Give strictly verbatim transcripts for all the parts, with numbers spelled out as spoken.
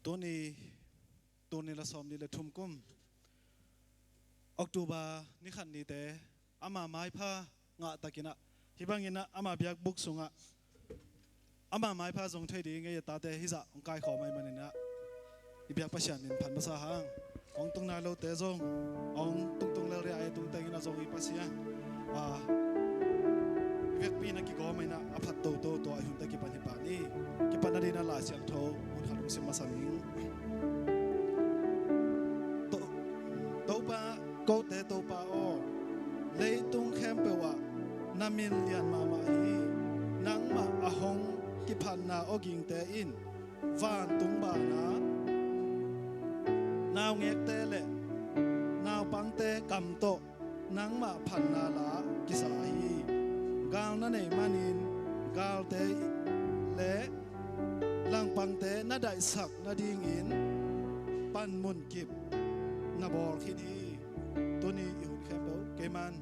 Tuni, tuni la sawm ni le thum kum October ni khat nite ama maipha ngah takinah, hih banginah ama biakbuk sungah ama maipha zong thei ding ei a tate hizah hong kaikhawm ahi maninah i biak Pasian min phat masa hang. Hong tung nai lote zong hong tungtung lel ria ei tungteng inah zong i Pasian a i vekpi na kigawm inah a phat toto tua i hunte kipan hi pah ni. Kipan nadinah Lai Siangtho mun khat hong sim masa ning. To-, Topa, kote Topa aw, leitung khempeuh ah na min lian mahmah hi. Nangmah a hong kiphatna awgingte in vantung banah naungekte le naupangte kam tawh nangmah phatna la kisa hi. Gal na neih manin galte le langpangte na daihsak nadingin panmun kip na bawl khin hi. Tuni i hun khempeuh keiman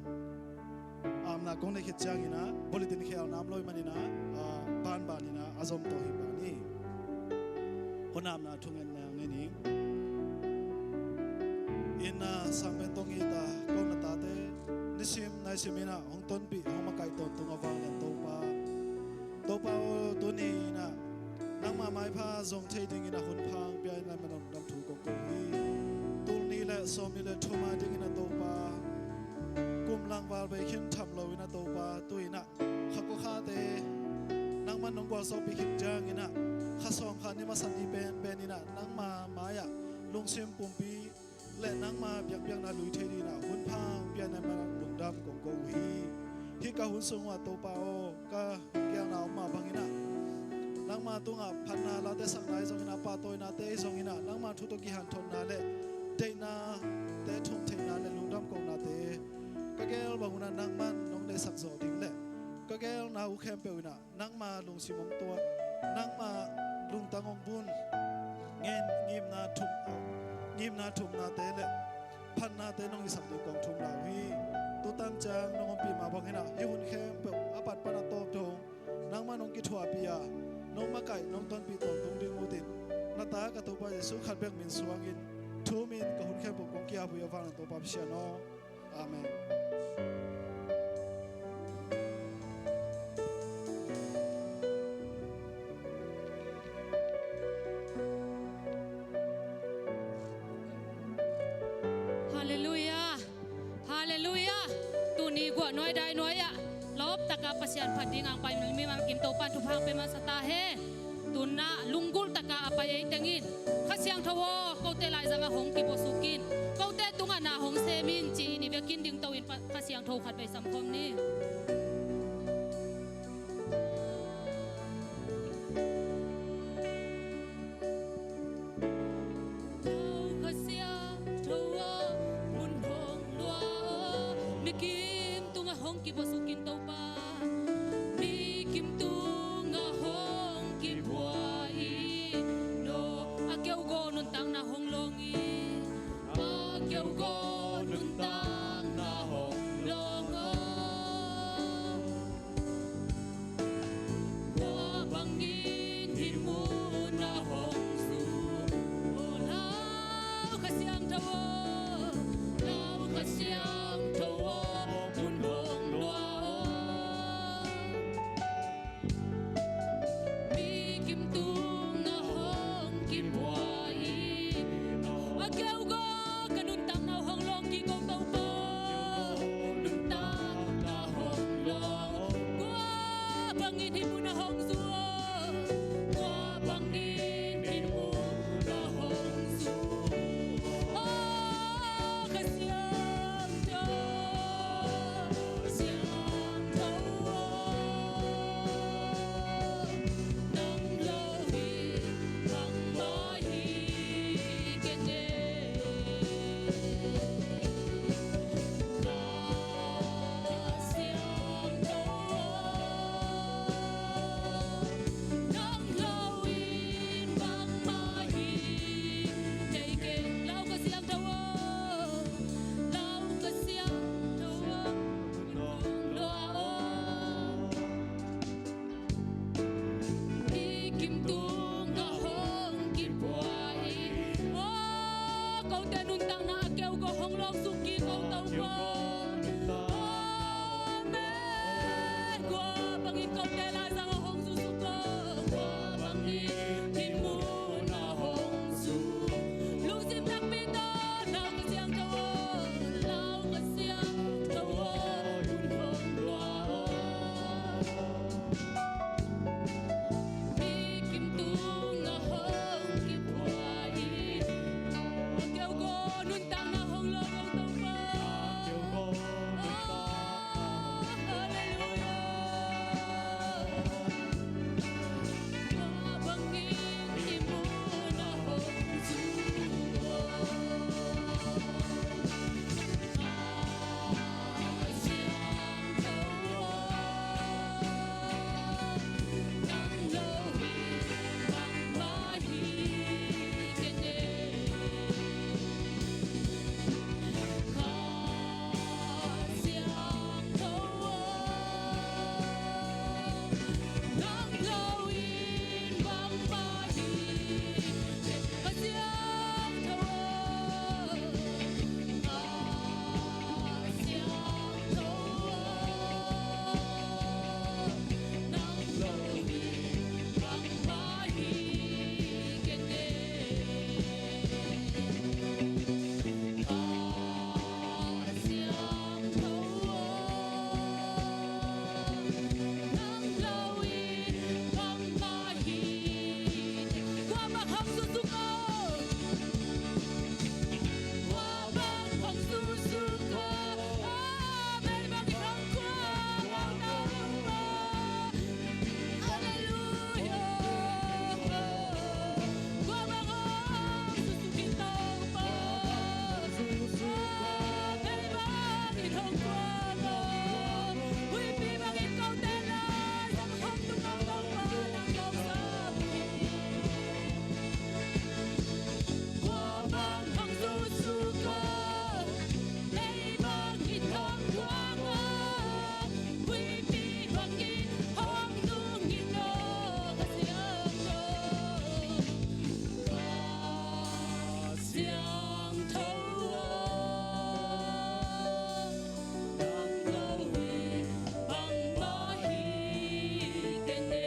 amna kong neih khit cianginah bulletin khel nam lo i maninah, ah, banbaninah a zom tawh hi pah ni. Hun amna thungen na ngen ning. Inn a sang pen tong it a ko na tate nisim naisim inah hong tonpih hong makaih tawntung a vanglian Topa, Topa aw, tuni inah nangma maipha zong thei dingin a hun pha hong pia in a man lungdam thu kong ko hi. Tul nih le sawm nih le thum a dingin a Topa, kum langval bei khin tham lo in a Topa, tu inah kha kua khate nangman nong gualsawhpih khit cianginah kha sawm kha ni masa ni penpen inah nangma mai-ah lungsim pumpi le nangma biakpiakna lui thei dinah hun pha hong pia in a man lungdam kong ko uh hi. Hih ka hun sung uh ah Topa aw, ka gelna om mah banginah nangma tungah phatna late sakna ahi zonginah pahtawinate ahi zonginah nangma thu tawh kihanthawnna le deihnate thum theihna le lungdam kohnate ka gel bangunah nangman nong neihsak zawh ding le ka gelna uh khempeuh inah nangma lungsim hong tuak, nangma lungtang hong bun, ngen ngimna thum, ngimna thumnate le phatnate nong hisak ding kong thum lai uh hi. Tutan ciang nong ompih mah banginah hih hun khempeuh a pat pan a tawp dong nangma nong kithuahpih a nong makaih nong tonpih tawntung ding utin na ta ka Topa Jesuh khat bek min suangin thumin ka hun khempeuh kong ki-ap uh hi a vanglian Topa Pasian aw. Amen. Halleluiah. Halleluiah. Tuni guah nuai dai nuai-ah lawp taka Pasian phat ding ang pai mi mangkim Topan thupha pe masa ta hen. Tunah lunggulh taka a pai ei tengin Kha Siangtho aw, kote laizangah hong kibuasukin, kote tungah na hong semin ci-in i vekin dingto in Kha Siangtho khat vei samkhawm ni. Kha Siangtho aw, mun hong lua aw, mikim tungah hong kibuasukin Topa. Mikim tungah hong kibua in aw, a keugaw nuntakna hong lawng in, a keugaw nuntakna hong lawng aw. Amen. Kua bangin kote la zang a hong susuk ko. Kua bangin hih mun a hong su. Lungsim takpi tawh lau ka siangtho aw, lau ka siangtho aw, hun hong lua aw. Mi kim tung a hong kipua hi. Keu ko nuntakna hong lo lo Topa. Keu ko nuntakna hong lo. Halleluia. Kua bangin hih mun a hong su aw. Halleluia. Kua bang hong susuk i Topa. Kua bang in hong kuan aw. Huipi bangin kote la zang hong tung aw Topa, nang lawm sa hi. Kua bang hong susuk aw. Lei bangin hong kuan aw. Huipi bangin hong nungin aw, ka siangtho, ka siangtho aw. Nang lo hi bangmah hi kei ne.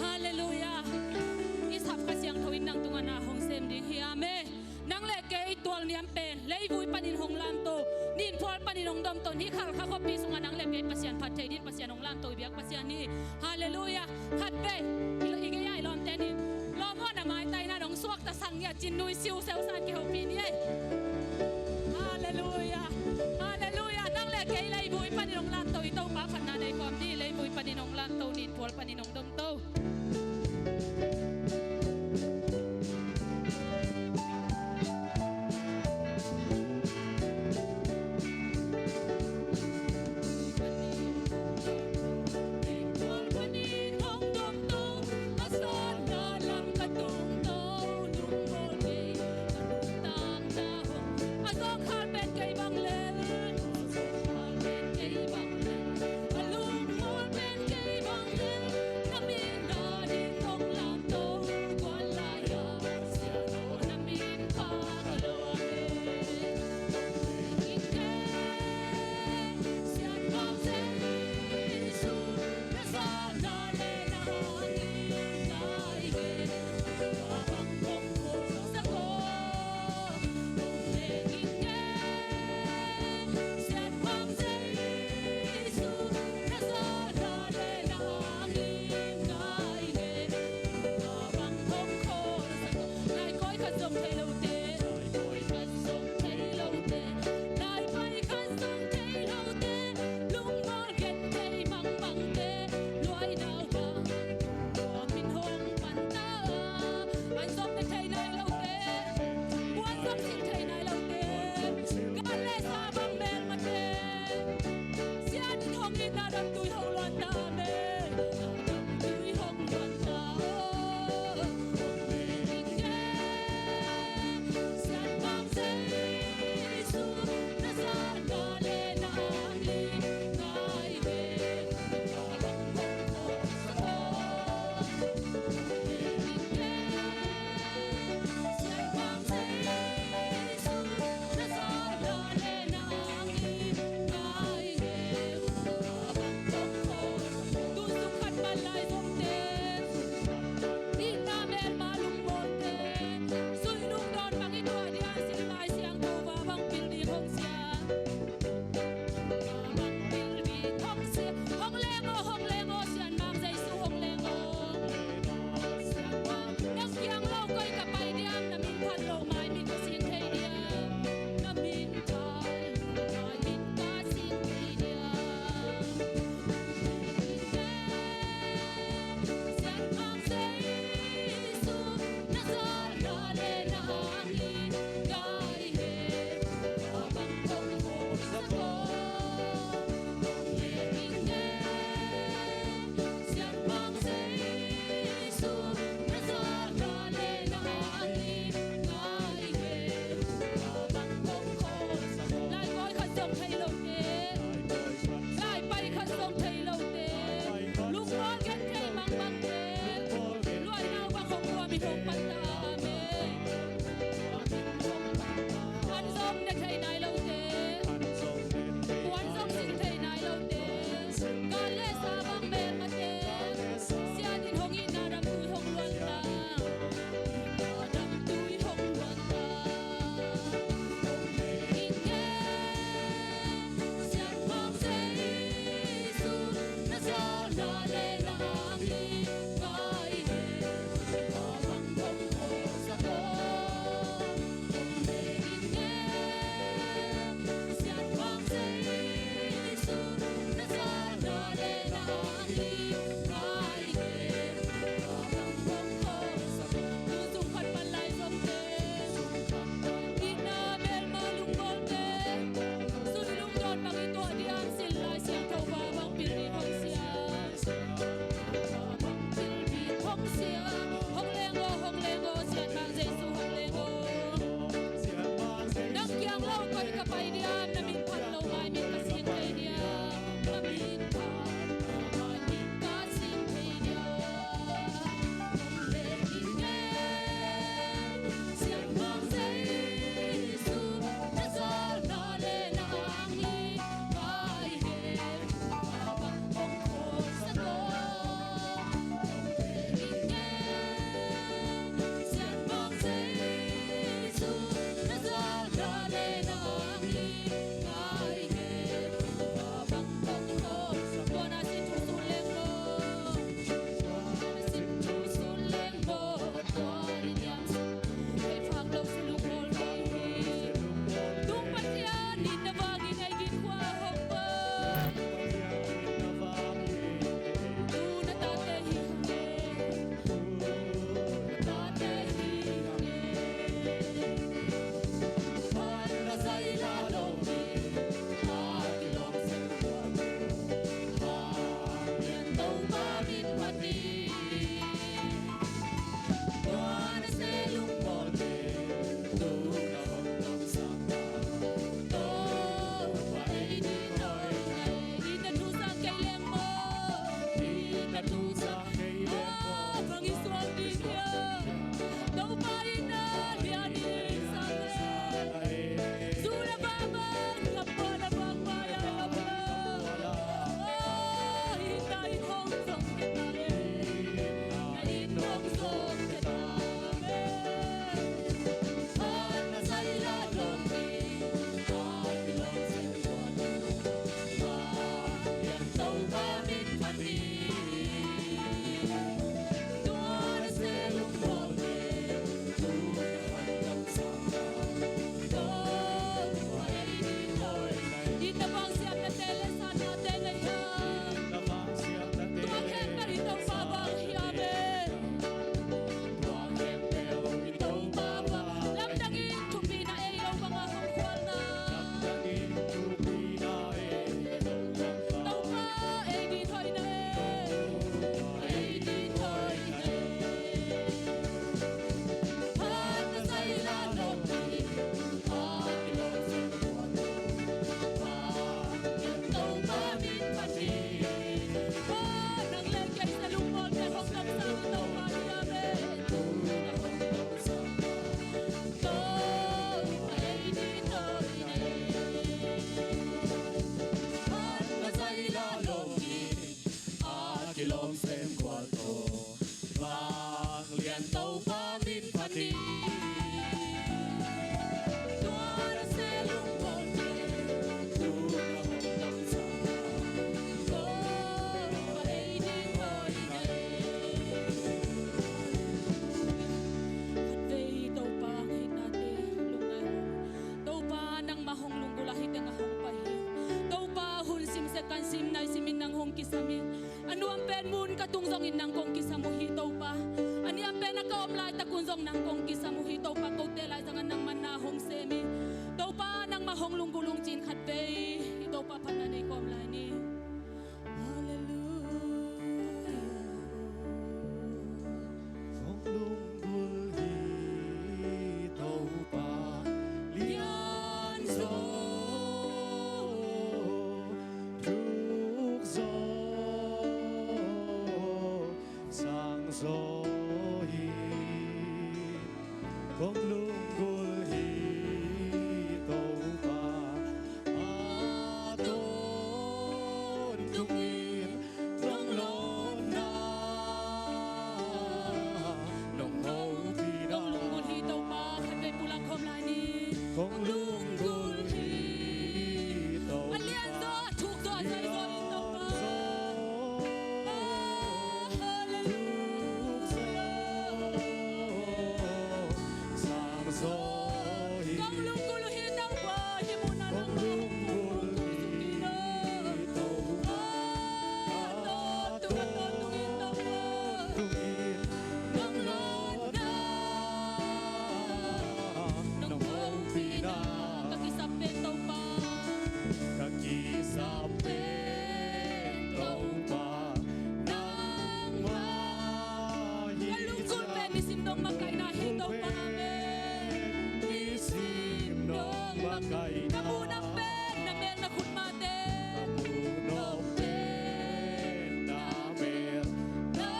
Halleluia. I sap Kha Siangtho in nang tungah na hong sem ding hi. Amen. Nang le kei tual niam pen leivui panin hong lamto, ninphual panin hong domto, hih Khalkha khuapi sungah nang le kei Pasian phat thei dingin Pasian hong lamto i biak Pasian hi. Halleluia. Khatvei i gei a i lawmte nih lawm aw, na maitaina nong suakta sang nia, cin nui siu seu san kihopih ni ei. Halleluia. Halleluia. Nang le kei leivui panin hong lamto i Topa phatna nei kawm ni. Leivui panin hong lamto, ninphual panin hong domto. Sim nai simin nang hong kisam in, a nuam pen mun ka tung zongin nang kong kisam uh hi Topa. A niam pen a ka om laitakun zong nang kong kisam uh hi Topa. Kote lai zangah nangman na hong sem hi Topa. Nangmah hong lunggulh ung ci-in khatvei i Topa phatna nei kawm lai ni. Halleluia. Hong lunggulh hi Topa lian zaw, thuk zaw, sang zaw hi. Kong lunggulh hi Topa, a tawntungin nong lawnna nong hopihna. Kong lunggulh hi Topa, khatvei pulak khawm lai ni. Kong lunggulh hi Topa. A lian zaw, a thuk zaw, a zai zaw hi Topa. Lian zaw. Ah, halleluia. Thuk zaw, sang zaw hi. Kong lunggulh hi Topa, hih munah nang lunggulh hi Topa. Ah, tawntung, tawntung hi Topa. Nong lawnna, nong hopihna. Ka kisap pen Topa, ka kisap pen Topa, nangmah hi. Ka lunggulh pen nisim nong makaihna hi Topa. Amen. Nisim nong makaihna. Ka muhna pen na mel na khut mah te. Ka muhna pen na mel na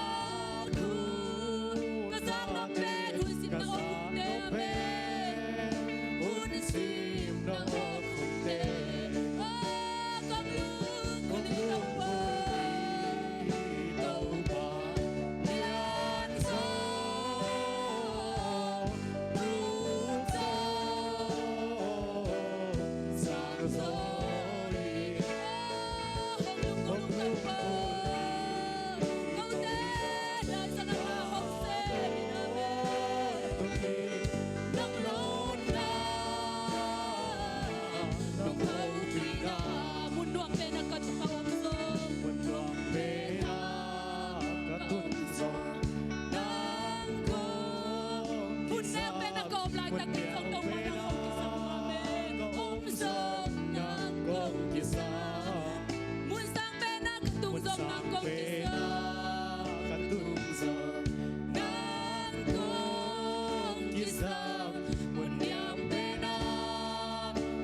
khut. Ka zakna pen hun sim na awk khut te. Amen. Hun sim na awk khut te. Oh, kong lunggulh hi Topa. Topa lian zaw. Mun neu pen a ka om laitak in zong Topa nang kong kisam. Amen. Ka om zong nang kong kisam. Mun sang pen a ka tung zong nang kong kisam. Ka tung zong nang kong kisam. Mun diam pen a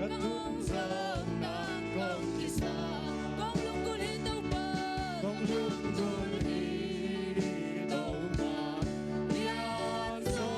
ka tung zong nang kong kisam. Kong lunggulh hi Topa. Kong lunggulh hi Topa. Lian zaw.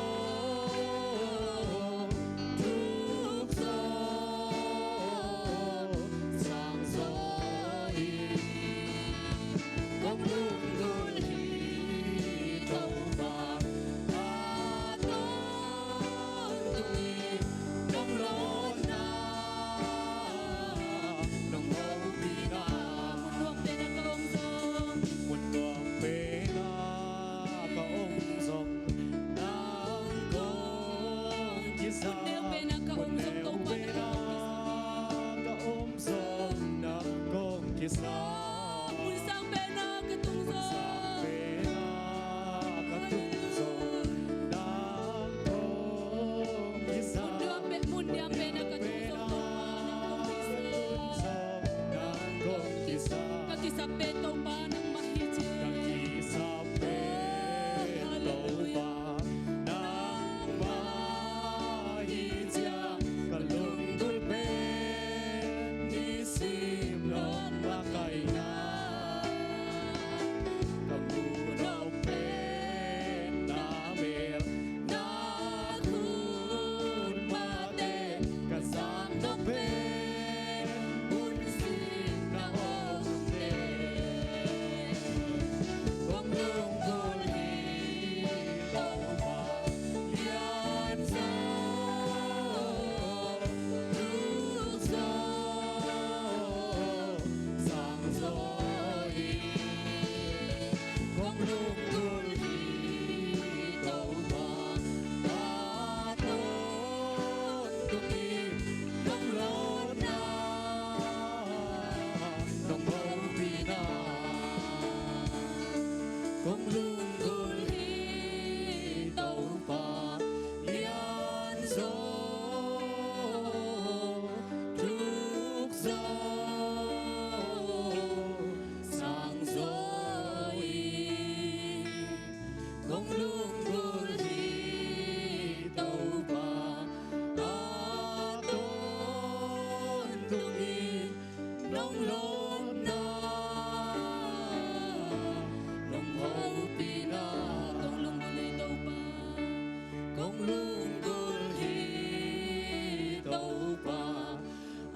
Lunggulh hi Topa,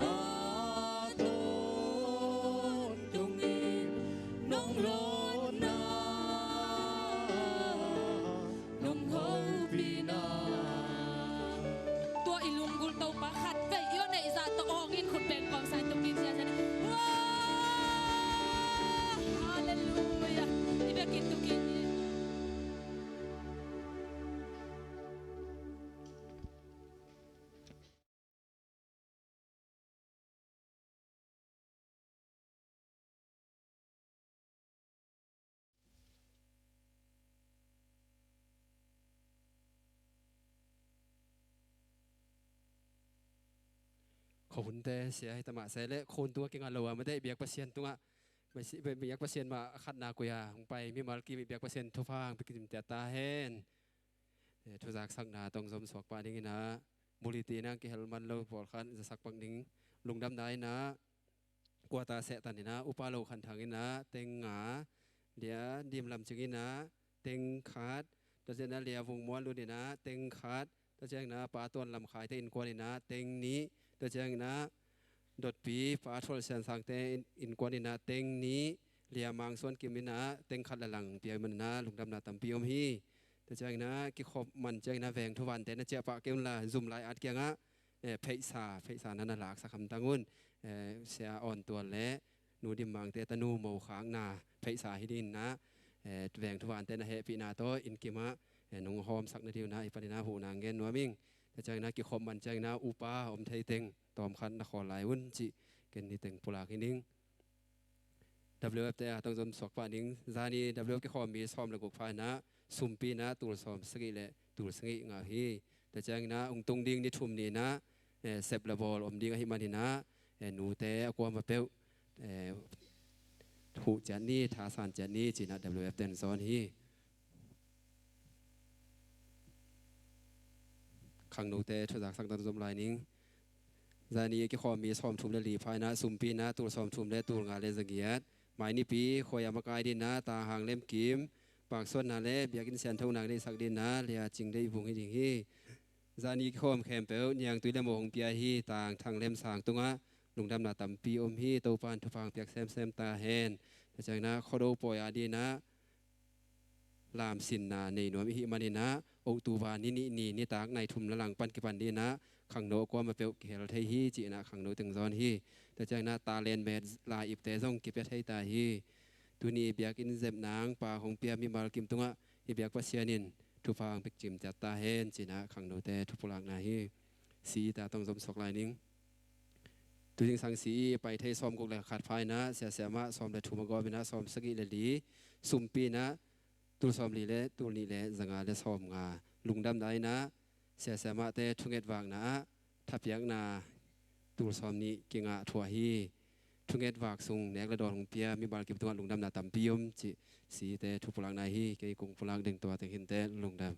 a tawntungin nong lawnna, nong hopihna. Tua i lunggulh Topa khat vei i aw neih zah tawh awngin khut beng kawmsa in tukin sia sia ni. Halleluia. I biakinn tukin hi. Khuahunte sia hi ta mah se leh khuahun tungah kinga lo a mate i biak Pasian tungah, biak Pasian mah a khatna koi a hong pai mimal kim i biak Pasian thupha hong pia kim ciat ta hen. Eh, thuzaksakna tawng zom suak pah dingin ah, buliti in ah kihel man lo pawlkhat zasak pak ding. Lungdamna in ah, kuata sehtan in ah, upa lo khanthang in ah, teng nga, lia dim lam cing in ah, teng khat, tua ciang in ah lia vung mual lut in ah, teng khat, tua ciang in ah pa tuan lam khaite innkuan in ah, teng nih, tua ciang in ah dotpi pa thual siansangte in, innkuan in ah, teng nih, lia mangsuan kim in ah, teng khat la lang pia man in ah, lungdamna tampi om hi. Tua ciang in ah, kikhop man ciang in ah, veng thuvante na ciah pah kei un la, zum lai at kiangah, eh, pheisa, pheisa na na laksak hamtang un, eh, sia awn tual le, nu dimmangte tanu mo khakna, pheisa hi ding in ah, eh, veng thuvante na hehpihna tawh, inn kimah, eh, nong hawmsak na ding un ah, i pan in ah, huhna ngen nuam ing. Tua ciang in ah, kikhop man ciang in ah, upa om thei teng, tawmkhat na khawl lai un cih, ken ni teng pulak hi ding. W F te a tawng zom suak pah ding. Zani W F kikhawm mi sawm le guk pha in ah, sumpi in ah tul sawm sagih le tul sagih ngah hi. Tua ciang in ah hong tung ding ni thum ni in ah, eh, sep le bawl om ding ahih man in ah, eh, nute a kuama peuh, eh, huh ciat ni, thasan ciat ni ci in ah W F ten zawn hi. Khangnote thuzaksakna tawng zom lai ning. Zani kikhawm mi sawm thum le li pha in ah, sumpi in ah tul sawm thum le tul nga le za giat. Mai nipi khuai a makai ding in ah, ta hang lem kim, paksuanna le biakinn siangtho nang deisak ding in ah, lia cing dei vung hi ding hi. Zani kikhawm khempeuh niangtui le mo hong pia hi. Tang thang lem sang tungah lungdamna tampi om hi. Topa in thupha hong piak semsem ta hen. Tua ciang in ah Khuado pawi a ding in ah, lamsinna nei nuam i hih man in ah, October ni nih ni nitak nai thum la lang pan kipan ding in ah, khangno a kuama peuh kihel thei hi ci in ah, khangno teng zawn hi. Tua ciang in ah, talent met lai ipte zong kipia thei ta hi. Tuni biakinn zep nang pa hong pia mimal kim tungah, i biak Pasian in thupha hong pia kim ciat ta hen ci in ah, khangnote thupulakna hi. Si i ta tawng zom suak lai ning. Tu zingsang si i pai thei sawm guk le khat pha in ah, sia siamah sawm le thum a gawm in ah, sawm sagih le li, sumpi in ah tul sawm li le tul nih le za nga le sawm nga. Lungdamna in ah, sia siamahte thunget vakna ah, thapiakna tul sawm nih kingah thuah hi. Thunget vak sung nek le dawn hong pia mimal kim tungah lungdamna tampi om cih, site thupulakna hi. Kei kong pulak ding tua teng hi inteh, lungdam.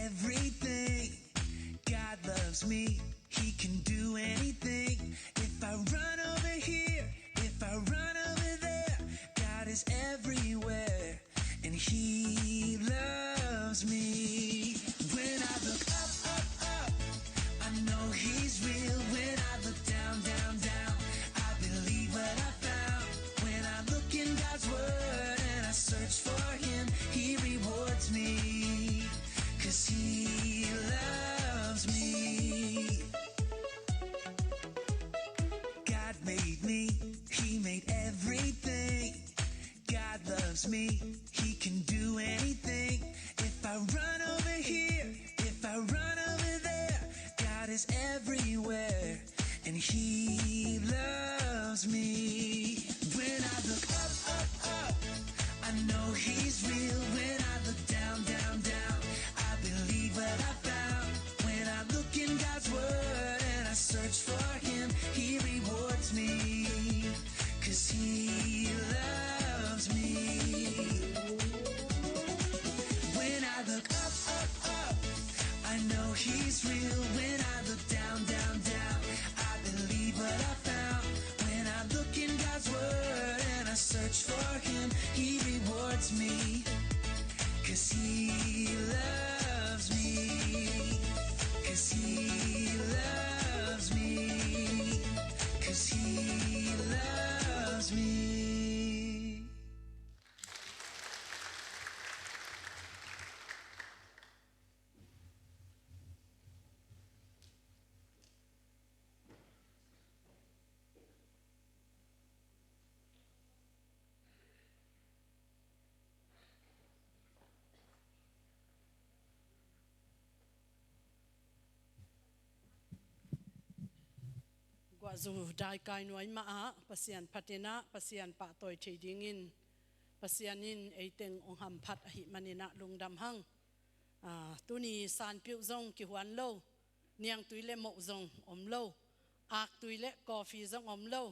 everything. God loves me, He can do anything. If I run over here, if I run over there, God is everywhere, and He loves me. When I look up, up, up, I know He's real. When I look down, down, down, I believe what I found. When I look in God's word and I search for Him, He rewards me, 'cause He loves me. God made me, He made everything. God loves me, He can do anything. If I run over here, if I run over there, God is everywhere, and He loves me. When I look up, up, up, I know He's real. When I look down, down, down, I believe what I found. When I look in God's word and I search for Him, He rewards me, 'cause He loves me. When I look up, up, up, I know He's real. When I look down, down, down, I believe what I found. When I look in God's word and I search for Him, He rewards me, 'cause He loves me, 'cause He loves me, 'cause He loves me. Guahzu daikai nuai mah ah Pasian phat in ah Pasian pahtawi thei dingin Pasian in ei teng hong hamphat ahih manin ah lungdam hang. Ah, tuni sanpiuh zong kihuan lo, niangtui le moh zong om lo, aktui le coffee zong om lo,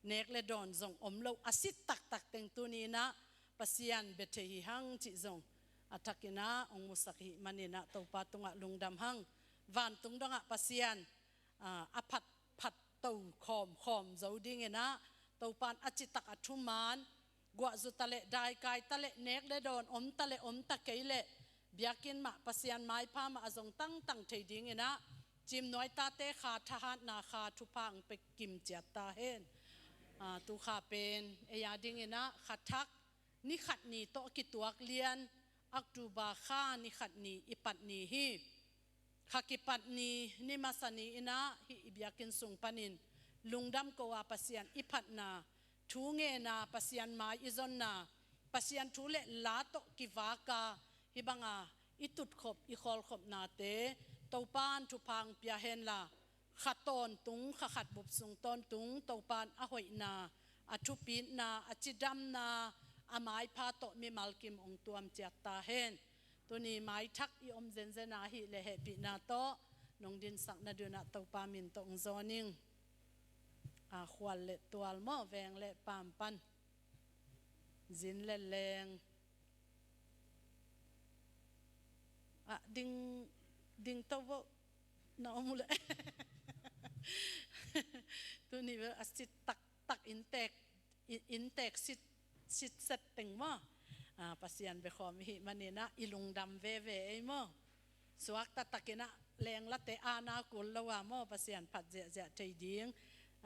nek le dawn zong om lo, a sit taktak teng tuni in ah Pasian bia thei hi hang cih zong a thak in ah hong musak ahih manin ah Topa tungah lungdam hang. Vantung dongah Pasian, ah, a phat phat to khawm khawm zo ding in ah Topa in a citak a thuman, guahzu ta le daikai ta le nek le dawn om ta le om ta kei le biakinn mah Pasian maipha mah a zong tangtang thei ding in ah Cimnuai tate kha thahatna kha thupha hong pia kim ciat ta hen. Ah, tu kha pen ei a ding in ah kha thak ni khat ni tawh kituak lian October kha ni khat ni i pat ni hi. Kha kipat ni, ni masa ni in ah hih i biakinn sung panin lungdam ko a Pasian i phatna, thu ngenna, Pasian mai i zonna, Pasian thu le la tawh kivak a hih banga i tutkhop i khawlkhopnate Topa in thupha hong pia hen la, kha tawntung, kha khat bup sung tawntung Topa in a hoihna, a thupitna, a cidamna, a maipha tawh mimal kim hong tuam ciat ta hen. Tuni maithak i om zenzen a hih le hehpihna tawh nong dinsak nading un ah Topa min tawh hong zawn ing. A, khual le tual maw, veng le paam pan, zin le leng, a, ding, ding to vo na om uh le. Tuni bel a sit taktak inntek, i-, inntek sit, sit set teng maw. A, Pasian biakhawm i hih manin ah i lungdam veve ei maw. Suakta takin ah lenglate ana kul lo a maw, Pasian phat ziahziah thei ding,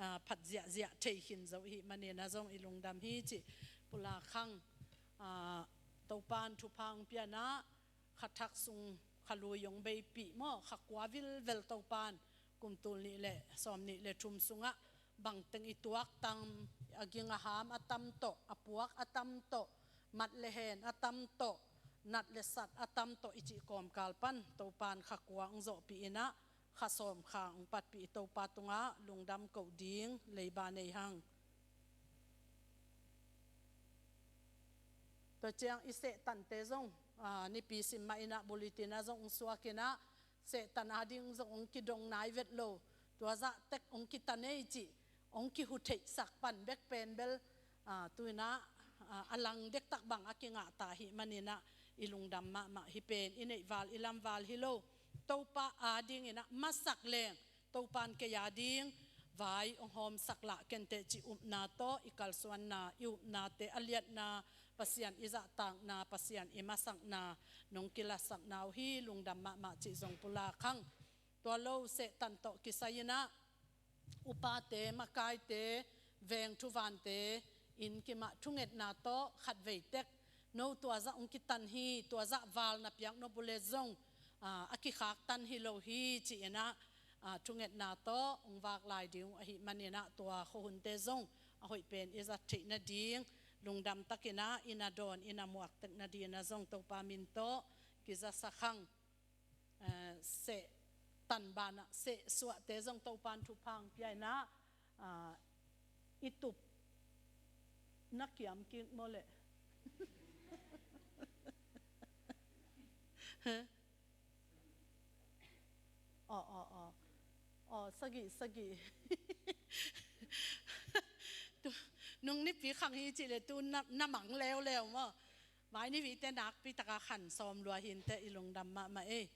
a, phat ziahziah thei khin zo i hih manin ah zong i lungdam hi cih pulak hang. A, Topa in thupha hong pia in ah kha thak sung kha lui hong beipih maw, kha kua vilvel Topa in kum tul nih le sawm nih le thum sungah bangteng i tuak tam, a ging a ham a tam tawh, a puak a tam tawh, mat le hen a tam tawh, nat le sat a tam tawh i cih kawmkal pan Topa in kha kua hong zawhpih in ah kha sawm kha hong patpih i Topa tungah lungdam koh ding leiba nei hang. Tua ciang i Sehtante zong, a, Nipi sim mah in ah bulletin ah zong hong suak in ah, Sehtan a ding zong hong kidong nai vet lo, tua zah tek hong kitan ei cih hong kihutheihsak pan bek pen bel, a, tu in ah, a, a lang dektak bang a kingah ta ahih manin ah I lungdam mahmah hi pen, i neihval i lamval hi lo. Topa adingin ah masak leng, Topan kei ading vai hong hawmsak lah kenteh cih upna tawh i kalsuanna, i upnate a liatna, Pasian i zahtakna, Pasian i masakna nong kilasakna uh hi. Lungdam mahmah cih zong pulak hang. Tua lo Satan tawh kisai-in ah upate, makaite, veng thuvante in kimah thungetna tawh khatvei tek, no tua zah hong kitan hi, tua zah val na piak nop uh leh zong, aa, a kikhaktan hi lo hi ci-in ah, aa, thungetna tawh hong vak lai ding uh ahih manin ah tua khuahunte zong a hoih pen i zat theih nading, lungdam takin ah i na dawn, i na muak tek nadingin ah zong Topa min tawh kizasak hang. Eh, seh tan banah seh suahte zong Topan thupha hong pia-in ah, ah, i tup na kiam kik maw leh. Aw, aw, aw. Aw, sagih, sagih. Tu, nung nipi khang hi cih leh tu na, na mang leuleu maw. Mai ni vite nakpi taka khan sawm lua hi inteh, i lungdam mahmah ei.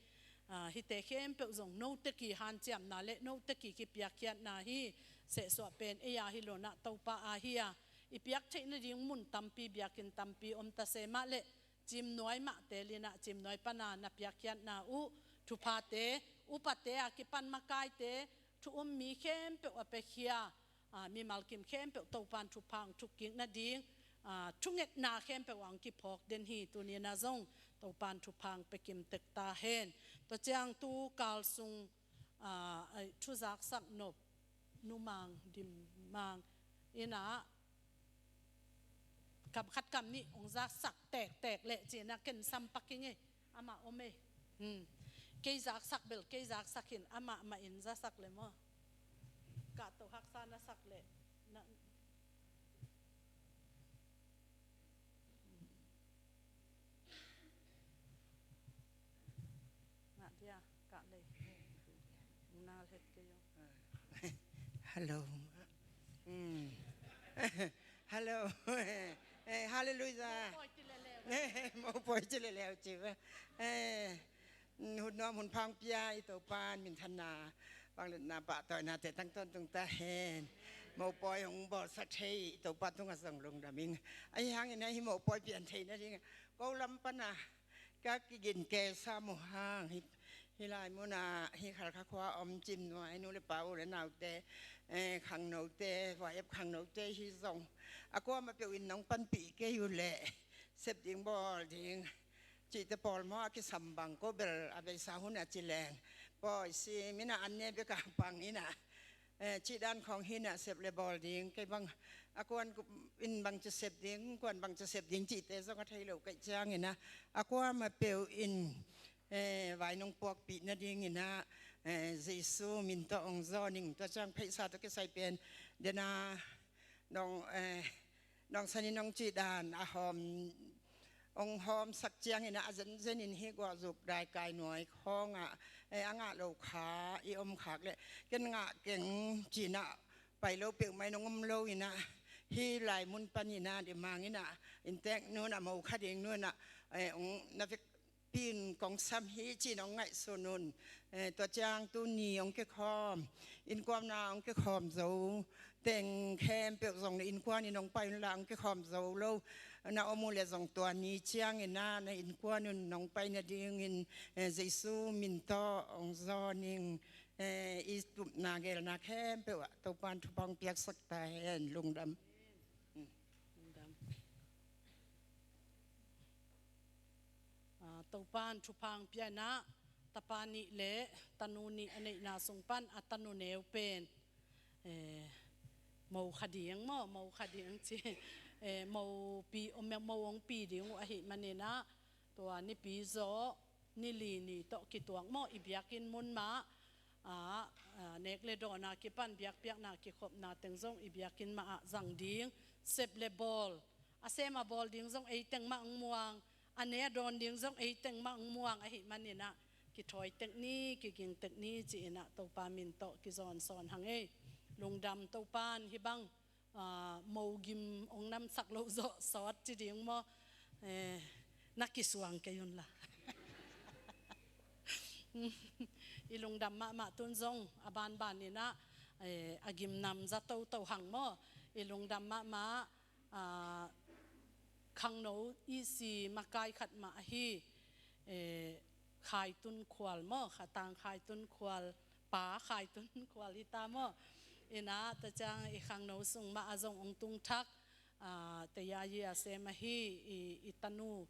Ah, hihte khempeuh zong note ki hanciamna leh note ki kipiakkhiatna hi. Sehsuah pen ei a hi lo-in ah Topa a hi a, i piak theih nading mun tampi, biakinn tampi om ta se mah leh, Cimnuai mah tel-in ah, Cimnuai pan a na piakkhiatna uh, thuphate, upate a kipan makaite, thu um mi khempeuh a piakhia, aa, mimal kim khempeuh Topan thupha hong thuk kik nading, aa, thungetna khempeuh ah hong kiphawk den hi. Tuni-in ah zong Topan thupha hong pia kim tek ta hen. Tua ciang tu kal sung, aa, ai, thu zaksak nop Nu Mang Dim Mang in ah kam khat kam nih hong zaksak tektek leh ci-in ah ken sam pak ing ei. Amah om ei. Hmm. Kei zaksak bel, kei zaksak hi-in, amah mah in zasak leh maw. Kahto haksa na sak leh. Na, ngah dia, kah lei. Nal het kei ong. Hello. Hmm. Hello. Eh, hallelujah. Mopoi ci leleu. Eh, mopoi ci leleu ci ve. Eh, hun nuam hun pha hong pia i Topan minthanna, vangliatna, pahtawinate tang tawntung ta hen. Mopoi hong bawlsak thei i Topa tungah zong lungdam ing. Ahi hangin ah hih mopoi pian theih nading ko lam pan a ka kigin kei sam uh hang, hih, hih lai munah, hih Khalkha khua om Cimnuai nu le pa, u le naute, eh, khangnote, Y F khangnote hi zong, a kuamah peuh in nong panpih kei uh leh, sep ding bawl ding cihte pawl maw, a kisam bang ko bel a beisa hun a ci leng, pawi sim in ah an ne bek a pang in ah, eh, cih dan khawng hi-in ah sep le bawl ding, kei bang a kuan in bangci sep ding, kuan bangci sep ding cihte zong a thei lo ka hih ciangin ah, a kuamah peuh in, eh, vai nong puakpih nadingin ah, eh, Jesu min tawh hong zawn ing. Tua ciang pheisa tawh kisai pen, dena nong, eh, nong sanin nong cih dan a hawm, hong hawmsak ciangin ah, a zenzen in hih guahzuk daikai nuai khawngah, eh, a ngah lo kha i om khak leh, ken ngah keng ci-in ah pai lo peuhmah in hong om lo-in ah, hih lai mun panin ah, Dim Mang in ah, inntek nu-in ah, mo kha ding nu-in ah, eh, hong na vekpi-in kong sam hi ci-in hong ngaihsun un. Eh, tua ciang tuni hong kikhawm, innkuan ah hong kikhawm zo teng khempeuh zong na innkuan in hong pai unla, hong kikhawm zo lo na om uh leh zong tua ni ciangin ah na innkuan un hong pai nadingin, eh, Jesu min tawh hong zawn ing. Eh, i tupna gelna khempeuh ah Topan thupha hong piaksak ta hen. Lungdam. Lungdam. Ah, Topan thupha hong pia-in ah, tapa nih le tanu nih a neihna sung pan a tanu neu pen, eh, mo kha ding maw, mo kha ding ci, eh, mo pi, mo hong pi ding uh ahih manin ah, tua nipi zawh, ni li ni tawh kituak maw, i biakinn mun mah, ah, ah, nek le dawn a kipan biakpiakna kikhopna teng zong i biakinn mah ah zang ding, sep le bawl, a sem a bawl ding zong ei teng mah hong muang, a ne a dawn ding zong ei teng mah hong muang ahih manin ah, kithawi tek ni, kiging tek ni ci-in ah Topa min tawh kizawn sawn hang ei. Lungdam. Topan hih bang, ah, mo gim hong namsak loh zawh sawt ci ding maw, eh, na kisuang kei un la. I lungdam mahmah tun zong a banban inah, eh, a gimnam za toto hang maw. I lungdam mahmah, ah, khangno i si makai khat mah ahi, eh, Khaitun Khual maw, Khatang Khaitun Khual, pa Khaitun Khual hi ta maw. Inah tua ciang i khangno sung mah a zong ong tung thak, ah, Tayayia sem ahi i, i tanu,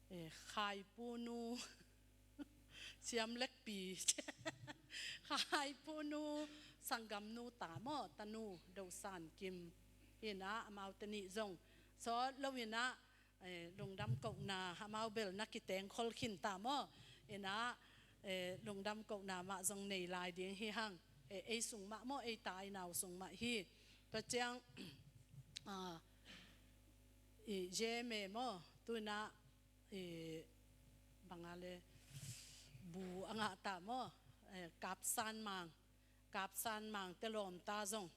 eh, Khaipunu Siam Lekpi, Khaipunu Sanggamnu ta maw, tanu Dosan Kim. Inah amaute nih zong sawt lo inah, eh, lungdam kohna, amau bel na kiteng khol khin ta maw. Inah, eh, lungdam kohna mah zong nei lai ding hi hang. Eh, ei sung mah maw, ei ta ei nau sung mah hi. Tua ciang, ah, i Jeme maw, tu inah, i bang a le, bu a ngah ta maw, eh, Kapsan Mang, Kapsan Mang te lawm ta zong.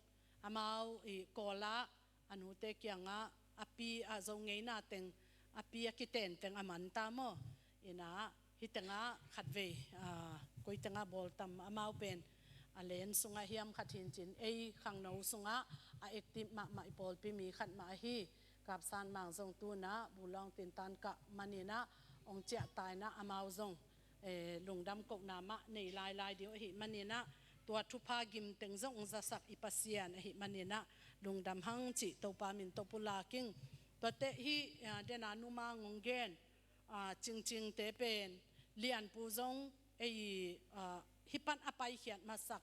Amau i Kawl ah a nute kiangah a pi a Zo ngeina teng, a pi a kiten teng a man ta maw. Inah hih tengah khatvei, ah, koi tengah bawl tam, amau pen a len sungah hiam khat hi in cin, ei khangno sungah a active mahmah i pawlpi mi khat mah ahi Kapsan Mang zong tu inah bu lawng tintan kah man inah ong ciah ta inah amau zong, eh, lungdam kohna mah nei lailai ding uh ahih man inah, tua thupha gim teng zong ong zasak i Pasian ahih man inah lungdam hang cih Topa min tawh pulak ing. Tuate hih, ah, dena Nu Mang ong gen, ah, Cingcing te pen Lianpu zong ei, ah, hih pan a paikhiat masak,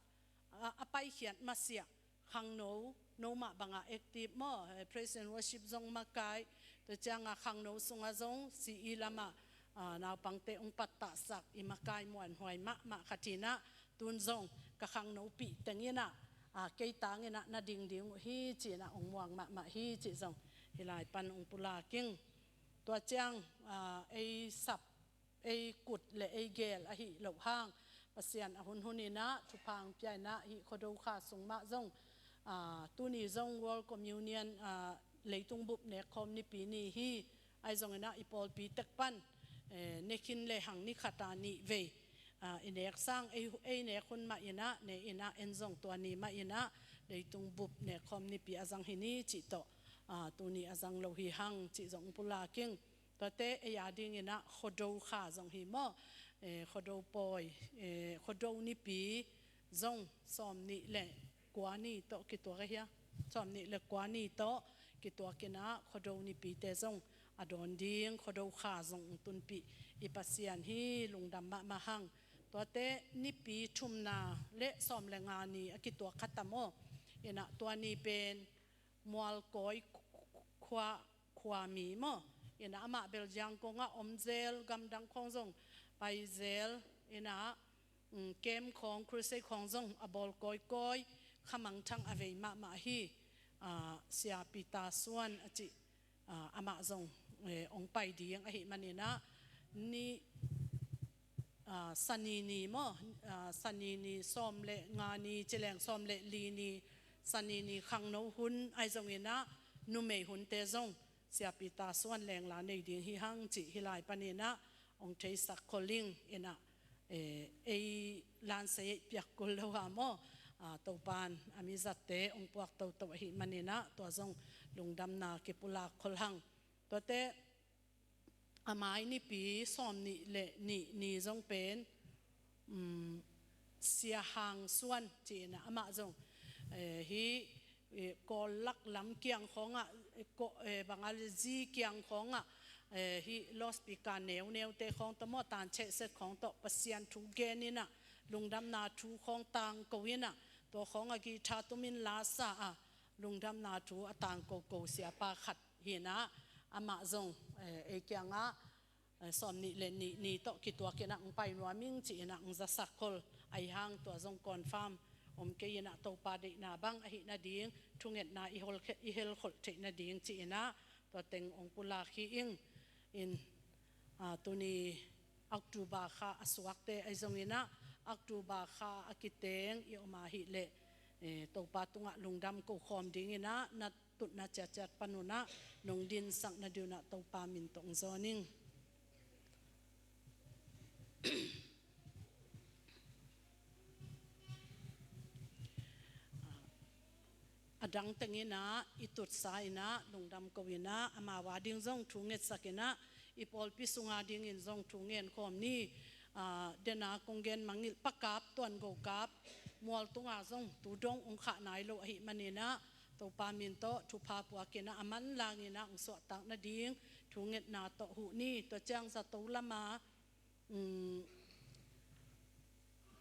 ah, a paikhiat masiah khangno, no mah bangah active maw, eh, praise and worship zong makai, tua ciangah khangno sungah zong C E lamah, ah, naupangte ong pattahsak i makai muanhuai mahmah khat inah, tun zong ka khangnopih teng inah, ah, kei tang inah na ding ding uh hi ci inah ong muang mahmah hi cih zong hih lai pan ong pulak ing. Tua ciang, ah, ei sap, ei kut le ei gel ahih loh hang, Pasian a hunhun inah thupha ong pia inah hih Khuado kha sung mah zong, ah, tuni zong World Communion, ah, leitung bup nekkhawm nipi ni hi. Ahi zong inah i pawlpi tek pan, eh, ne khin le hang ni khat a nih vei, ah, i nek sang ei, ei nek hun mah inah, ne inah en zong tua ni mah inah leitung bup nekkhawm nipi a zang hi ni cih tawh, ah, tuni a zang lo hi hang cih zong pulak ing. Tuate ei a ding inah Khuado kha zong hi maw, eh, Khuado pawi, eh, Khuado nipi zong sawm nih le kua ni tawh kituak ahia, sawm nih le kua ni tawh kituak inah Khuado nipite zong a dawn ding Khuado kha zong ong tunpih i Pasian hi, lungdam mahmah hang. Tuate nipi thumna le sawm le nga ni a kituak khat ta maw. Inah tua ni pen Mualkawi khua, khuami maw. Inah amah bel Yangon ah om zel, gamdang khawng zong pai zel, inah, mm, camp khawng, crusade khawng zong a bawl kawikawi, khamangthang a vei mahmah hi. Ah, Sia Peter Suan a cih, ah, amah zong, eh, ong pai ding ahih man inah ni, ah, Sani ni maw, ah, Sani ni sawm le nga ni, ci leng sawm le li ni, Sani ni khangno hun ahi zong inah numei hunte zong Sia Peter Suan lengla nei ding hi hang cih hih lai pan inah ong theisak khol ing. Inah, eh, ei lansei ei piak kul lo a maw, ah, Topan a mizatte ong puak toto ahih man inah tua zong lungdamna kipulak khol hang. Tuate a mai nipi sawm nih le nih ni zong pen, um, Sia Hang Suan ci inah amah zong, eh, hih, eh, Kawl lak lam kiang khawngah, eh, ko-, eh, bang a le zi kiang khawngah, eh, hih loudspeaker neuneute khawng tawh maw, tan chehset khawng tawh Pasian thu gen inah lungdamna thu khawng tangko inah, tua khawngah guitar tumin la sa a lungdamna thu a tangkoko siapa khat hi inah, amah zong, eh, ei kiangah, eh, sawm nih le nih ni tawh kituak inah ong pai nuam ing ci inah ong zasak khol ahi hang, tua zong confirm om kei inah Topa deihna bang ahih nading thungetna i hol khe-, i helkholh theih nading ci inah tua teng ong pulak hi ing. In, ah, tuni October kha a suakte ahi zong inah October kha a kiteng i om ahih leh, eh, Topa tungah lungdam ko khawm ding inah na tutna ciatciat pan unah nong dinsak nading unah Topa min tawh ong zawn ing. A dang teng in ah i tutsa in ah lungdam ko in ah amau a ding zong thu ngetsak in ah i pawlpi sung a dingin zong thu ngen khawm ni. Aa, den a kong gen mangngilh Pa Kap, Tuan Go Kap, Mual tung a zong tu dong ong khah nai lo ahih manin ah Topa min tawh thupha puak in ah a manlang in ah ong suahtak nading thu ngetna tawh huh ni. Tua ciang zato lam a um,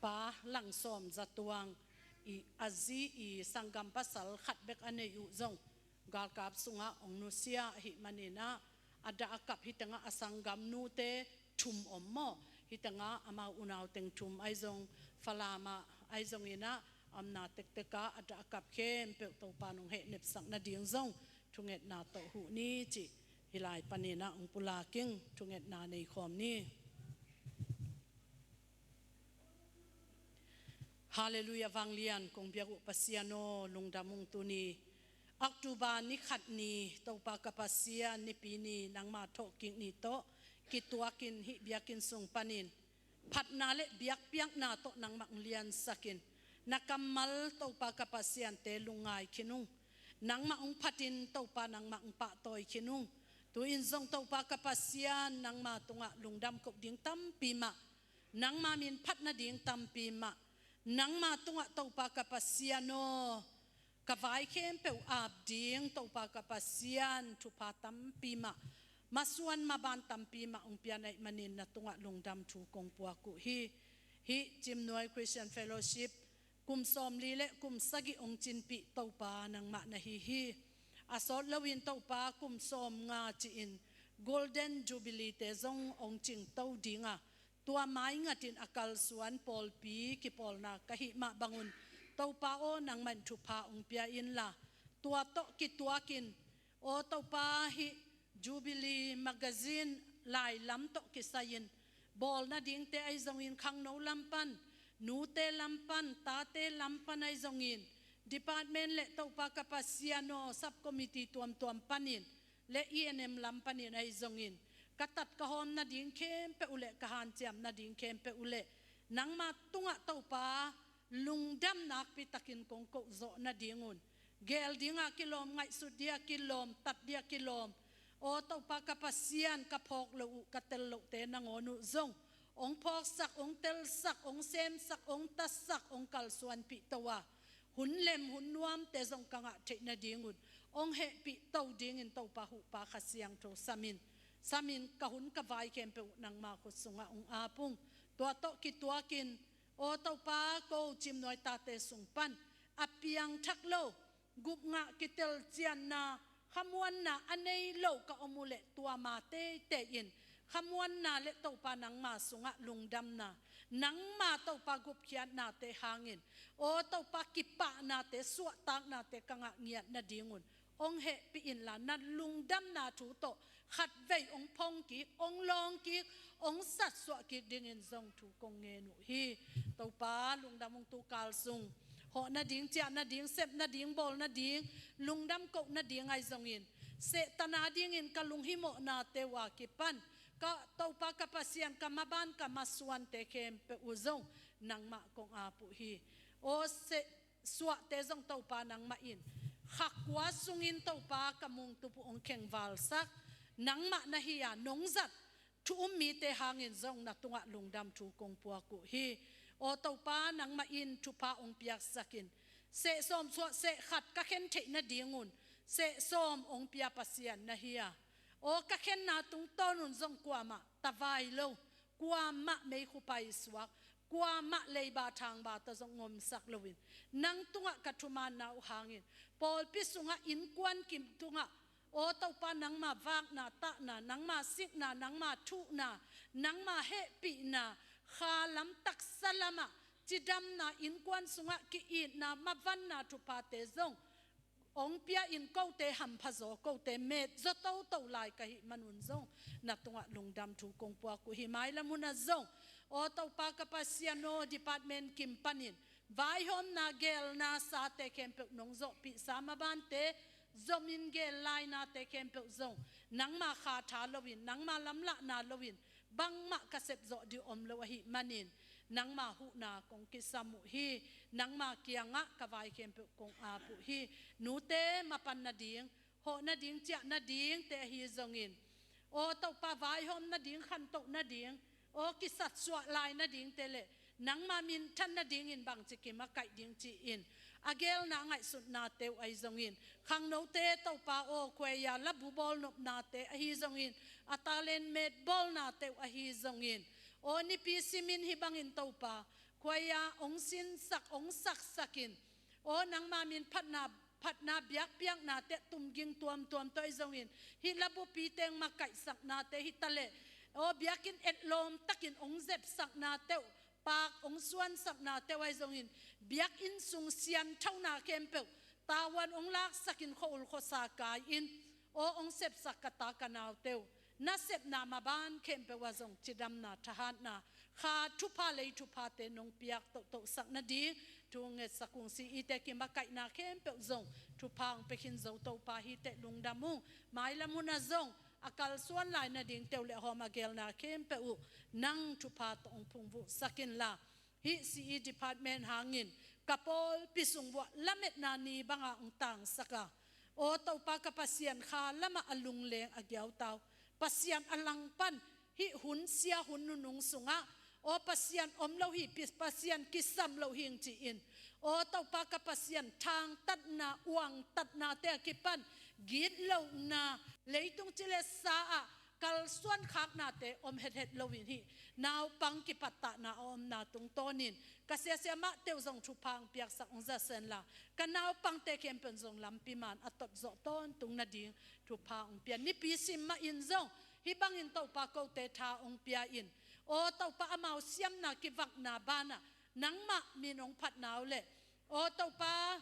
Pa Lang Sawm Za Tuang i a zi i sanggam pasal khat bek a nei uh zong galkap sungah ong nusia ahih manin ah a dah a kap hih tengah a sanggam nute thum om maw? Hih tengah amau unau teng thum ahi zong Falam ah ahi zongin ah a omna tektek ah a dah a kap khempeuh Topa nong hehnepsak nading zong thungetna tawh huh ni cih hih lai panin ah ong pulak ing. Thungetna nei khawm ni. Halleluiah. Vanglian kong biak uh Pasian aw, lungdam ung. Tuni October ni khat ni, Topa ka Pasian, Nipi ni, nangma thawhkik ni tawh kituakin hih biakinn sung panin phatna le biakpiakna tawh nangmah ong liansakin, na kammal Topa ka Pasiante lungngai khin ung. Nangmah ong phatin Topa nangmah ong pahtawi khin ung. Tu-in zong Topa ka Pasian, nangma tungah lungdam koh ding tampi mah, nangma min phat nading tampi mah, nangma tungah Topa ka Pasian aw, ka vai khempeuh ap ding Topa ka Pasian thupha tampi mah, masuan maban tampi mah ong pian ahih manin na tungah lungdam thu kong puak uh hi. Hih Cimnuai Christian Fellowship kum sawmli le kum sagih ong cinpih Topa nangmah na hi hi. A sawt loin Topa kum sawmnga ci-in Golden Jubilee te zong ong cingto ding a, tua maingatin a kalsuan pawlpi kipawlna ka hih mah bangun Topa aw, nangmah in thupha ong pia inla, tua tawh kituakin aw Topa, hih Jubilee Magazine lailam tawh kisai-in bawl nadingte ahi zongin, khangno lam pan, nute lam pan, tate lam pan ahi zongin, department le Topa ka Pasian aw, subcommittee tuamtuam panin le E N M lam panin ahi zongin, ka tat ka hawm nading khempeuh uh le ka hanciam nading khempeuh uh le nangma tungah Topa lungdam nakpi takin kong koh zawh nadingun, gel dingah kilawm, ngaihsut dingah kilawm, tat dingah kilawm, aw Topa ka Pasian, ka phawk loh uh, ka tel lohte nangawn uh zong ong phawksak, ong telsak, ong semsak, ong tatsak, ong kalsuanpih to a, hun lem hun nuamte zong ka ngah theih nadingun ong hehpih to dingin Topa huhpa Kha Siangtho samin, samin ka hun ka vai khempeuh uh nangma khut sungah ong ap ung. Tua tawh kituakin aw Topa, ko Cimnuai tate sung pan a piangthak lo, gupngah, kitelcianna, khamuanna a nei lo ka om uh leh tua ma teitei in khamuanna le Topa nangma sungah lungdamna, nangma Topa gupkhiatnate hangin aw Topa kipahnate, suahtaknate ka ngah ngiat nadingun ong hehpih inla, na lungdamna thu tawh khatvei ong phong kik, ong lawng kik, ong satsuah kik dingin zong thu kong ngen uh hi. Topa lungdam ung. Tu kal sung hawh nading, ciah nading, sep nading, bawl nading, lungdam koh nading ahi zongin, Satan a dingin ka lunghimawhnate uh a kipan ka Topa ka Pasian, ka maban ka masuante khempeuh uh zong nangmah kong ap uh hi. Aw se suahte zong Topa nangmah in kha kua sungin Topa ka mungtup uh ong khengvalsak nangmah na hi a, nong zat thu um mite hangin zong na tungah lungdam thu kong puak uh hi. Aw Topa, nangmah in thupha ong piaksakin, seh sawm suah seh khat ka khen theih nadingun seh sawm ong pia Pasian na hi a, aw ka khenna tungtawnun zong kuamah tavai lo, kuamah meikhu paisuak, kuamah leiba thangba tawh zong ngomsak loin nang tungah ka thumaanna uh hangin, pawlpi sungah innkuan kim tungah aw Topa, nangma vakna, tahna, nangma sikna, nangma thuhna, nangma hehpihna, kha lam taksa lamah cidamna, innkuan sungah ki-itna, mavanna thuphate zong ong pia in kote hampha zaw, kote met zaw toto lai ka hih manun zong na tungah lungdam thu kong puak uh hi. Mailam hunah zong aw Topa ka Pasian aw, department kim panin vaihawmna, gelna sate khempeuh nong zawhpihsa mabante, zomin gel lainate khempeuh zong nangma kha tha loin, nangma lamlahna loin bangmah ka sepzawh ding om lo ahih manin, nangma huhna kong kisam uh hi. Nangma kiangah ka vai khempeuh kong ap uh hi. Nute mapan nading, hawh nading, ciah nadingte ahi zongin, aw Topa, vaihawm nading, khantoh nading, aw kisatsuah lai nadingte le nangma minthan nadingin bangci kimakaih ding ci-in a gelna ngaihsutnate uh ahi zongin, khangnote Topa aw, khuaia labu bawlnopnate ahi zongin, a talent met bawlnate uh ahi zongin, aw nipi simin hih bangin Topa, khuaia hong sinsak, hong saksakin, aw nangma min phatna, phatna biakpiaknate tumging tuamtuam tawh ahi zongin, hih labupi teng makaihsaknate hi taleh, aw biakinn etlawm takin hong zepsaknate uh, pak hong suansaknate uh ahi zongin, biakinn sung sianthona khempeuh tavuan hong laksakin, khua-ul khuasa kai-in, aw hong sepsak ka ta ka naute uh nasepna maban khempeuh ah zong cidamna, thahatna, kha thupha, lei thuphate nong piak tohtohsak nading thu ngetsak ung. Si-ite kimakaihna khempeuh zong thupha hong pia khin zo Topa, hihte lungdam ung. Mailam hun ah zong a kalsuan lai nadingte uh le a hawm a gelna khempeuh uh nang thupha tawh hong phungvuhsak inla, hih C E department hangin ka pawlpi sung vuah lametna ni banga hong tangsak a, aw Topa ka Pasian, kha lamah a lungleng a giautau Pasian a langpan, hih hun sia hun nunung sungah, aw Pasian om lo hi, pi-, Pasian kisam lo hing ci-in, aw Topa ka Pasian, thangtatna, uangtatnate a kipan gitlohna, leitung ci le sa ah kalsuan khaknate om hethet loin, hih naupang kipattahna a omna tungtawnin ka siasia mahte uh zong thupha hong piaksak hong zasenla, ka naupangte khempeuh in zong lampi man a totzawh tawntung nading thupha hong pia. Nipi sim mahin zong hih bangin Topa kote tha hong pia-in, aw Topa amau siamna kivakna banah nangmah min hong phatna uh le, aw Topa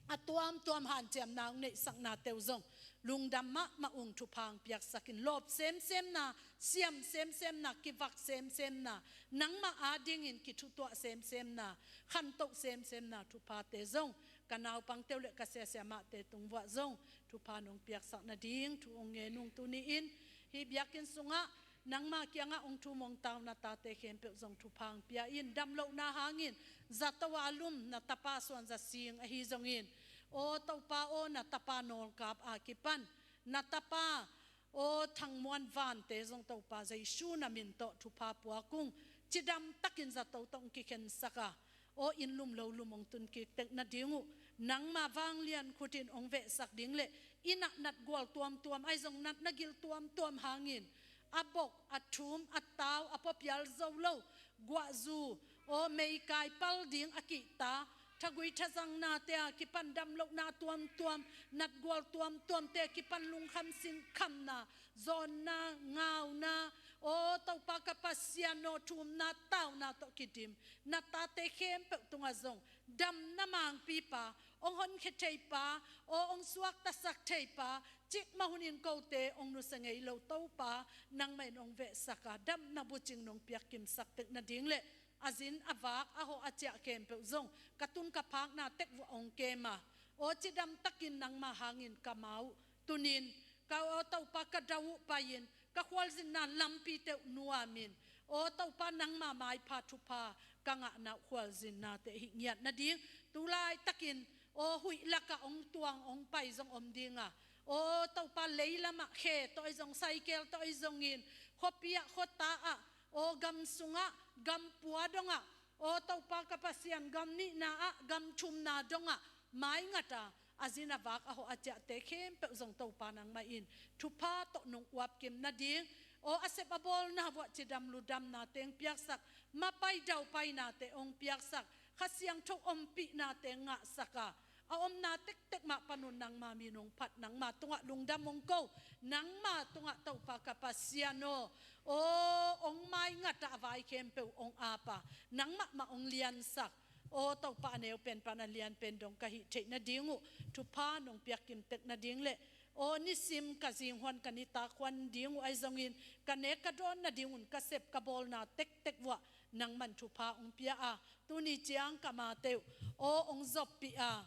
a tuamtuam hanciamna hong neihsaknate uh zong lungdam mahmah ung. Thupha hong piaksakin, lawp semsemna, siam semsemna, kivak semsemna, nangmah adingin kithutuah semsemna, khantoh semsemna thuphate zong ka naupangte uh le ka siasia mahte tung vuah zong thupha nong piaksak nading thu hong ngen ung. Tuni-in hih biakinn sungah nangma kiangah hong thum hong tau na tate khempeuh zong thupha hong pia-in, damlohna hangin zato a lum na tapa Suan Za Sing ahi zongin, aw Topa aw, na tapa Nawlkap a kipan na tapa aw Thang Muan Vante zong Topa Jesu na min tawh thupha puak ung. Cidamtakin zato tawh hong kikhensak a, aw inn lum lo lum hong tun kik tek nading uh nangma vanglian khutin hong vehsak ding le, inn ah natgual tuamtuam ahi zong natna gil tuamtuam hangin a bok, a thum, a tau, a puapial zo lo guahzu, aw meikai pal ding a kihta, thagui thazangnate a kipan damlohna tuamtuam, natgual tuamtuamte a kipan lungkham sinkhamna, zawnna, ngauna, aw Topa ka Pasian aw, thumna, tauna tawh kidim na tate khempeuh tungah zong damna mangpipa, hong honkhia theipa, aw hong suaktasak theipa, cikmah hunin kote hong nusia ngei lo Topa nangmah in hong vehsak a, damna bucing nong piakkimsak tek nading le a zin a vak a hawh a ciah khempeuh zong ka tun ka phakna tek vuah hong kem a, aw cidamtakin nangma hangin ka mau uh tunin, ka aw Topa ka dau uh pai-in ka khualzinna lampite uh nuamin, aw Topa nangma maipha thupha ka ngahna uh khualzinnate hih ngiat nading, tu laitakin aw huih lakah hong tuang hong pai zong om ding a, aw Topa lei lamah khe tawh ahi zong, saikel tawh ahi zongin, khuapi ah khuata ah, aw gam sungah, gam pua dongah, aw Topa ka Pasian, gam nihna ah, gam thumna dongah maingat a, a zin a vak a hawh a ciahte khempeuh zong Topa nangmah in thupha tawh nong uapkim nading, aw a sep a bawlna vuah cidam ludamnate hong piaksak, mapai daupainate hong piaksak, Kha Siangtho ompihnate ngahsak a, a omna tektek mah panun nangma min hong phat, nangma tungah lungdam hong ko. Nangma tungah Topa ka Pasian aw, aw hong maingat a, a vai khempeuh hong ap a, nangmah mah hong liansak. Aw Topa, a neu pen pan a lian pen dong ka hih theih nading uh thupha nong piakkim tek nading le, aw nisim ka zinghuan ka nitak huan ding uh ahi zongin, ka nek ka dawn nadingun ka sep ka bawlna tektek vuah nangman thupha hong pia a, tuni ciang ka mate uh aw hong zoppih a,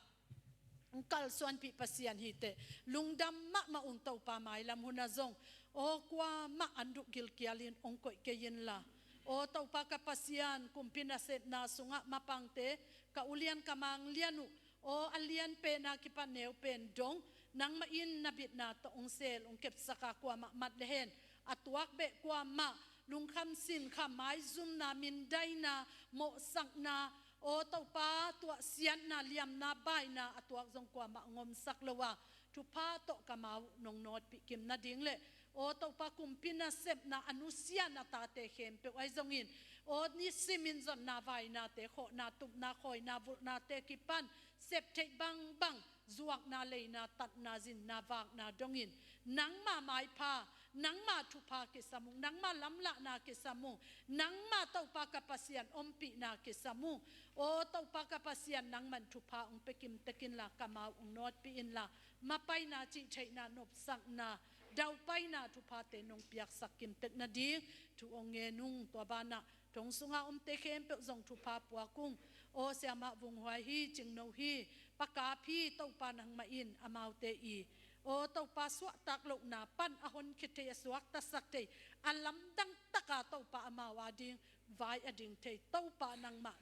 hong kalsuanpih Pasian hi teh. Lungdam mahmah ung Topa, mailam hun ah zong Aw kuamah an duh gilkialin hong koih kei inla, aw Topa ka Pasian, kumpi nasepna sungah mapangte, ka ulian ka manglian uh, aw a lianpen a kipan neupen dong nangmah in na bitna tawh hong seel hong kepsak a, kuamah mat le hen a tuak beh kuamah lungkham sinkham, maizumna, mindaina, mawhsakna, aw Topa tuahsiatna, liamna, baina a tuak zong kuamah hong omsak lo a, thupha tawh ka mau uh nong nawtpih kim nading le, aw Topa kumpi nasepna a nusia na tate khempeuh ahi zongin, aw nisimin zonna vainate, khawhna tupna, khawina vulhnate kipan sep theih bangbang, zuakna, leina, tatna, zinna, vakna dongin nangma maipha, nangma thupha kisam ung, nangma lamlahna kisam ung, nangma Topa ka Pasian ompihna kisam ung. Aw Topa ka Pasian, nangman thupha hong pia kim tek inla, ka mau hong nawtpih inla, mapaina, cihtheihna, nopsakna, daupaina thuphate nong piaksak kim tek nading thu hong ngen ung. Tua banah thong sunga omte khempeuh zong thupha puak ung. Aw siamah Vung Huai hi, Cingno hi, Pa Kap hi, Topa nangmah in amaute i, aw Topa suahtak lohna pan a honkhia thei, a suaktasak thei, a lamdang taka Topa amau ading vai a ding thei Topa nangmah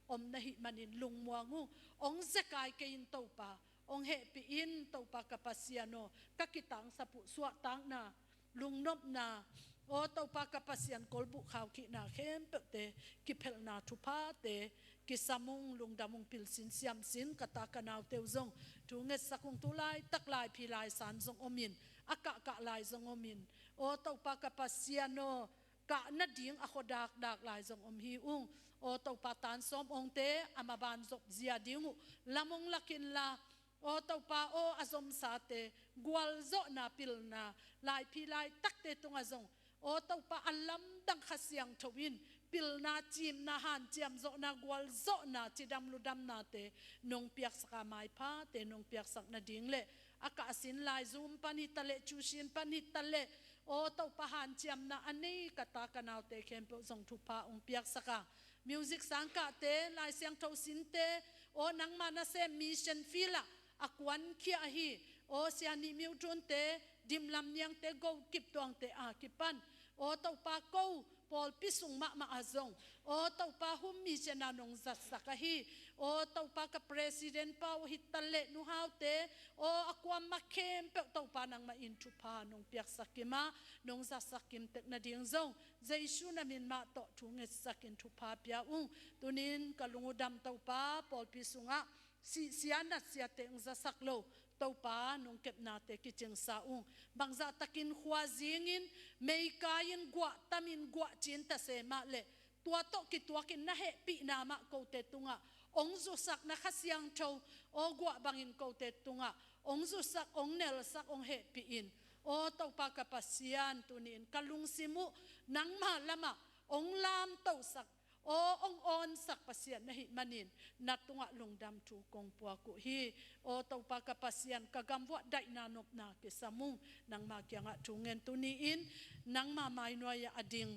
om na hih manin lungmuang ung. Hong zekai kei in Topa, hong hehpih in Topa ka Pasian aw, ka kitangsap uh suahtakna, lungnopna, aw Topa ka Pasian, kolbuh khaukhihna khempeuhte kiphelhna thuphate kisam ung. Lungdam ung, pilsin siamsin ka ta ka naute uh zong thu ngetsak ung. Tu laitak lai phi lai san zong omin, a kahkah lai zong omin, aw Topa ka Pasian aw, kah nading a khuadak dak lai zong om hi ung. Aw Topa tan sawm ongte a maban zop zia ding uh lam hong lak inla, aw Topa aw a zomsate gualzawhna, pilna, laiphi laitakte tungah zong, aw Topa a lamdang Kha Siangtho in pilna, cimna, hanciamzawhna, gualzawhna, cidam ludamnate nong piaksak a, maiphate nong piaksak nading le, a kahsin lai zum pan hi taleh, cusin pan hi taleh, aw Topa hanciamna a nei ka ta ka naute khempeuh zong thupha hong piaksak a, music sangkahte, Lai Siangtho sinte, aw nangma nasem mission field ah a kuankhia ahi, aw Sia Ni Myo Tun te, Dim Lam Niang te, Go Kip Tuang te a kipan, aw Topa ko pawlpi sung mahmah ah zong, aw Topa hum mission a nong zatsak ahi, aw Topa ka president pa uh hi taleh, Nu Hau te, aw a kuamah khempeuh Topa nangmah in thupha nong piaksak kim a, nong zatsak kim tek nading zong Jesu na min mah tawh thu ngetsak in thupha pia ung. Tunin ka lung uh dam Topa, pawlpi sungah sihsia natsiate hong zasak lo Topa nong kepnate kicingsa ung. Bangzah takin khua zingin, meikai-in, guah tamin, guah cin ta se mah leh, tua tawh kituakin na hehpihna mah kote tungah hong zusak, na Kha Siangtho aw guah bangin kote tungah hong zusak, hong nelsak, hong hehpih in, aw Topa ka Pasian, tuni-in ka lungsim uh nangma lamah hong lamtosak, aw hong awnsak Pasian na hih manin na tungah lungdam thu kong puak uh hi. Aw Topa ka Pasian, ka gamvuah daihna nopna kisam ung. Nangma kiangah thu ngen, tuni-in nangma mainuai-ah a ding,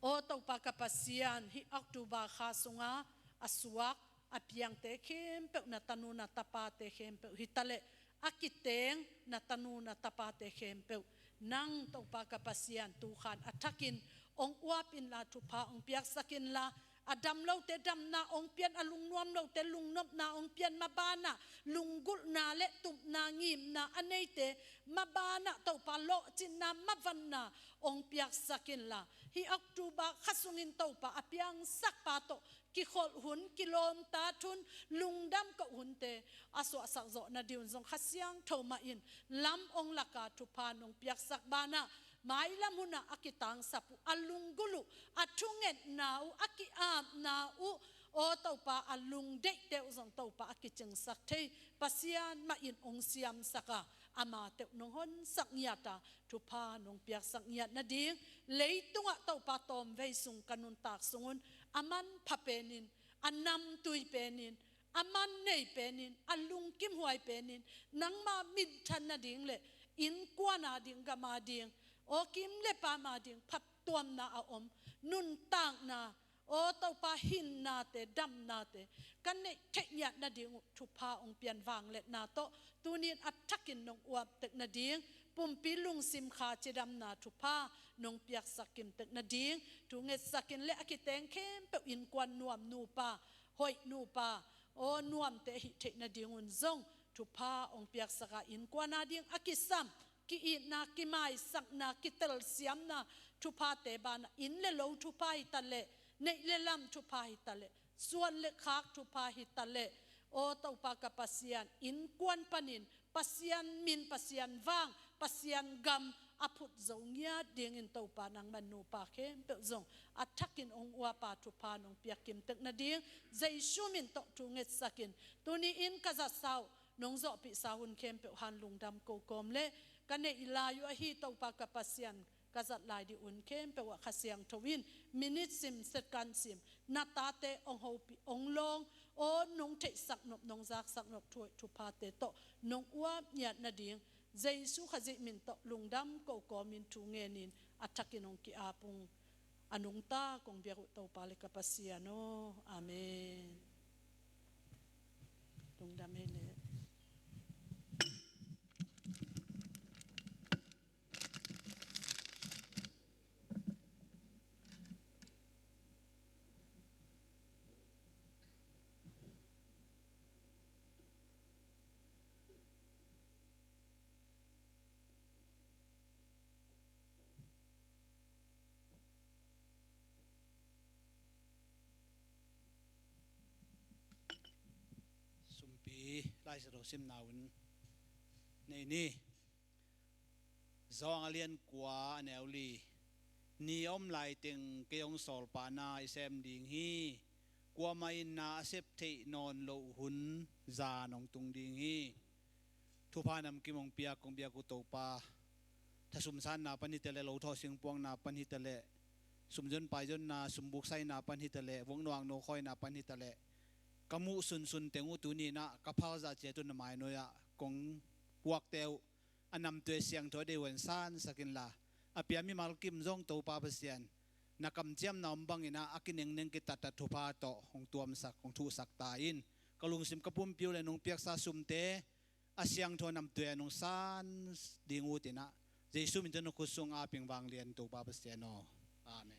aw Topa ka Pasian, hih October kha sunga a suak a piangte khempeuh, na tanu na tapate khempeuh hi taleh, a kiteng na tanu na tapate khempeuh, nang Topa ka Pasian, tukhan a thakin hong uap inla, thupha hong piaksak inla, a dam lote damna hong pian, a lungnuam lote lungnopna hong pian, mabanah lunggulhna le tupna, ngimna a neite mabanah Topa lawhcinna, mavanna hong piaksak inla, hih October kha sungin Topa a piangsak pa tawh kikholh hun, kilawmtat hun, lungdam koh hunte a suahsak zawh nading un zong Kha Siangtho mah in lam hong lak a, thupha nong piaksak banah, mailam hunah a kitangsap uh, a lunggulh uh, a thungetna uh, a ki-apna uh, aw Topa a lungdeihte uh zong Topa a kicingsak thei Pasian mah in hong siamsak a, amate uh nong honsak ngiat a, thupha nong piaksak ngiat nading, leitungah Topa tawmvei sung ka nuntak sungun a manpha penin, a namtui penin, a man nei penin, a lungkimhuai penin, nangma minthan nading le innkuan ading, gam ading, aw kim le pam ading phattuamna a om, nuntakna, aw Topa hinnate, damnate ka neih theih ngiat nading uh thupha hong pian, vangliatna tawh tuni-in a thakin nong uap tek nading, pumpi lungsim kha cidamna thupha nong piaksak kimtek nading thu ngetsakin le a kiteng khempeuh innkuan nuam nupa, hoih nupa, aw nuamte hih theih nadingun zong thupha hong piaksaka innkuan ading a kisam ki-itna, kimaisakna, kitelsiamna thuphate banah inn le lo thupha hi taleh, neih le lam thupha hi taleh, suan le khak thupha hi taleh, aw Topa ka Pasian, innkuan panin Pasian min, Pasian vang, Pasian gam a phut zo ngiat dingin Topa nangman nupa khempeuh zong a thakin hong uapa thupha nong piak kimtek nading Jesu min tawh thu ngetsakin tuni-in ka zatsa uh, nong zawhpihsa hun khempeuh han lungdam ko kawm le ka neih lai uh ahi Topa ka Pasian, ka zat lai ding hun khempeuh ah Kha Siangtho in minit sim, second sim na tate hong hopih, hong lawng, aw nong theihsak nop, nong zaksak nop thu hoih thuphate tawh nong uap ngiat nading Jesu Khazih min tawh lungdam ko kawmin thu ngenin a thakin hong ki-ap ung. A nungta kong biak uh Topa le ka Pasian aw. Amen. Lungdam hi leh. Sumpi Lai Siangtho simna hun nei ni. Zawng a lian kua a neu li. Ni a om laiteng kei hong sawlpana i sem ding hi. Kuamah in na a sep theih nawn loh hun zan hong tung ding hi. Thupha namkim hong piak kong biak uh Topa, thasum sanna pan hi taleh, lo thawh singpuakna pan hi taleh, sumzon paizonna, sumbuk saina pan hi taleh, voknuak nokhawina pan hi taleh, ka muh sunsun teng uh tuni-in ah ka phal zah ciat uh na mainuai-ah kong puakte uh a namtui a siangtho a deih uh in sansak inla, a pia mimal kim zong Topa Pasian, na kamciamna om bangin ah a kinengneng kitattat thupha tawh hong tuamsak, hong thuhsak ta in. Ka lungsim ka pumpi uh le nong piaksa sumte a siangtho namtui a nong san ding uh teh, Jesu min tawh na khut sung a ping vanglian Topa Pasian aw. Amen.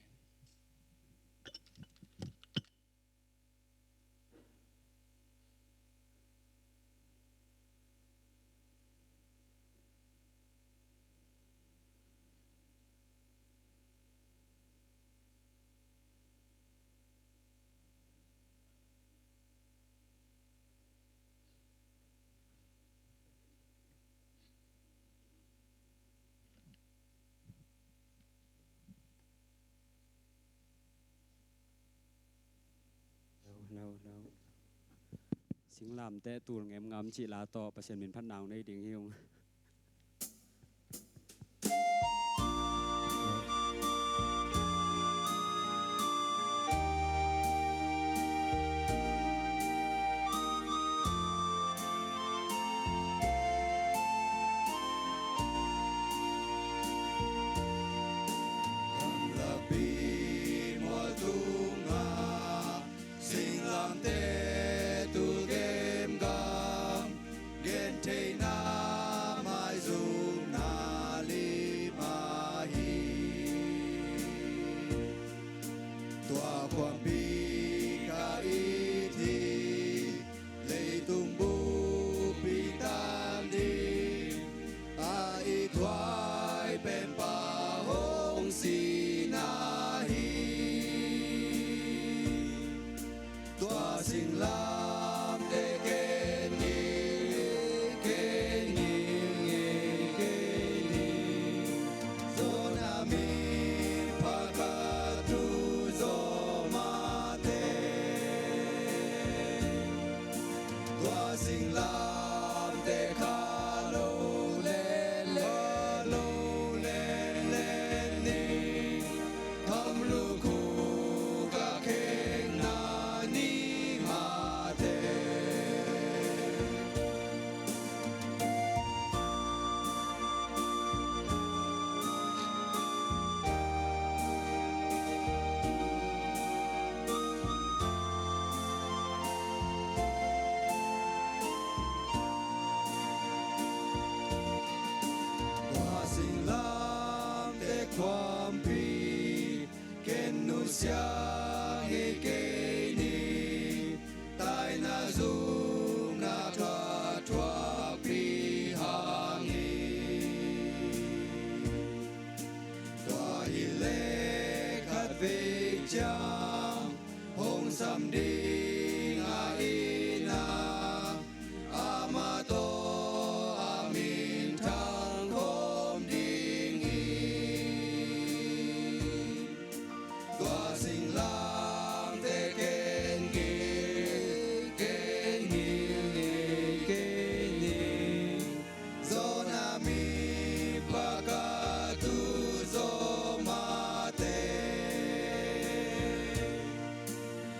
No, no, no. Singlamteh tul ngemngam cih la tawh Pasian min phatna hong nei ding hi ung. Gamlapi mual tungah singlamteh tul ngemngam, gentheihna ding a ina, amah tawh a minthang khawm ding hi. Tua singlamteh kei ngil, kei ngil ngei kei ni. Zona mi pakatu zo mate.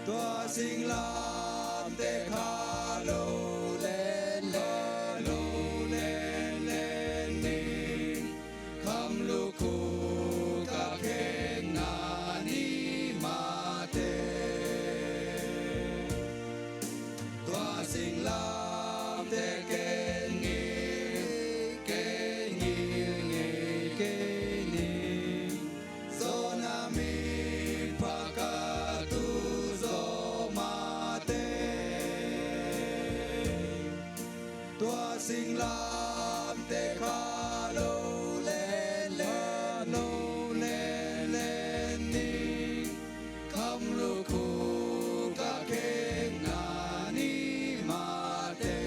Tua singlamteh kha lo len len, lo len len ni. Kham lukhu ka khenna ni mate. Tua singlamteh kei ngil, kei ngil ngei kei ni. Zona mi pakatu zo mate. Tua singlamteh kha lo len len, lo len len ni. Kham lukhu ka khenna ni mate.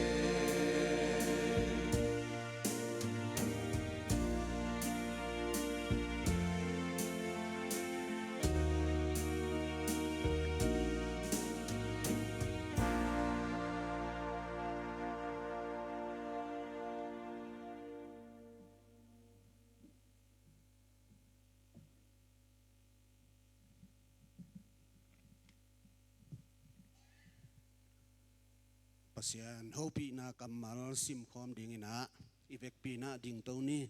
Pasian hopihna kammal simkhawm dingin ah i vekpi-in ah dingto ni.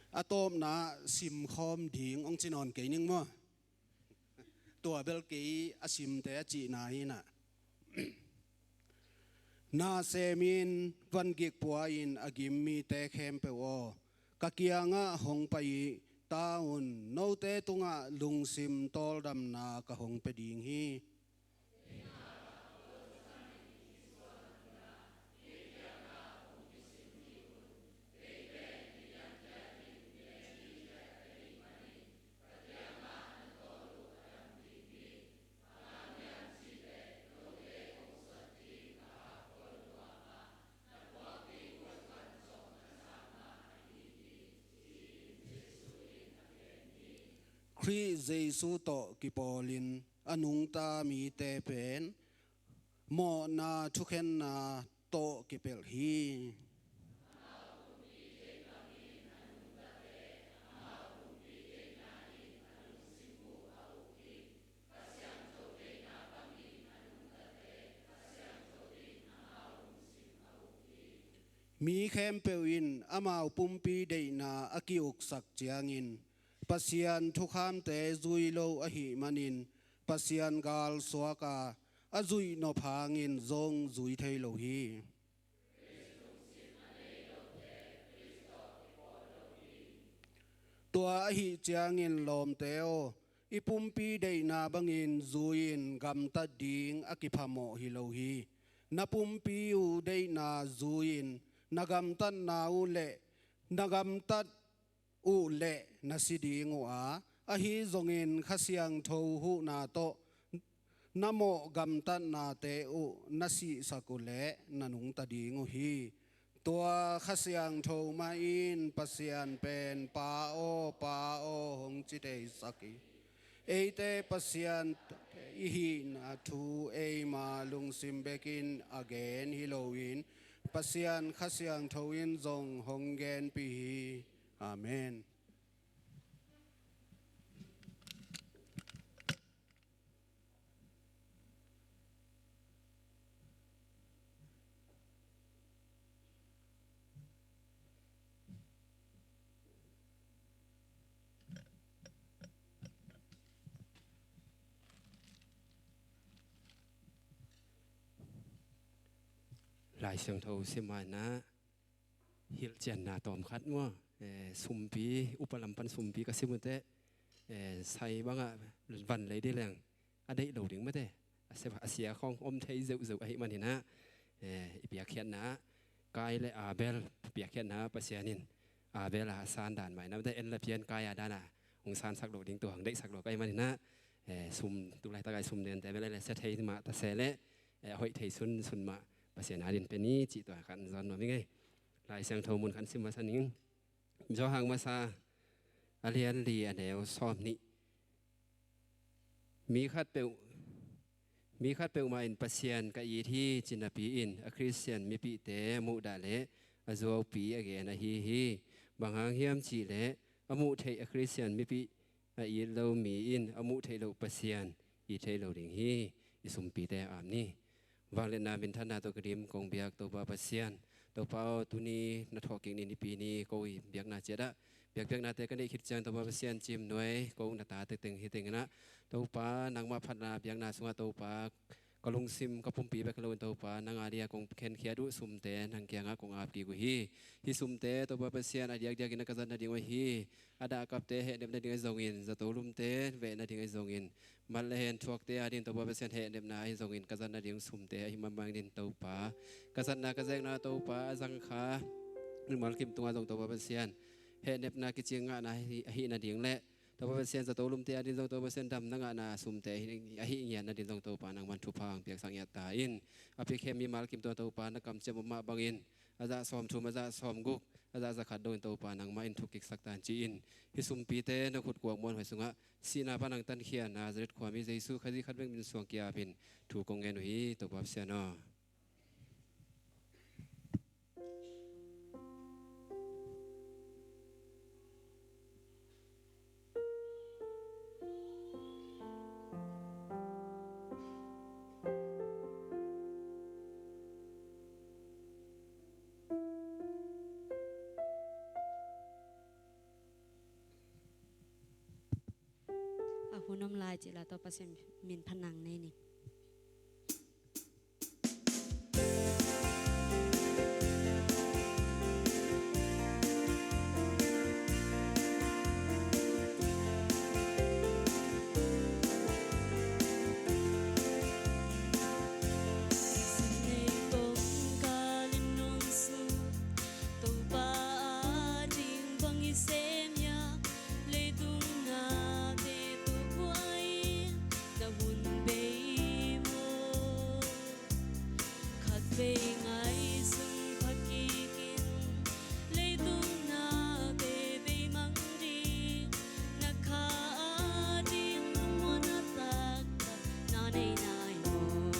A tawpna simkhawm ding hong ci nawn kei ning maw? Tua bel kei a simte a cihna hi-in ah. Na semin van gikpua-in a gim mite khempeuh aw, ka kiangah hong pai ta un, note tungah lungsim tawldamna ka hong pia ding hi. Khrih Jesu tawh kipawlin a nungta mite pen mawhna thukhenna tawh kipelh hi. Mi khempeuh in amau pumpi deihna a ki-uksak ciangin Pasian thukhamte zui lo ahih manin Pasian galsuak a, a zuih nop hangin zong zui thei lo hi. Tua ahih ciangin lawmte aw, i pumpi deihna bangin zui-in gamtat ding a kiphamawh hi lo hi. Na pumpi uh deihna zui-in na gamtatna uh leh na gamtat uh leh na si ding uh a, ahi zongin Kha Siangtho huhna tawh na mawh gamtatnate uh na sihsak uh leh na nungta ding uh hi. Tua Kha Siangtho mah in Pasian pen Pa aw, Pa aw hong ci theisak hi. Eite Pasian i hihna thu eima lungsim bekin a gen hi loin Pasian Kha Siangtho in zong hong genpih hi. Amen. Lai Siangtho sim maina hilhcianna tawm khat maw? Eh, sumpi, upa lam pan sumpi ka sim uh teh, eh, sai bangah van lei dih leng a deih lo ding mate. A sia, a sia khawng om thei zeuhzeuh ahih manin ah, eh, i piakkhiatna ah Kain le Abel piakkhiatna ah Pasian in Abel a san dan mah in ah mate, en le pian Kain a dan a hong sansak lo ding tua hong deihsak lo ahih manin ah, eh, sum, tu laitak a i sum nente bel le sia thei mah ta se leh, eh, a hoih thei sunsun mah Pasian adingin pia ni cih tua kan zon nuam ing ei. Lai Siangtho mun kan sim masa ning. Johan masa a lian li a neu sawm nih. Mi khat peuh, mi khat peuhmah in Pasian ka it hi ci napi in a Khristian mipihte a muhdah leh a zuaupi a gen ahi hi. Bang hang hiam cih leh a muh theih a Khristian mipih a it lo mi in a muh theih loh Pasian it thei lo ding hi. I sumpite a ap ni. Vangliatna minthanna tawh ka dim kong biak Topa Pasian. Topa aw, tuni na thawhkik ni, nipi ni ko i biakna ciat ah biakpiaknate ka neih khit ciang Topa Pasian, cimnuai ko na tate teng hi teng in ah, Topa nangmah phatna biakna sungah Topa ka lungsim ka pumpi bek hi loin Topa nang a dia kong khenkhiat uh sumte nang kiangah kong ap kik uh hi. Hih sumte Topa Pasian a diakdiakin a ka zat nading uh hi. A dahkapte hehnep nading ahi zongin, zato lumte veh nading ahi zongin, mat le hen thuakte ading Topa Pasian hehnepna ahi zongin ka zat nading sumte ahi manmanin Topa, ka zatna ka zekna Topa a zangkha mimal kim tungah zong Topa Pasian hehnepna kicing ngahna ahi, ahi nading le Topa Pasian zato lumte ading zong Topa Pasian damna ngahna sumte ahi, ahi ngiat nading zong Topa nangman thupha hong piaksak ngiat ta in. A piakhia mimal kim tungah Topa na kamciam om mah bangin a zah sawmthum, a zah sawmguk, a zah zakhat dongin Topa nangmah in thuk kiksak tan ci-in hih sumpite na khut kuak muanhuai sungah sihna pan hong tankhia Nazareth khuami Jesu Khazih khat bek min suang kiapin thu kong ngen uh hi Topa Pasian aw. A hun om lai cih la tawh Pasian min phanang nei ning. Topa ading bang i sem hiam, leitung nate tua buai na hun bei maw? Khat vei ngaihsun pha kikin leitung nate bei mang ding, na kha ading lungmuanna taktak na nei nai maw?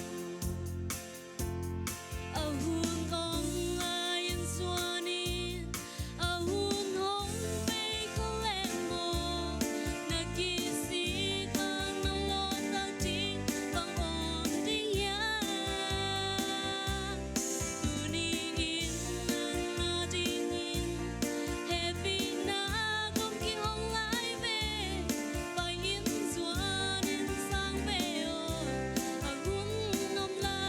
A hun om lai-in zuanin a hun hong bei kha leh maw, na kisik hang na lawhtak ding bang om ding hiam? Tuni-in nang adingin hehpihna kong kihong lai ve. Pai in zuanin sang ve aw, a hun om lai.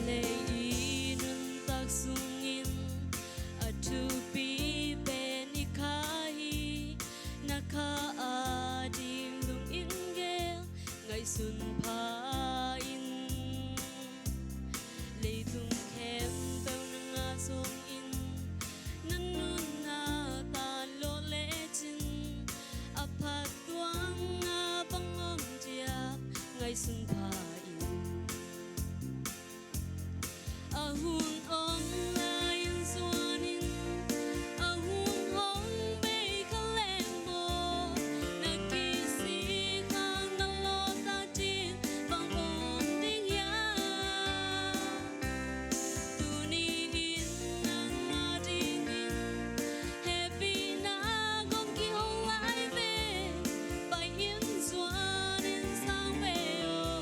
Lei i nuntak sungin a thupi pen i kha hi. Na kha ading lungin gel ngaihsun pha-in, leitung khempeuh na ngah zongin na nunna tan lawh lecin a phattuamna bang om diam ngaihsun pha-in. A hun om lai-in zuanin a hun hong bei kha leh maw, na kisik hang na lawhtak ding bang om ding hiam? Tuni-in nang adingin hehpihna kong kihong lai ve. Pai in zuanin sang ve aw,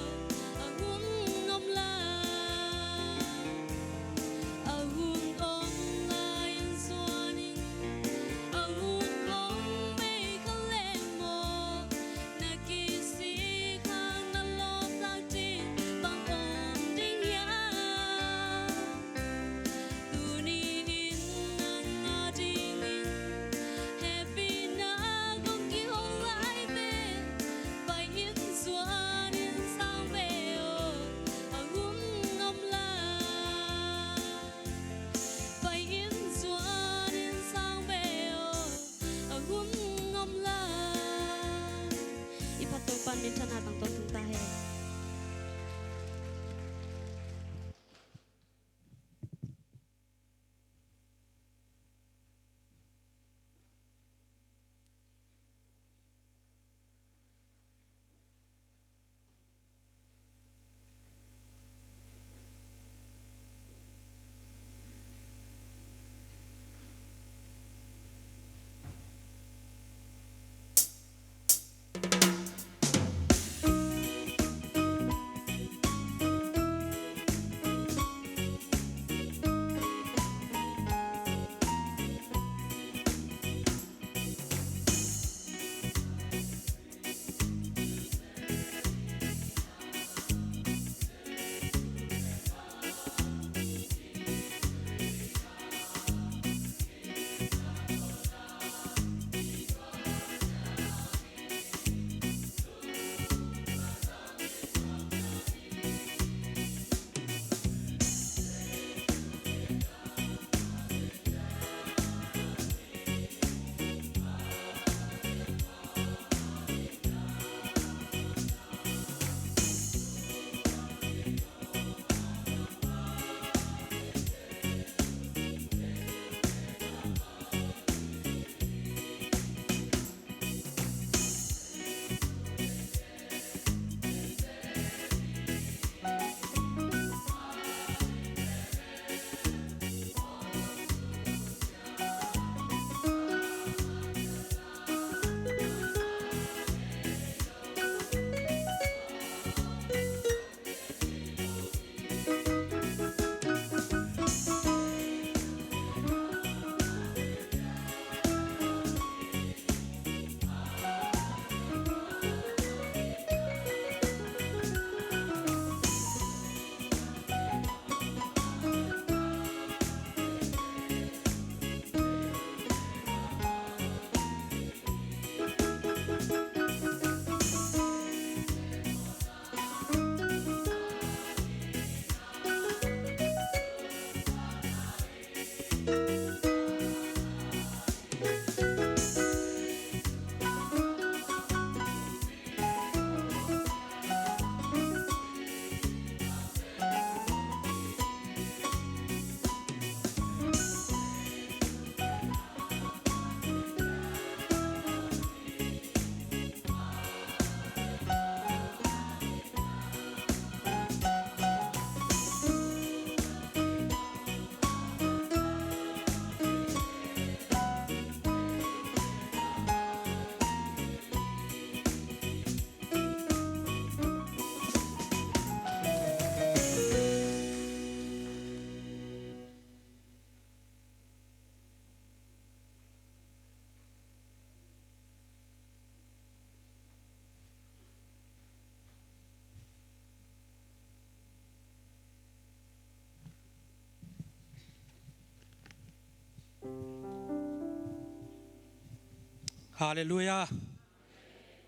Halleluia.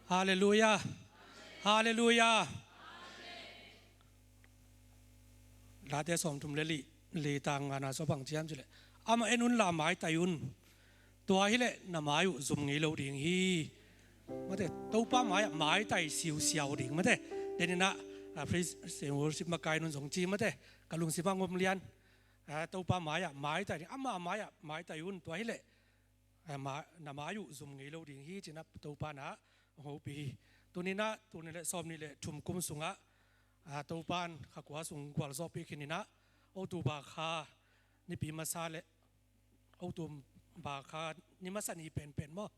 Halleluia. Halleluia. Late sawmthum le li, li tang ngana sawpang ciam cileh, amah en unla maitai un. Tua hileh na mai uh zum ngei lo ding hi. Mate, Topa mai-ah maitai siusiau ding mate. Deninah, ah, praise and worship makai nun zong ci mate. Ka lungsimah ngom lian. Ah, Topa mai-ah maitai ding, ama mai-ah maitai un. Tua hileh, ah, ma, na mai uh zum ngei lo ding hi cinah Topa nah hong hopih hi. Tuninah, tuni le sawmnih le thum kum sungah, ah, Topan kha kua sung gualzawhpih khininah, October kha nipi masa le October kha ni masa ni penpen maw,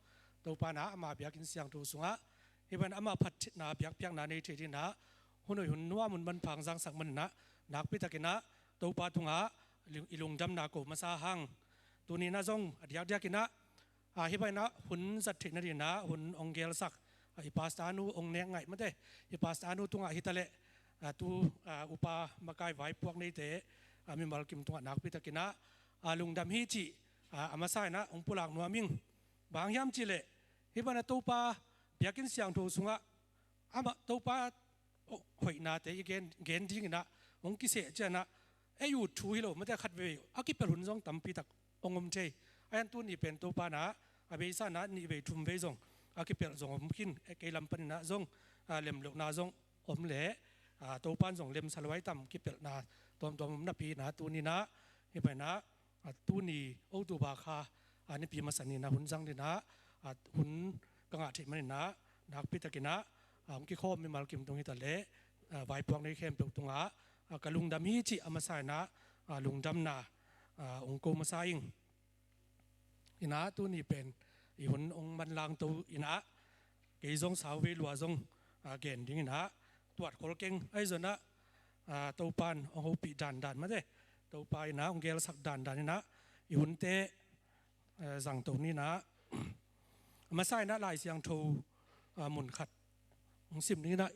Topa nah ama biakinn siangtho sungah hih bang amah phatna biakpiakna nei thei dinah hun hoih hun nuam hun manpha hong zangsak maninah nakpitakinah Topa tungah i lungdamna ko masa hang. Tuninah zong a diakdiakinah, ah, hih bang inah hun zat theihna dinah hun hong gelsak, ah, i pastor nu hong nek ngaih mate, i pastor nu tungah hitaleh, ah, tu, ah, upa makai vaipuak neite, ah, mimal kim tungah nakpitakinah, ah, lungdam hi cih, ah, a masa inah hong pulak nuam ing. Bang hiam cihleh, hih bang inah Topa biakinn siangtho sungah amah Topa hoihnate i gen, gen dinginah hong kiseh cianah, ei ut thu hi lo mate, khatvei a kipelh hun zong tampitak hong om thei. A hian tuni pen Topa nah a beisa nah nih vei thum vei zong a kipelh zong om khin, eh, kei lam paninah zong, ah, lemlohna zong om leh, ah, Topan zong lemsa luai tam kipelhna tuamtuam om napi nah tuninah hih bang inah, ah, tuni October kha, ah, nipi masa ninah hun zang dinah, ah, hun ka ngah theih maninah nakpitakinah, ah, hong kikhawm mimal kim tung hitaleh, ah, vaipuak nei khempeuh tungah, ah, ka lungdam hi cih a masa inah, ah, lungdamna, ah, hong ko masa ing. Inah tuni pen i hun hong manlangto inah kei zong sauvei lua zong, ah, gen dinginah tuat khol keng ahi zonah, ah, Topan hong hopih dandan mate, Topa inah hong gelsak dandan inah i hunte, ah, zangto ninah a masa inah Lai Siangtho, ah, mun khat hong sim dinginah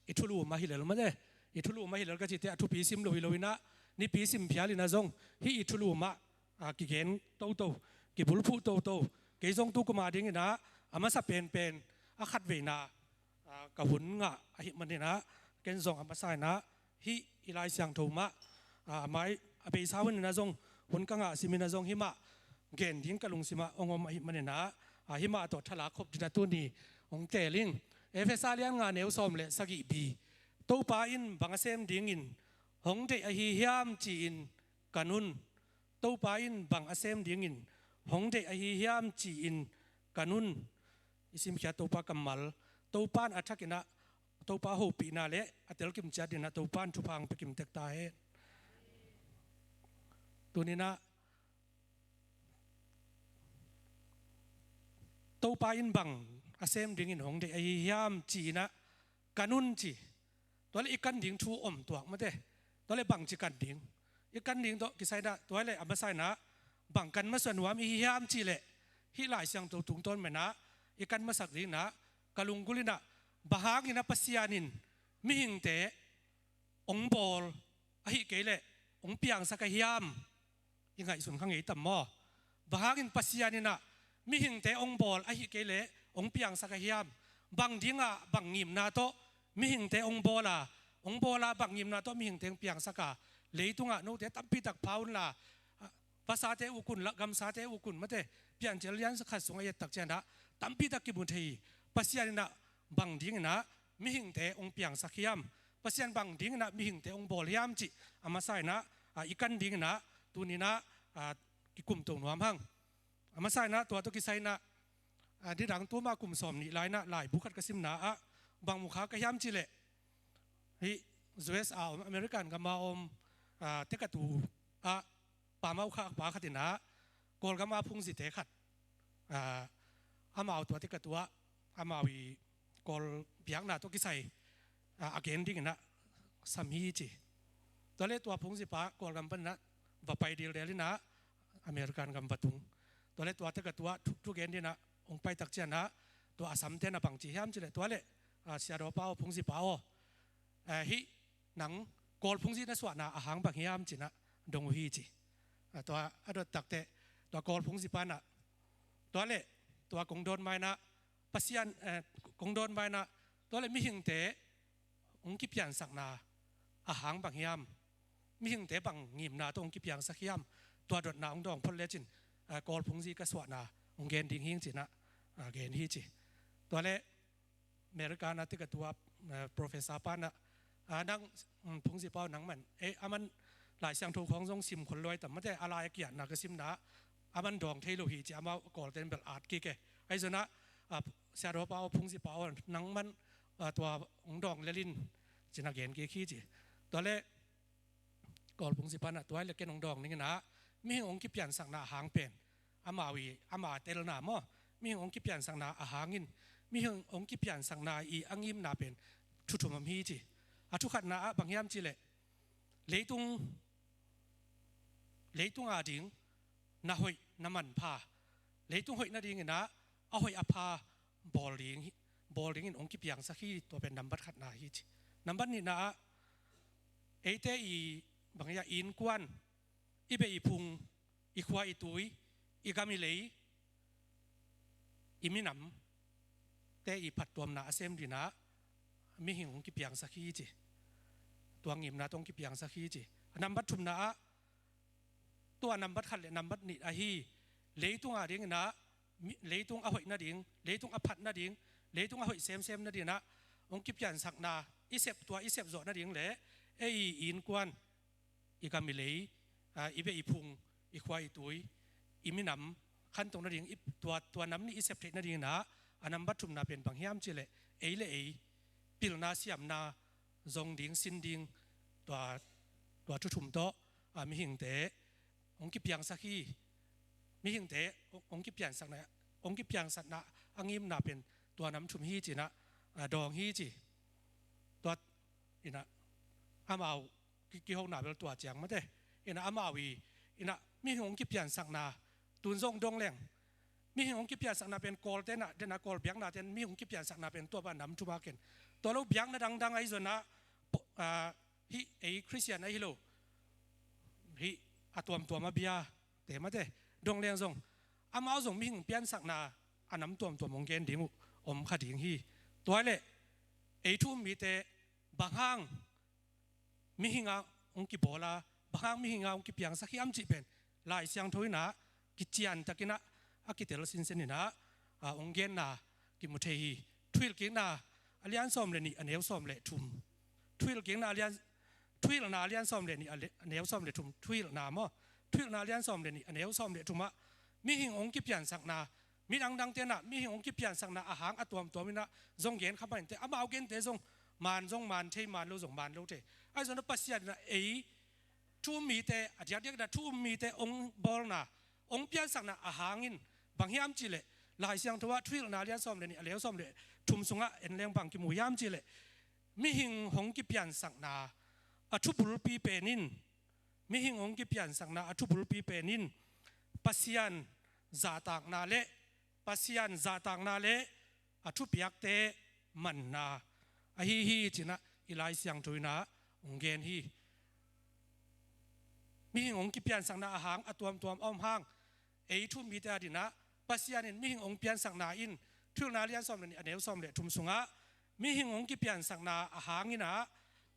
i thulu mah hi lel mate. I thulu mah hi lel ka cihte a thupi sim lo hi lo inah nipi sim phial inah zong hih i thulu mah, ah, kigen toto, kibulphuh toto. Kei zong tu kuma dinginah a masa penpen a khatveina, ah, ka hun ngah ahih maninah ken zong a masa inah hih i Lai Siangtho mah, ah, a mai a beisa hun inah zong hun ka ngah sim inah zong hih mah gen ding ka lungsimah hong om ahih maninah, ah, hih mah tawh thalak khop dinah tuni hong teel ing. Efesa lian nga neu sawm le sagih bi. Topa in bang a sem dingin hong deih ahi hiam ci-in ka nun. Topa in bang a sem dingin hong deih ahi hiam ci-in ka nun. I simkhiat Topa kammal, Topan a thakinah Topa hopihna le a telkim ciat dinah Topan thupha hong pia kim tek ta hen. Tuninah Topa in bang a sem dingin hong deih ahi hiam ci-inah ka nun ci. Tuale i kan ding thu om tuak mate. Tuale bangci kan ding, i kan ding tawh kisai inah tuale a masa inah bang kan masa nuam i hi hiam cihleh hih Lai Siangtho tungtawn menah i kan masak dinginah ka lunggulh inah bang hanginah Pasian in mihingte hong bawl ahih kei leh hong piangsak a hiam? I ngaihsun kha ngei tam maw? Bang hangin Pasian inah mihingte hong bawl ahih kei leh hong piangsak a hiam? Bang dingah bang ngimna tawh mihingte hong bawl a, hong bawl a bang ngimna tawh mihingte hong piangsak a, leitungah note tampitak pha unla, vasate uk un, gamsate uk un mate, Piancil lian khat sungah i et tak cianah tampitak kimu thei hi. Pasian inah bang dinginah mihingte hong piangsak hiam? Pasian bang dinginah mihingte hong bawl hiam cih a masa inah, ah, i kan dinginah tuninah, ah, kikumto nuam hang. A masa inah tua tawh kisai inah, ah, nidang tuma kum sawm nih lai inah laibu khat ka simna ah bang mukha ka hiam cihleh hih U S A om, American gama om, ah, tekatu ah pamau kha pa khat inah Kawlgama phungzite khat, ah, amau tua tekatu ah amau i Kawl biakna tawh kisai, ah, a gen dinginah sam hi ci. Tuale tua phungzipa Kawlgam paninah va pai dildel inah American gam va tung. Tuale tua tekatu ah thu, thu gen dinah hong pai tak cianah tua a samte na bangci hiam cihleh tuale, ah, Siadawpa aw, phungzipa aw, ah, hih nang Kawl phungzi na suahna a hang bang hiam cinah dong uh hi ci. Ah, tua a dot takteh tua Kawl phungzipa inah tuale tua kong dawn ma-in ah, Pasian, eh, kong dawn ma-in ah, tua leh mihingte hong kipiansakna a hang bang hiam? Mihingte bang ngimna tawh hong kipiangsak hiam? Tua dotna hong dawng phot lecin, ah, Kawl phungzi ka suahna hong gen ding hi ing ci-in ah, ah, gen hi ci. Tua leh America na tika tua, ah, professor pa in ah, ah, nang, mm, phungzi pa aw, nang man, eh, aman Lai Siangtho khawng zong sim khol lua hi tam, mate, a lai a kiatna ka simna, aman dawng thei lo hi ci, amau Kawlte'n bel at kik e. Ahi zongin ah, ah, Siadaw pa aw, phungzi pa aw, nang man, ah, tua hong dawng lel in ci-in ah gen kik hi ci. Tua leh Kawl phungzi pa in ah, tua leh ken hong dawng ning in ah, mihing hong kipiansakna a hang pen, amau i, ama telna maw, mihing hong kipiansakna a hangin, mihing hong kipiansakna i a ngimna pen thu thum om hi ci. A thu khatna ah bang hiam cih leh, leitung, leitung a ding na hoih na manpha, leitung hoih nading in ah, a hoih a pha bawl ding hi, bawl dingin hong kipiangsak hi, tua pen nambat khatna hi ci. Nambat nihna ah, eite i, bang hiam, i innkuan, i beh i phung, i khua i tui, i gam i lei, i minamte i phattuamna a sem dingin ah mihing hong kipiangsak hi ci. Tua ngimna tawh hong kipiangsak hi ci. A nambat thumna ah, tua nambat khat leh nambat nih ahi, leitung a dingin ah, mi-, leitung a hoih nading, leitung a phat nading, leitung a hoih semsem nading in ah hong kipiansakna, i sep, tua i sep zawh nading leh, ei i innkuan, i gam i lei, ah, i beh i phung, i khua i tui, i minam khantoh nading, i, tua, tua nam nih i sep theih nading in ah, a nambat thumna pen bang hiam cih leh, ei leh ei pilna siamna zong ding, sin ding, tua, tua thu thum tawh, ah, mihingte hong kipiangsak hi. Mihingte hong, hong kipiansakna, hong kipiansakna a ngimna pen tua nam thum hi ci-in ah, ah, dawng hi ci. Tua in ah, amau ki, kihona bel tua ciang mate. In ah amau i, in ah mihing hong kipiansakna, tun zong dong leng, mihing hong kipiansakna pen Kawlte'n ah, den a Kawl biaknate'n mihing hong kipiansakna pen tua bang nam thum a ken. Tua lo biakna dangdang ahi zongin ah, po-, ah, hih ei Khristian ahi lo, hih a tuamtuam a biate mate, dong leng zong, amau zong mihing piansakna a nam tuamtuam hong gen ding uh om kha ding hi. Tua leh, ei thu um mite bang hang mihing a hong kibawl a, bang hang mihing a hong kipiangsak hiam cih pen Lai Siangtho in ah kiciantakin ah, a kitel sinsen in ah, ah, hong genna kimu thei hi. Thuhilhkikna a lian sawm leh nih, a neu sawm leh thum. Thuhilhkikna a lian, Thuhilhna a lian sawm leh nih, a le-, a neu sawm leh thum, Thuhilhna maw. Thuhilhna a lian sawm leh nih, a neu sawm leh thum ah, mihing hong kipiansakna, midangdangte'n ah mihing hong kipiansakna a hang a tuamtuam in ah zong gen kha mah inteh, amau gente zong man zong man thei, man lo zong man lo thei. Ahi zongin ah Pasian in ah ei thu um mite, a diakdiak in ah thu um mite hong bawlna, hong piansakna a hangin bang hiam cih leh, Lai Siangtho ah Thuhilhna a lian sawm leh nih, a neu sawm leh thum sungah en leng bang kimu hiam cih leh, mihing hong kipiansakna a thubulpi pen in, mihing hong kipiansakna a thubulpi pen in Pasian zahtakna leh, Pasian zahtakna leh a thupiakte manna ahi hi ci-in ah i Lai Siangtho in ah hong gen hi. Mihing hong kipiansakna a hang a tuamtuam a om hang, ei thu um mite a dingin ah Pasian in mihing hong piansakna in, Thuhilhna a lian sawm leh nih, a neu sawm leh thum sungah, mihing hong kipiansakna a hang in ah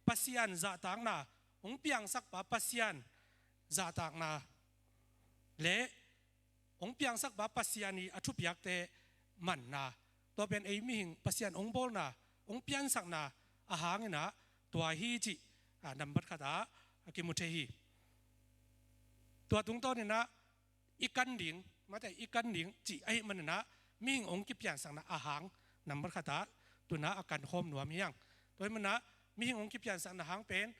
Pasian zahtakna, hong piangsak pa Pasian zahtakna leh hong piangsak pa Pasian i a thupiakte manna, tua pen ei mihing Pasian hong bawlna, hong piansakna a hang in ah tua hi cih, ah, nambat khat ah a kimu thei hi. Tua tungtawn in ah i kan ding, mate, i kan ding cih ahih manin ah mihing hong kipiansakna a hang nambat khat ah tu-in ah a kankhawm nuam hi hang. Tua ahih manin ah mihing hong kipiansakna hang pen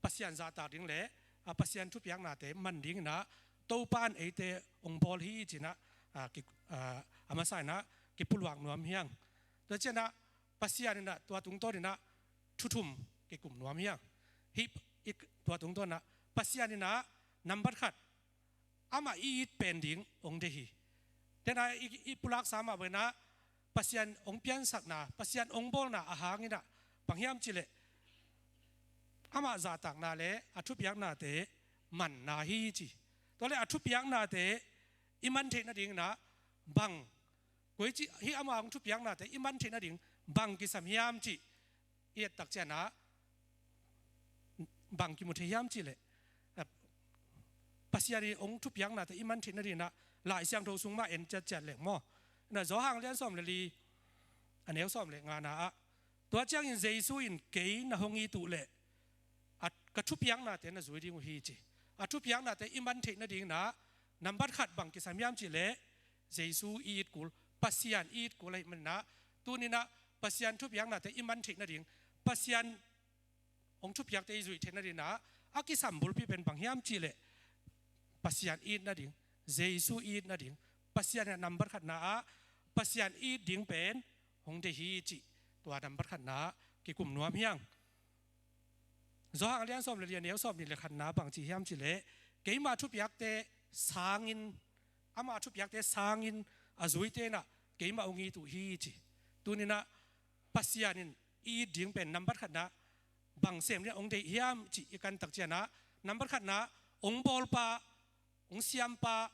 Pasian zahtak ding leh, a, Pasian thupiaknate man dingin ah Topa in eite hong bawl hi ci-in ah, a, ki, a, a masa in ah kipulak nuam hi hang. Tua ciangin ah Pasian in ah tua tungtawn in ah thu thum kikum nuam hi hang. Hih, i, tua tungtawn ah Pasian in ah nambat khat, amah i it pen ding hong deih hi. Tua in ah i, i pulaksa mah bangin ah Pasian hong piansakna, Pasian hong bawlna a hang in ah bang hiam cih leh, amah zahtakna leh a thupiaknate manna hi ci. Tua leh a thupiaknate i man theih nadingin ah bang Koici hih ama hong thupiaknate i man theih nading bang kisam hiam cih i et tak ciangin ah bang kimu thei hiam cih leh, Pasian in hong thupiaknate i man theih nadingin ah Lai Siangtho sung mah en ciatciat leng maw. Na Johan lian sawm le li, a neu sawm le ngana ah, tua ciangin Jesu in, "Kei na hong it uh leh a, ka thupiaknate na zui ding uh hi," ci. A thupiaknate i man theih nadingin ah nambat khat bang kisam hiam cih leh Jesu i it kul, Pasian i it kul ahih manin ah, tuni-in ah Pasian thupiaknate i man theih nading, Pasian hong thupiakte i zuih theih nadingin ah a kisam bulpi pen bang hiam cih leh Pasian i it nading, Jesu i it nading, Pasian in ah nambat khatna ah Pasian i it ding pen hong deih hi cih, tua nambat khatna ah kikum nuam hi hang. Johan a lian sawm le li, a neu sawmnih le khatna bang ci hiam cih leh, "Keima thupiakte sangin, ama thupiakte sangin a zuite in ah keimah hong it uh hi," ci. Tuni-in ah Pasian in i it ding pen nambat khatna bang sem dingin ah hong deih hiam cih i kan tak ciangin ah, nambat khatna hong bawlpa, hong siampa,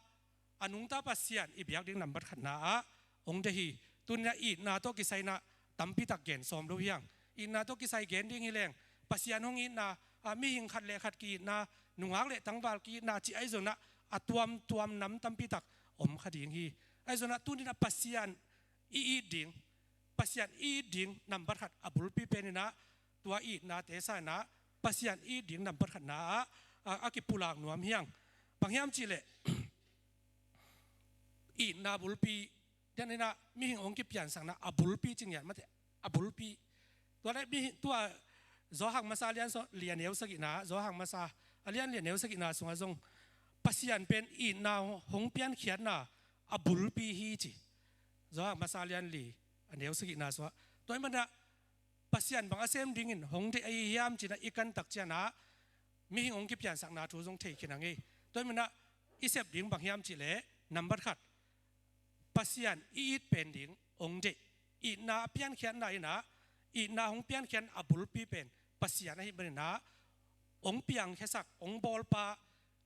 a nungta Pasian i biak ding nambat khatna ah hong deih hi. Tuni-in ah itna tawh kisai-in ah tampi tak gen sawm lo hi hang. Itna tawh kisai gen ding hi leng, Pasian hong itna, a, mihing khat le khat ki-itna, nungak le tangval ki-itna cih ahi zongin ah a tuamtuam nam tampi tak om kha ding hi. Ahi zongin ah tuni-in ah Pasian i it ding, Pasian i it ding nambat khat a bulpi pen in ah tua itnate sangin ah Pasian i it ding nambat khatna ah a, a kipulak nuam hi hang. Bang hiam cih leh itna bulpi, den in ah mihing hong kipiansakna a bulpi ci ngiat mate, a bulpi. Tua leh mihing, tua Johan masa a lian sawm, li a neu sagihna, Johan masa a lian li a neu sagihna sungah zong Pasian pen itna hong piankhiatna a bulpi hi ci. Johan masa a lian li a neu sagihna sungah. Tua ahih manin ah Pasian bang a sem dingin hong deih ahi hiam ci-in ah i kan tak ciangin ah mihing hong kipiansakna thu zong thei khin a ngei. Tua ahih manin ah i sep ding bang hiam cih leh, nambat khat, Pasian i it pen ding hong deih. Itna a piankhiatna in ah, itna hong piankhiat a bulpi pen Pasian ahih manin ah, hong piangkhiasak, hong bawlpa,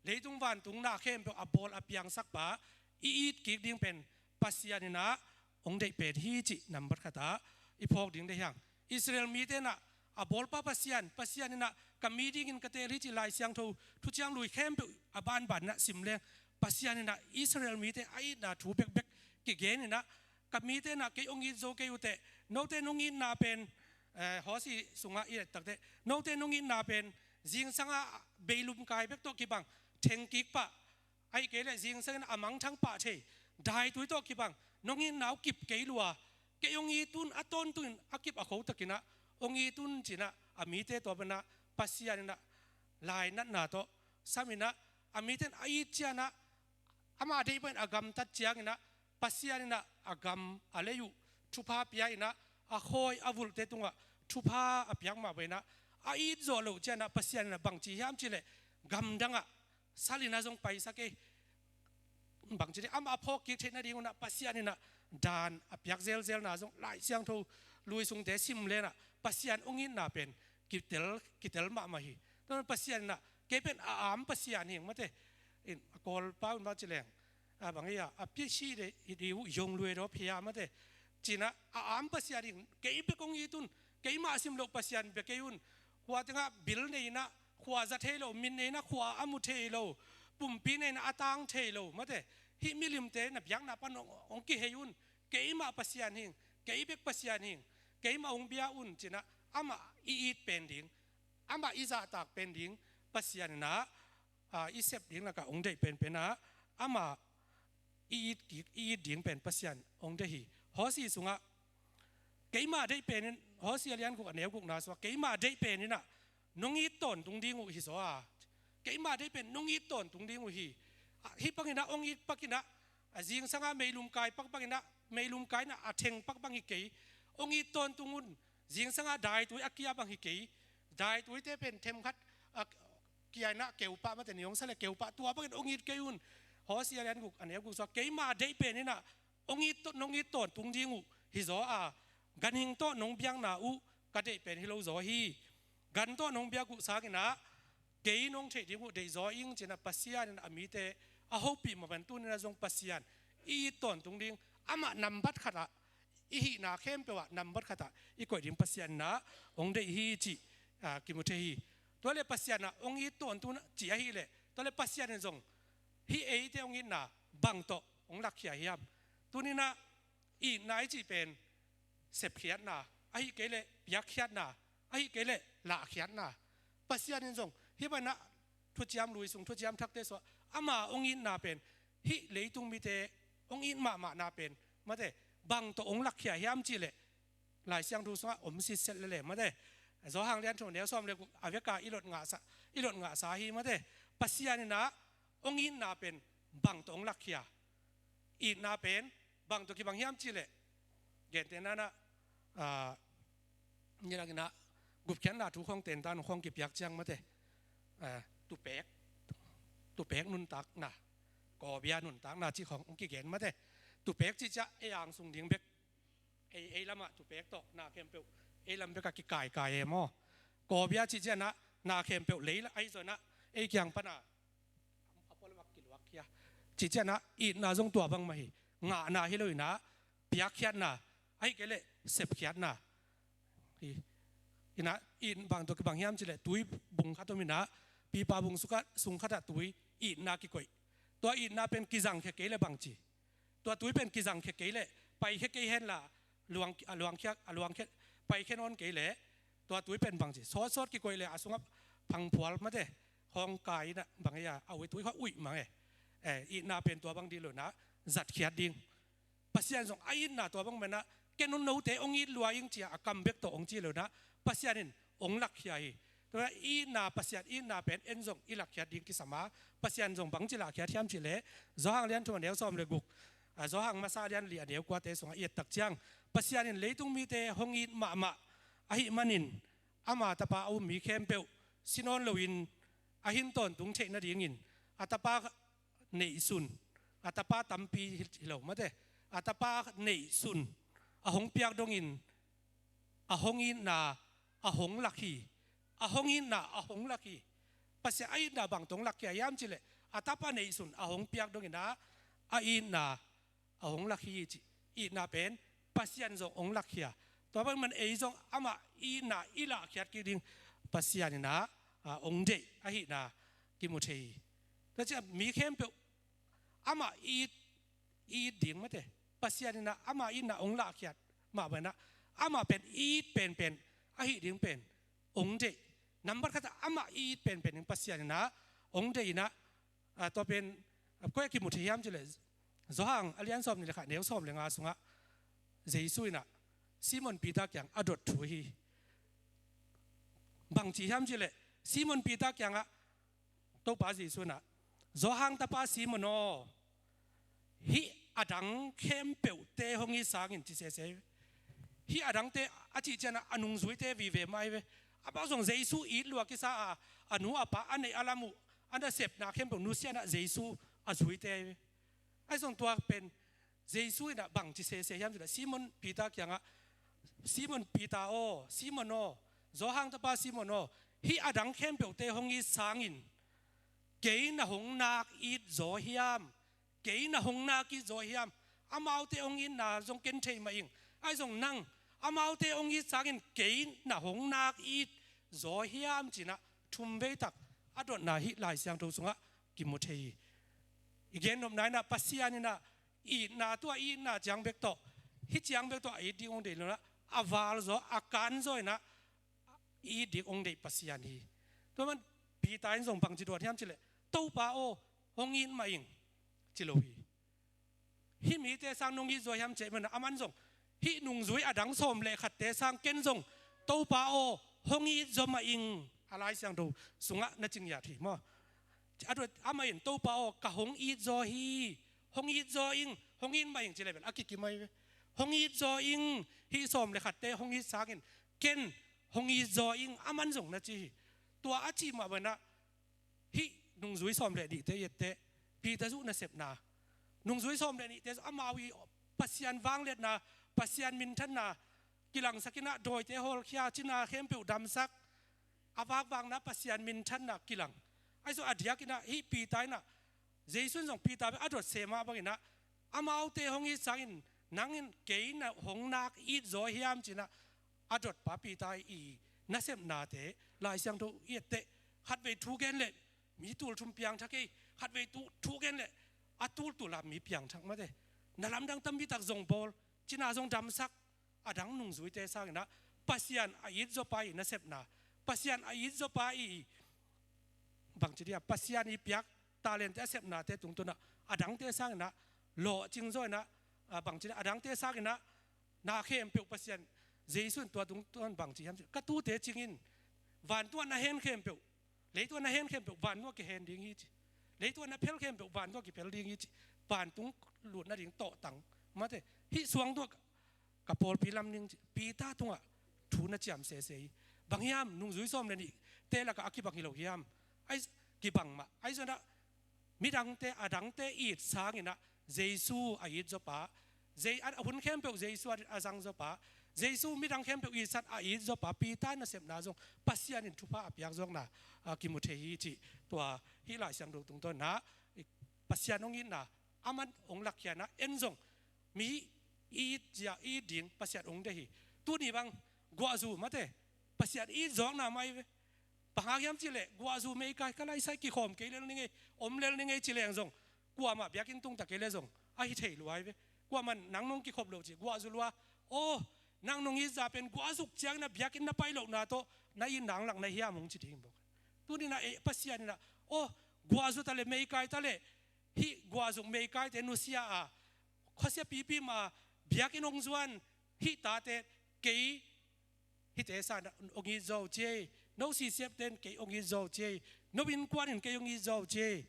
leitung vantung na khempeuh a bawl a piangsakpa i it kik ding pen Pasian in ah hong deih pen hi cih nambat khat ah i phawk ding deih hi hang. Israel mite in ah a bawlpa Pasian, Pasian in ah ka mi dingin ka teel hi cih Lai Siangtho thuciam lui khempeuh a banban in ah sim leng, Pasian in ah Israel mite a itna thu bekbek kigen in ah, "Ka mite in ah kei hong it zo kei uh teh, note nong itna pen," eh, Hosea sungah i et tak teh, "Note nong itna pen zingsang a beilum kai bek tawh kibang theng kik pah, ahih kei leh zingsang in a mangthang pah thei daitui tawh kibang nong itna uh kip kei lua, kei hong it un, a tawntung in a kip a kho takin ah hong it un," ci-in ah a mite tua pan ah Pasian in ah lainatna tawh sam in ah, a mite in a it ciang ah, ama deih bangin a gamtat ciangin ah Pasian in ah a gam a lei uh thupha pia in ah, a khawi a vulhte tungah thupha a piak mah bangin ah, a it zawh loh ciang ah Pasian in ah bang ci hiam cih leh, "Gamdang ah sal in ah zong paisak ei," bang ci ding, amah a phawk kik theih nading un ah Pasian in ah dan a piak zelzelna zong Lai Siangtho lui sungte sim leng ah Pasian hong itna pen kitel, kitel mahmah hi. Tua Pasian in ah, "Kei pen a am Pasian hi ing," mate. In a Kawlpau in bang ci leng, a bang hi a, "A pia si de i di uh yong lue do phia," mate. Ci-in ah a am Pasian hi ing, "Kei bek hong it un, keimah a sim loh Pasian bia kei un. Khua tengah bil nei in ah khua za thei lo, min nei in ah khua a mu thei lo, pumpi nei in ah a tang thei lo," mate. "Hih milimte na biakna pan hong, hong kihei un, keimah Pasian hi ing, kei bek Pasian hi ing, keimah hong bia un," ci-in ah amah i it pen ding, amah i zahtak pen ding Pasian in ah, a, i sep ding lakah hong deih penpen ah, amah i it kik, i it ding pen Pasian hong deih hi. Hosea sungah keima deih pen in, Hosea a lian guk a neu gukna sungah keima deih pen in ah nong it tawntung ding uh hi zaw a, keima deih pen nong it tawntung ding uh hi. A, hih bangin ah hong it pak in ah, a, zingsang a meilum kai pak bangin ah, meilum kai in ah a theng pak bang hi kei, hong it tawntung un. Zingsang a daitui a kia bang hi kei, daituite pen themkhat, a, kia in ah keu pah mate, ni hong sa leh keu pah, tua bangin hong it kei un. Hosea a lian guk a neu guk sungah keima deih pen in ah hong it, nong it tawntung ding uh hi zaw a, ganhing tawh nong biakna uh ka deih pen hi lo zaw hi. Gan tawh nong biak uh sangin ah kei nong theih ding uh deih zaw ing," ci-in ah Pasian in a mite a hopih mah bangin tuni-in ah zong Pasian i it tawntung ding, amah nambat khatah, i hihna khempeuh ah nambat khatah i koih ding Pasian in ah hong deih hi cih, ah, kimu thei hi. Tua leh Pasian in ah hong it tawntung cih ahileh, tua leh Pasian in zong hih eite hong itna bang tawh hong lakkhia hiam? Tuni-in ah itna i cih pen sepkhiatna, ahih kei leh piakkhiatna, ahih kei leh lahkhiatna. Pasian in zong hih bangin ah Thuciam Lui sung, Thuciam Thakte sungah ama hong itna pen, hih leitung mite hong it mahmahna pen, mate, bang tawh hong lakkhia hiam cih leh Lai Siangtho sungah om sitset lel e, mate. Johan lian thum neu sawm le guk a veka i lot ngahsa, i lot ngahsa hi, mate. Pasian in ah hong itna pen bang tawh hong lakkhia? Itna pen bang tawh kibang hiam cih leh, gentehna-in ah, ah, nidangin ah gupkhiatna thu khawng tentan khawng kipiak ciang, mate, ah, tupek, tupek nuntakna, kawbia nuntakna cih khawng hong kigen, mate. Tupek cih ciang ei ang sung ding bek, ei, ei lamah tupek tawh na khempeuh ei lam bekah kikaikai e maw. Kawbia cih ciang ah na khempeuh lei la, ahi zongin ah ei kiang pan ah a pualam ah kiluakkhia. Cih ciang ah itna zong tua bang mah hi. Ngahna hi lo-in ah piakkhiatna, ahih kei leh sepkhiatna hi. In ah it bang tawh kibang hiam cih leh tui bung khat om-in ah, pipa bung sung khat, sung khatah tui itna kikoih. Tua itna pen kizangkhia kei leh bang ci? Tua tui pen kizangkhia kei leh, paikhia kei hen la, luang, a luangkhia, a luangkhia, paikhia nawn kei leh, tua tui pen bang ci? Sawtsawt kikoih leh a sungah phangphual, mate, hong kai-in ah bang e, a ui tui khawng uih mang e. Eh, itna pen tua bang ding lo-in ah zatkhiat ding. Pasian zong a itna tua bang mah in ah, ken note hong it lua ing ci-a a kam bek tawh hong ci lo-in ah, Pasian in hong lakkhia hi. Tua itna, Pasian itna pen en zong i lakkhiat ding kisam a, Pasian zong bangci lakkhiat hiam cih leh, Johan lian thum neu sawm le guk, ah, Johan masa lian li a neu kuate sungah i et tak ciang, Pasian in leitung mite hong it mahmah ahih manin, ama tapa a um mi khempeuh si nawn loin a hin tawntung theih nadingin a tapa neihsun, a tapa tampi hi, hi lo, mate, a tapa neihsun a hong piak dongin a hong itna a hong lak hi. A hong itna a hong lak hi. Pasian a itna bang tawh hong lakkhia hiam cih leh, a tapa neihsun a hong piak dongin ah a itna a hong lak hi ci. Itna pen Pasian zong hong lakkhia. Tua bang mah in ei zong amah itna i lahkhiat kik ding Pasian in ah, ah, hong deih ahihna kimu thei hi. Tua ciang mi khempeuh amah it, it ding, mate, Pasian in ah amah itna hong lahkhiat mah bang in ah, amah pen it penpen ahih ding pen hong deih. Nambat khatah amah it penpen ding Pasian in ah hong deih in ah, ah, tua pen, ah, koi-ah kimu thei hiam cih leh, Johan a lian sawmnih le khat neu sawm le nga sungah Jesu in ah Simon Peter kiang a dot thu hi. Bang ci hiam cih leh, Simon Peter kiangah Topa Jesu in ah, Johan tapa Simon aw, hih a dang khempeuhte hong it sangin, ci sese. Hih a dangte a cih ciang ah a nungzuite vive mah hi ve. Amau zong Jesu it lua kisa a, a nu a pa, a neih a lam uh, a nasepna khempeuh nusia in ah Jesu a zuite hi ve. Ahi zong tua pen Jesu in ah bang ci sese hiam cih leh, Simon Peter kiangah, Simon Peter aw, Simon aw, Johan tapa Simon aw, hih a dang khempeuhte hong it sangin kei na hong nak it zaw hiam? Kei na hong nak it zaw hiam? Amaute hong itna zong ken thei mah ing. Ahi zong nang, amaute hong it sangin kei na hong nak it zaw hiam, ci-in ah thumvei tak a dotna hih Lai Siangtho sungah kimu thei hi. I gen nopna in ah Pasian in ah itna, tua itna ciang bek tawh, hih ciang bek tawh a it ding hong deih lo-in ah, a val zaw, a kan zaw in ah it ding hong deih Pasian hi. Tua man Peter in zong bangci dot hiam cih leh, Topa aw, hong it mah ing, ci lo hi. Hih mite sang nong it zaw hiam, ci ahih manin ah aman zong, hih nungzui a dang sawm le khatte sang ken zong, Topa aw, hong it zaw mah ing, a Lai Siangtho sungah na ci ngiat hi maw. A dot, amah in, Topa aw, ka hong it zaw hi, hong it zaw ing, hong it mah ing, ci leh bel a kikim ahi ve. Hong it zaw ing, hih sawm le khatte hong it sangin ken hong it zaw ing, aman zong na ci hi. Tua a cih mah bang in ah hih nungzui sawm le nihte i et teh, Peter zong nasepna, nungzui sawm le nihte zong amau i Pasian vangliatna, Pasian minthanna kilangsak in ah, dawite hawlkhia, cina khempeuh damsak, a vakvakna Pasian minthanna kilang. Ahi zong a diakin ah hih Peter in ah, Jesu in zong Peter bek a dot se mah bangin ah, amaute hong it sangin Nang in kei na hong nak i it zaw hiam ci-in ah a dotpa Peter i nasepnate Lai Siangtho i etteh, khatvei thu gen leh mi tul thum piangthak hi, khatvei tu thu gen leh a tultul a mi piangthak mate. Na lamdang tampi tak zong bawl, cina zong damsak, a dang nungzuite sangin ah Pasian a it zawpa i nasepna, Pasian a it zawpa i bangci dia, Pasian i piak talente a sepnate tungtawn ah a dangte sangin ah lawhcing zaw in ah, a bangci dia, a dangte sangin ah na khempeuh Pasian, Jesu in tua tungtawn bangci hiam ci, ka tuute cingin vantung ah na hen khempeuh, leitung ah na hen khempeuh vantung ah kihen ding hi ci. Leitung ah na phel khempeuh vantung ah kiphel ding hi ci. Vantung lut nading tawhtang mate, hih suang tungah ka pawlpi lam ning ci. Peter tungah thu na ciam sese hi. Bang hiam, nungzui sawm le nihte lakah a kibang hi lo hiam? Ai, kibang mah. Ahi zongin ah midangte, a dangte it sangin ah Jesu a it zawpa, Je-, a hun khempeuh Jesu a zang zawpa, Jesu midang khempeuh itsan a it zawpa Peter nasepna zong Pasian in thupha a piak zawkna a kimu thei hi cih tua hih Lai Siangtho tungtawn ah Pasian hong itna, aman hong lakkhiatna, en zong mi it zia, it ding Pasian hong deih hi. Tuni bang guahzu mate, Pasian it zawkna mah hi ve. Bang hang hiam cih leh guahzu meikai ka laisai kikhawm kei lel ning ei, om lel ning ei ci leng zong, kuamah biakinn tung ta kei leh zong a hi thei lua hi ve. Kuamah nang nong kikhop loh ci, guahzu lua. Aw, nang nong it zah pen guahzuk ciangin ah biakinn na pai lohna tawh na itna hong lak na hiam hong ci ding bawk. Tuni-in ah, eh, Pasian in ah, aw, guahzu ta leh meikai ta leh, hih guahzuk meikaite nusia a, khuasia pipi mah a biakinn hong zuan hih tate kei hihte sangin ah hong it zaw ci ei. No sisiapte in kei hong it zaw ci ei. No innkuan in kei hong it zaw ci ei.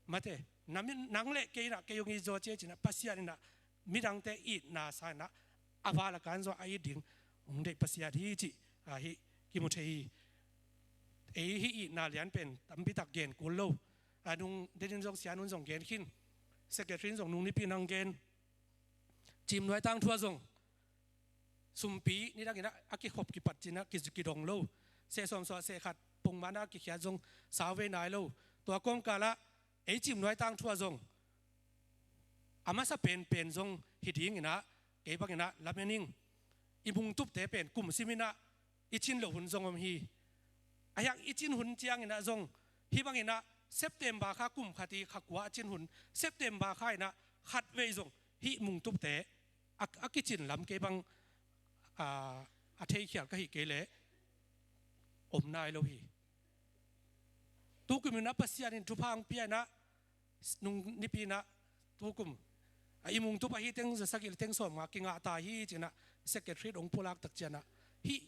Mate, na min, nang le kei in ah kei hong it zaw ci ei ci-in ah Pasian in ah midangte itna sangin ah a val a kan zaw a it ding hong deih Pasian hi cih, ah, hih kimu thei hi. Ei hih itna lian pen tampi tak gen kul lo. Ah, nung denin zong sia nun zong gen khin. Secretary in zong nung nipi nang gen. Cimnuai tangthu ah zong sumpi nidangin ah a kikhop kipat cin ah ki, kidong lo. Seh sawm suah seh khat pongman ah kikhiat zong sau vei nai lo. Tua kawmkal ah ei Cimnuai tangthu ah zong a masa penpen zong hi dingin ah, kei bangin ah lamen ing, i mungtupte pen kum simin ah i cin loh hun zong om hi. Ahi hang i cin hun ciangin ah zong hih bangin ah September kha kum khat i kha kua a cin hun, September kha in ah khatvei zong hih mungtupte a, a kicin lam kei bang, a, a theikhial ka hih kei leh om nai lo hi. Tukum in ah Pasian in thupha hong pia in ah, nung nipi in ah tukum, a, i mungtup ahi teng za sagih le teng sawm nga kingah ta hi ci-in ah secretary hong pulak tak ciangin ah hih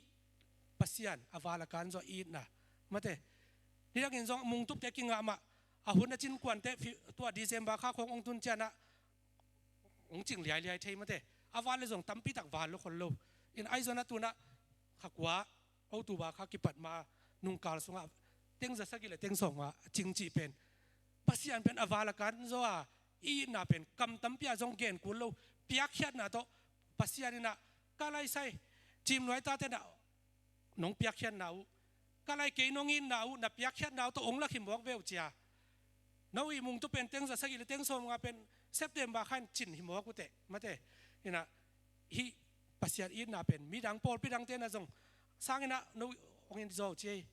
Pasian a val a kan zaw itna. Mate, nidangin zong mungtupte kingah mah, a hun a cin kuante, fi-, tua December kha khawng hong tun ciangin ah hong cing liailiai thei mate. A val le zong tampi tak val lo khol lo. In ahi zongin ah tu-in ah kha kua, October kha kipat ma nungkal sungah teng za sagih le teng sawm nga a cing cih pen Pasian pen a val a kan zaw a i itna pen kam tampi ah zong gen kul lo. Piakkhiatna tawh Pasian in ah ka laisai Cimnuai tate in ah nong piakkhiatna uh, ka lai kei nong itna uh, na piakkhiatna uh tawh hong lakhia mawk ve uh ci a. No i mungtup pen teng za sagih le teng sawm nga pen September kha in cin hi mawk uh teh, mate. In ah hih Pasian itna pen midang pawlpi dangte in ah zong sangin ah no hong it zaw ci ei.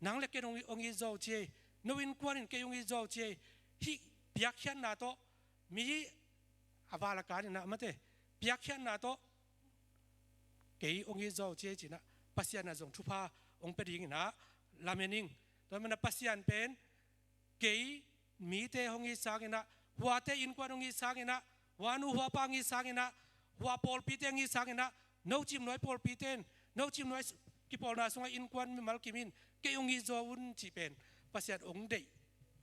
Nang le ken hong, hong it zaw ci ei. No innkuan in kei hong it zaw ci ei. Hih piakkhiatna tawh mi hi a val a kan in ah, mate, piakkhiatna tawh kei hong it zaw ci ei ci-in ah Pasian in ah zong thupha hong pia dingin ah lamen ing. Tua manin ah Pasian pen kei mite hong it sangin ah, huate innkuan hong it sangin ah, huanu huapa hong it sangin ah, hua pawlpite hong it sangin ah, no Cimnuai pawlpite in, no Cimnuai kipawlna sungah innkuan mimal kim in kei hong it zaw un cih pen Pasian hong deih,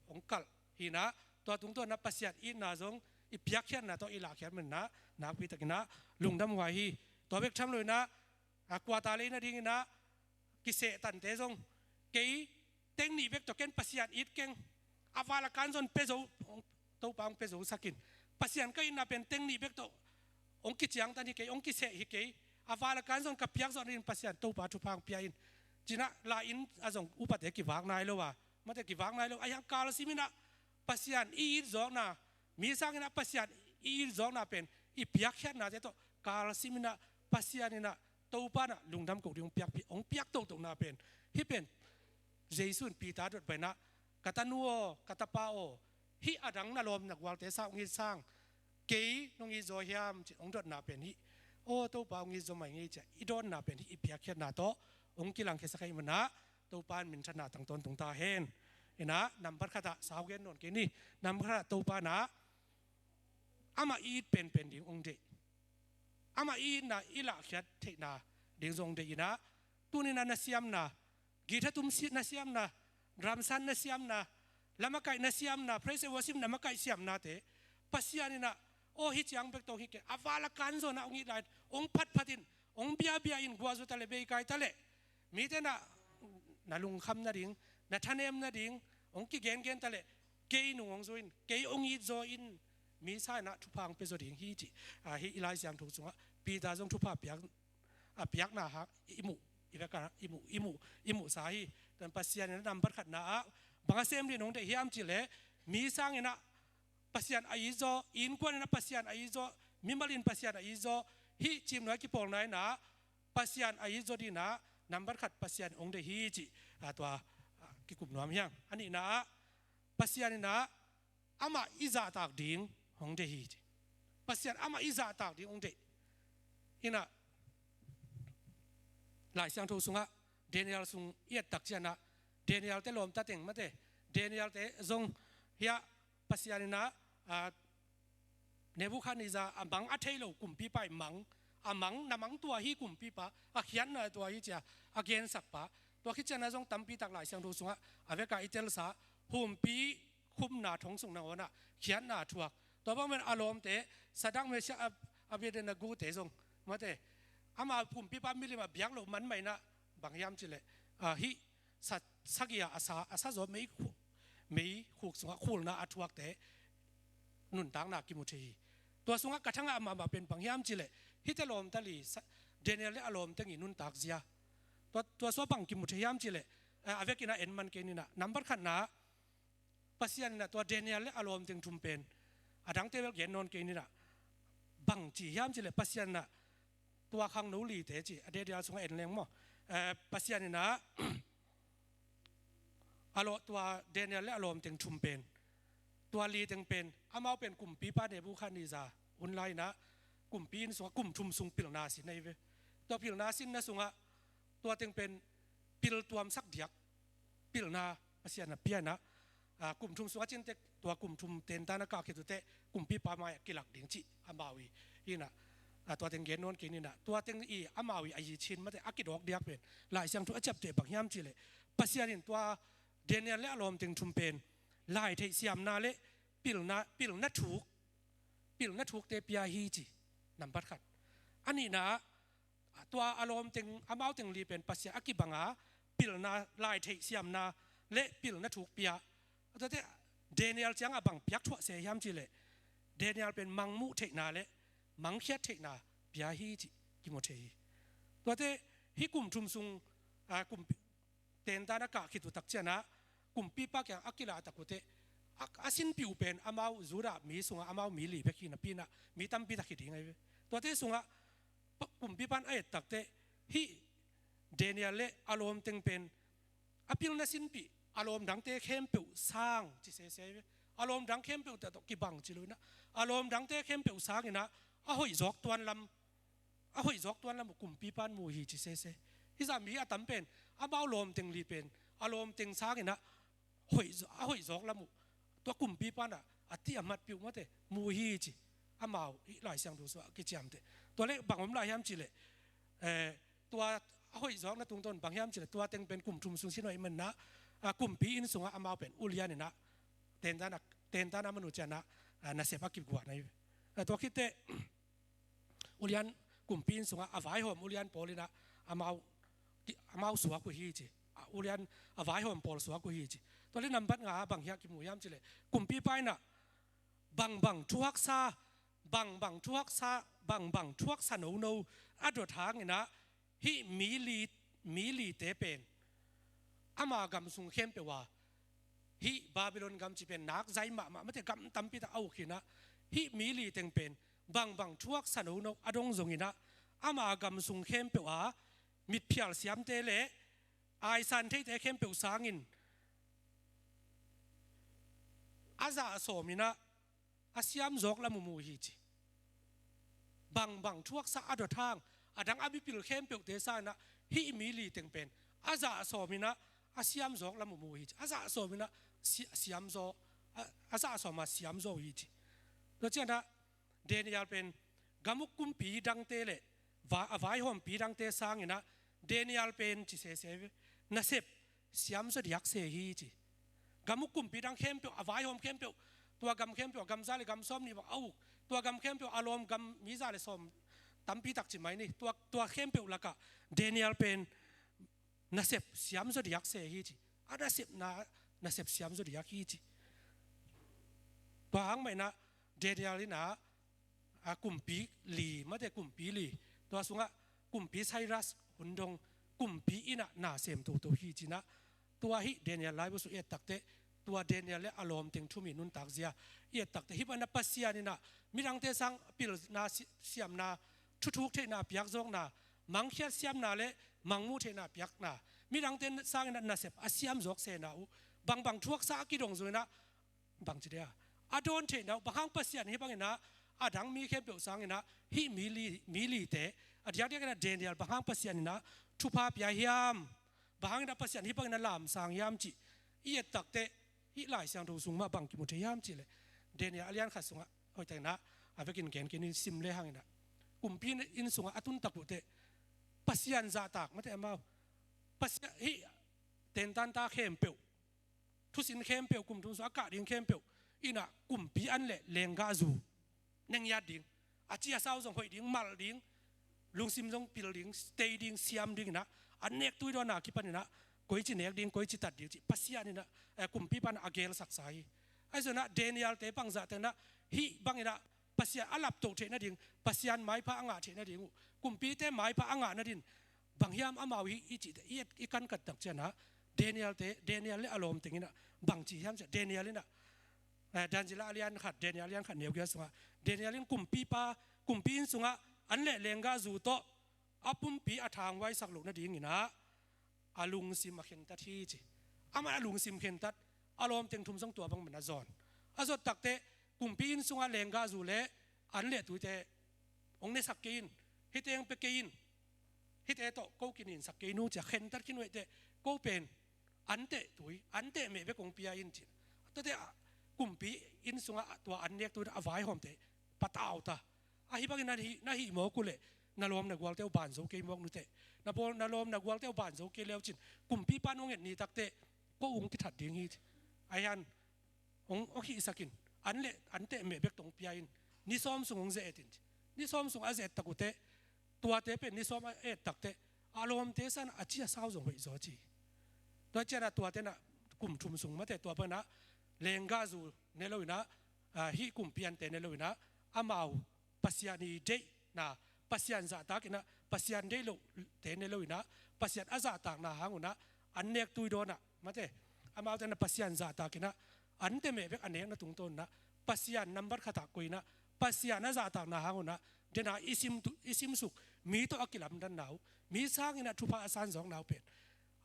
hong kalh hi-in ah, tua tungtawn ah Pasian itna zong i piakkhiatna tawh i lahkhiat manin ah nakpi takin ah lungdam huai hi. Tua bek tham loin ah, a, kuata lei nadingin ah kiseh tante zong kei teng nih bek tawh ken Pasian it keng, a val a kan zong pia zo, Topa hong pia zo sak in. Pasian ka itna pen teng nih bek tawh hong kiciangtan hi kei, hong kiseh hi kei. A val a kan zong ka piak zawh nadingin Pasian Topa thupha hong pia in. Ci-in ah lai inn ah zong upate kivak nai lo a, mate, kivak nai lo. Ahi hang kal simin ah Pasian i it zawkna, mi sangin ah Pasian i it zawkna pen i piakkhiatnate tawh kalsim inah, Pasian inah, Topa inah lungdam koh ding hong piakpih, hong piak tohtona pen, hih pen Jesu in Peter dot bai inah, "Ka tanu aw, ka tapa aw, hih a dang na lawm na gualte sang hong it sang, kei nong it zaw hiam?" ci hong dotna pen hih, "Aw Topa, hong it zaw mah ing ei," ci-a i dawnna pen hih i piakkhiatna tawh hong kilangkhiasak ahih manah Topa in minthanna tang tawntung ta hen. Inah nambat khatah sau gen nawn kei ni. Nambat khatah Topa inah amah i it penpen ding hong deih. Amah i itna i lahkhiat theihna ding zong hong deih inah, tuni inah na siamna, guitar tum si-, na siamna, drum san na siamna, la makaih na siamna, praise and worship na makaih siamnate, Pasian inah, "Aw, hih ciang bek tawh hi kei," a val a kan zawnah hong it lai, hong phatphat in, hong biabia in, guah zu ta leh, bei kai ta leh, mite inah na lungkham nading, na thanem nading hong kigengen ta leh, "Kei nung hong zaw in, kei hong it zaw in, mi sa inah thupha hong pia zaw ding hi," ci. Ah, hih i Lai Siangtho sungah Peter zong thupha piak, a piakna hang i muh, i vekpi-a i muh, i muh, i muhsa hi. Tua Pasian inah nambat khatna ah bang a sem ding hong deih hiam cih leh, mi sang inah Pasian a it zaw, innkuan inah Pasian a it zaw, mimal in Pasian a it zaw, hih cimnuai kipawlna inah Pasian a it zaw ding inah nambat khat Pasian hong deih hi cih, ah, tua, ah, kikum nuam hi hang. A nihna ah Pasian inah amah i zahtak ding hong deih hi ci. Pasian amah i zahtak ding hong deih. Inah Lai Siangtho sungah Daniel sung i et tak ciangah, Daniel-te lawmta teng mate, Daniel-te zong hiah Pasian inah, ah, Nebuchadnezzar a mang a thei lo kumpipa i mang, a mang, na mang tua hi kumpipa, a khiatna tua hi ci-a a gensakpa. Tua khit ciangah zong tampi tak Lai Siangtho sungah a vekpi-a i telsa, humpi khumna thong sung nangawnah khiatna a thuak. Tua bang mah in a lawmte, Sadrak, Meshak, Ab-, Abednego-te zong mate, ama kumpipa milim a biak loh man mah inah bang hiam cih leh, ah, hih sa, sagih a sa, a sa zaw mei khu-, mei khuk sungah khulna a thuakte nuntakna kimu thei hi. Tua sungah ka thangah mahmah pen bang hiam cih leh, hihte lawmta li, sa, Daniel le a lawmte ngei nuntak zia. Tua, tua sungah bang kimu thei hiam cih leh, eh, a vekin a en man kei ni inah, nambat khatna, Pasian inah tua Daniel le a lawmteng thum pen, a dangte bel gen nawn kei ni inah, bang ci hiam cih leh Pasian inah tua khangno lite ci, a Daniel sungah en leng maw. Eh, Pasian inah a lawm, tua Daniel le a lawmteng thum pen, tua liteng pen, amau pen kumpipa Nebuchadnezzar hun lai inah kumpi inn sungah kum thum sung pilna a sin ahi ve. Tua pilna a sinna sungah tua teng pen piltuamsak diak pilna Pasian a pia inah, ah, kum thum sung a cin teh, tua kum thum tentan a kah khit uh teh kumpipa mai-ah kilak ding cih amau i, inah, ah, tua teng gen nawn kei ni inah, tua teng i amau i a yi cin mate a kidawk diak pen Lai Siangtho a ciapteh bang hiam cih leh, Pasian in tua Daniel le a lawmteng thum pen laitheih siamna le pilna, pilna thuk, pilna thukte pia hi ci, nambat khat. A nihna ah, tua a lawmteng, amau teng li pen Pasian a kibanga pilna, laitheih siamna le pilna thuk pia. Tuate Daniel ciangah bang piak thuah se hiam cih leh, Daniel pen mang muh theihna le mang khiat theihna pia hi cih kimu thei hi. Tuate hih kum thum sung, ah, kum tentan a kah khit uh tak ciangah kumpipa kiang a kilah tak uh teh, a, a sinpih uh pen amau Judah mi sungah amau mi li bek hi napi inah mi tampi tak hi ding ahi ve. Tuate sungah pa, kumpipa in a et tak teh, hih Daniel le a lawmteng pen a pilna sinpih a lawm dangte khempeuh sang ci sese ahi ve. A lawm dang khempeuh teh tawh kibang ci lo inah, a lawm dangte khempeuh sang inah a hoih zawk tuan lam, a hoih zawk tuan lam uh kumpipa in mu hi ci sese. Hih zah mi a tam pen, amau lawmteng li pen a lawmteng sang inah hoih zaw, a hoih zawk lam uh tua kumpipa inah a tih a matpih uh mate mu hi ci. Amau hih Lai Siangtho sungah a kiciamteh. Tua leh bang om lai hiam cih leh, eh, tua a hoih zawkna tungtawn bang hiam cih leh, tua teng pen kum thum sung sin hoih man inah, ah, kumpi inn sungah amau pen ulian inah tentan a, tentan a man uh ciangah, ah, nasep a kiguahna hi. Ah, tua khit teh ulian, kumpi inn sungah a vaihawm ulian pawl inah amau, amau suak uh hi ci. A ulian, a vaihawm pawl suak uh hi ci. Tua leh nambat nga ah bang hiah kimu hiam cih leh, kumpipa inah bangbang thuaksa, bangbang thuaksa, bangbang thuaksa nono a dot hang inah hih mi li, mi lite pen ama gam sung khempeuh ah, hih Babylon gam cih pen nak zai mahmah mate, gam tampi tak a uk hi inah, hih mi liteng pen bangbang thuaksa nono a dong zongin ah, ama gam sung khempeuh a mitphial siamte le aisan theite khempeuh sangin a zah sawmin ah a siam zawk lam uh mu hi ci. Bangbang thuaksa a dot hang, a dang a mipil khempeuhte sangin ah hih mi li teng pen a zah sawmin ah a siam zawk lam uh mu hi ci. A zah sawmin ah si-, siam zaw, a, a zah sawm a siam zaw hi ci. Tua ciangin ah Daniel pen gam uk kumpi dangte le va-, a vaihawmpi dangte sangin ah Daniel pen ci sese nasep siam zaw diak se hi ci. Gam uk kumpi dang khempeuh, a vaihawm khempeuh, tua gam khempeuh, a gam za le gam sawm nih bang a uk, tua gam khempeuh a lawm gam mi za le sawm tampi tak ci mai ni. Tua, tua khempeuh lakah Daniel pen nasep siam zaw diak se hi ci. A nasepna, nasep siam zaw diak hi ci. Tua hang mah in ah Daniel in ah a kumpi li, mate kumpi li, tua sungah kumpi Cyrus hun dong kumpi in ah na sem toto hi ci-in ah, tua hih Daniel laibu sung i et takteh, tua Daniel le a lawmteng thu-um i nuntak zia i et takteh, hih bangin ah Pasian in ah midangte sang pilna si-, siamna, thuthuk theihna, piakzawkna, mangkhiat siamna le mangmuh theihna piakna, midangte sangin ah nasep a siam zawk sena uh, bangbang thuaksa a kidong zongin ah, bangci dia, a dawn theihna uh, bang hang Pasian hih bangin ah a dang mi khempeuh sangin ah hih mi li, mi lite, a diakdiakin ah Daniel bang hang Pasian in ah thupha pia hiam, bang hangin ah Pasian hih bangin ah lamsang hiam cih i et takteh, hih Lai Siangtho sung mah bang kimu thei hiam cih leh, Daniel a lian khat sungah, hoihtakin ah a vekin gen kei ni, sim le hangin ah, kumpi inn sungah a tun tak uh teh Pasian zahtak, mate amau, Pasian hih tentanta khempeuh, thusin khempeuh, kum thum sung a kah ding khempeuh in ah kumpi an le lenggahzu ne ngiat ding, a ci a sau zong hoih ding, mal ding, lungsim zong pil ding, tei ding, siam dingin ah, an nek tui dawnna kipanin ah koici nek ding, koici tat ding cih Pasian in ah, eh, kumpipa in ah a gelsaksa hi. Ahi zongin ah Daniel-te bangzahte in ah hih bangin ah Pasian a laptoh theih nading, Pasian maipha a ngah theih nading uh, kumpite maipha a ngah nadin, bang hiam amau hih i cihte i et, i kankat tak ciangin ah, Daniel-te, Daniel le a lawmteng in ah bang ci hiam cih leh, Daniel in ah, eh, Daniel a lian khat, Daniel a lian khat neu giat sungah, Daniel in kumpipa, kumpi inn sungah an le lenggahzu tawh a pumpi a thanghuaisak loh nadingin ah a lungsim a khentat hi ci. Amah a lungsim khentat, a lawmteng thum zong tua bang man a zawn. A zot takteh, kumpi inn sungah lenggahzu le an le tuite hong nesak kei in, hihte hong pia kei in, hihte tawh ko kininsak kei nung ci-a khentat khin uh hi teh, ko pen an teh tui, an teh meh bek hong pia in ci. Tuate ah kumpi inn sungah tua an nek tui a vaihawmte patau ta. Ahi bangin na hih, na hih mawk uh leh, na lawm na gualte uh ban zo kei mawk nuteh. Na bawl, na lawm na gualte uh ban zo kei leucin, kumpipa in hong et ni takteh, ko hong kithat ding hi ci. Ahi hang hong, hong hihsak in, an le, an teh meh bek tawh hong pia in, ni sawm sung hong ze-et in ci. Ni sawm sung a ze-et tak uh teh, tuate pen ni sawm a et takteh, a lawmte sangin a ci a sau zong hoih zaw ci. Tua ciangin ah tuate in ah kum thum sung, mate, tua bangin ah lenggahzu ne loin ah, ah, hih kumpi ante ne loin ah, amau Pasian i deihna, Pasian zahtakin ah, Pasian deih lohte ne loin ah, Pasian a zahtakna hang un ah an nek tui dawn ah, mate, amaute in ah Pasian zahtakin ah, an teh meh bek a nekna tungtawn in ah, Pasian nambat khat ah koih in ah, Pasian a zahtakna hang un ah, den a i sim tu-, i simsuk mi tawh a kilamdanna uh, mi sangin ah thupha a sanzawkna uh pen,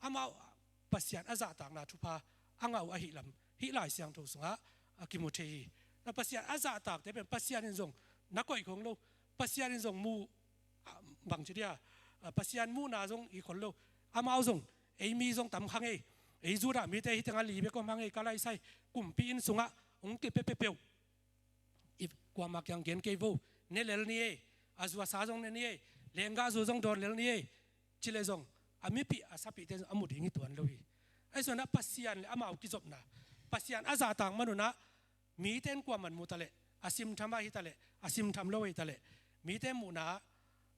amau Pasian a zahtakna thupha a ngah uh ahih lam hih Lai Siangtho sungah a kimu thei hi. Na Pasian a zahtakte pen Pasian in zong na koih khong lo. Pasian in zong mu, ah, bangci dia, ah, Pasian muhna zong hi khol lo. Amau zong, ei mi zong tam kha ngei, ei Judah mite hih tengah li bek om kha ngei, ka laisai, kumpi inn sungah hong kipia peuhpeuh, i kuamah kiang gen kei vo, ne lel ni ei, a zu a sa zong ne ni ei, lenggahzu zong dawn lel ni ei, ci leh zong a mipih a sapihte zong a mu ding hi tuan lo hi. Ahi zongin ah Pasian le amau kizopna, Pasian a zahtak man un ah, mite in kuamah in mu ta leh, a simtham ah hi ta leh, a simtham lo ah hi ta leh, mite in muhna,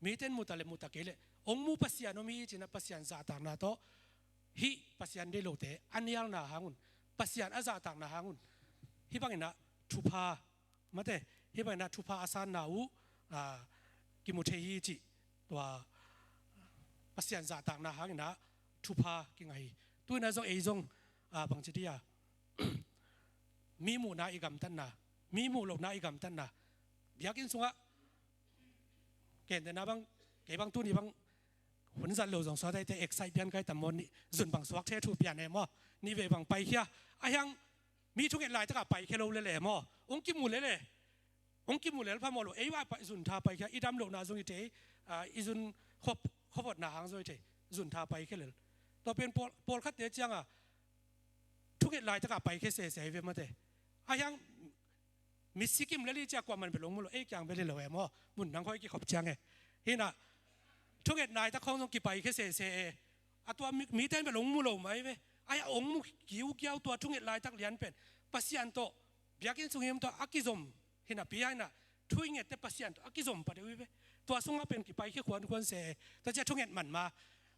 mite in mu ta leh, mu ta kei leh, hong mu Pasian om hi ci-in ah Pasian zahtakna tawh hih Pasian deih lote a nialna hang un, Pasian a zahtakna hang un, hih bangin ah thupha, mate, hih bangin ah thupha a sanna uh, ah, kimu thei hi cih, tua Pasian zahtakna hangin ah thupha kingah hi. Tu-in ah zong ei zong, ah, bangci dia, mi muhna i gamtatna, mi muh lohna i gamtatna, biakinn sungah Gentehna bang, kei bang tuni bang hun zat lo zong suak taite, excite pian kai tam maw, nih zun bang suak thei thu pian e maw. Nih vei bang paikhia, a hiang mi thunget laitakah paikhia lo lele maw. Hong kimu lele. Hong kimu lel phamawh lo, ei vai pai, zun tha paikhia, i dam lohna zong hi thei, a, i zun khop, khop hotna hang zong hi thei, zun tha paikhia lel. Tua pen pawl, pawlkhatte cianga thunget laitakah paikhia sese hi ve mate. A hiang mi sikim lel hi cia kuaman bel hong mu lo, ei kiang bel hi lo e maw. Mun nang khoi kikhop ciang e. Hinah thunget laitak khong zong kipaikhia sese e. A tua mi, miten bel hong mu lo mai ve. A hiang hong mu kiukiau tua thunget laitak lian pen Pasian tawh biakinn sung him tawh a kizom hi napi a, hinah thu i ngette Pasian tawh a kizom pa deuh hi ve. Tua sungah pen kipaikhia khuankhuan se. Tua cia thunget manma,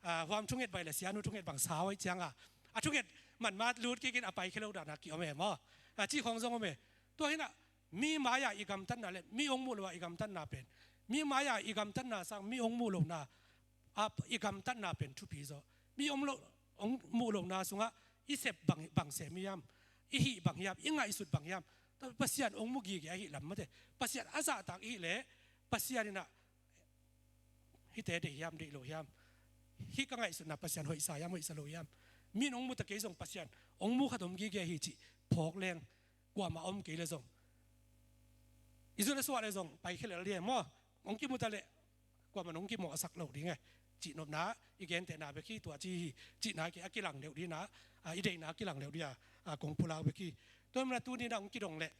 a, huam thunget vai le sianu thunget bang sau hi cianga, a thunget manma lut kikin a paikhia lo dana kiom e maw. A, cih khong zong om e. Tua hinah mi mai-a i gamtatna le mi hong muh lo-a i gamtatna pen, mi mai-a i gamtatna sang mi hong muh lohna, a, i gamtatna pen thupi zaw. Mi hong lo, hong muh lohna sungah i sep bang, bang sem hiam, i hih bang hiam, i ngaihsut bang hiam. Tua Pasian hong mu gige ahih lam mate. Pasian a zahtak i hih leh Pasian inah hihte deih hiam, deih lo hiam, hih ka ngaihsutna Pasian hoihsa hiam, hoihsa lo hiam. Min hong mu ta kei zong Pasian hong mu khat om gige hi cih phawk leng, kuamah om kei le zong, i zun a suah le zong paikhia lel dih e maw. Hong kimu ta leh kuaman hong kimawhsak lo ding e. Cihnopna i gentehna bek hi, tua ci hi cihna kei a kilang deuh dihna, a, i deihna a kilang deuh dih a, a, kong pulak bek hi. Tua mana tuni na hong kidong leh,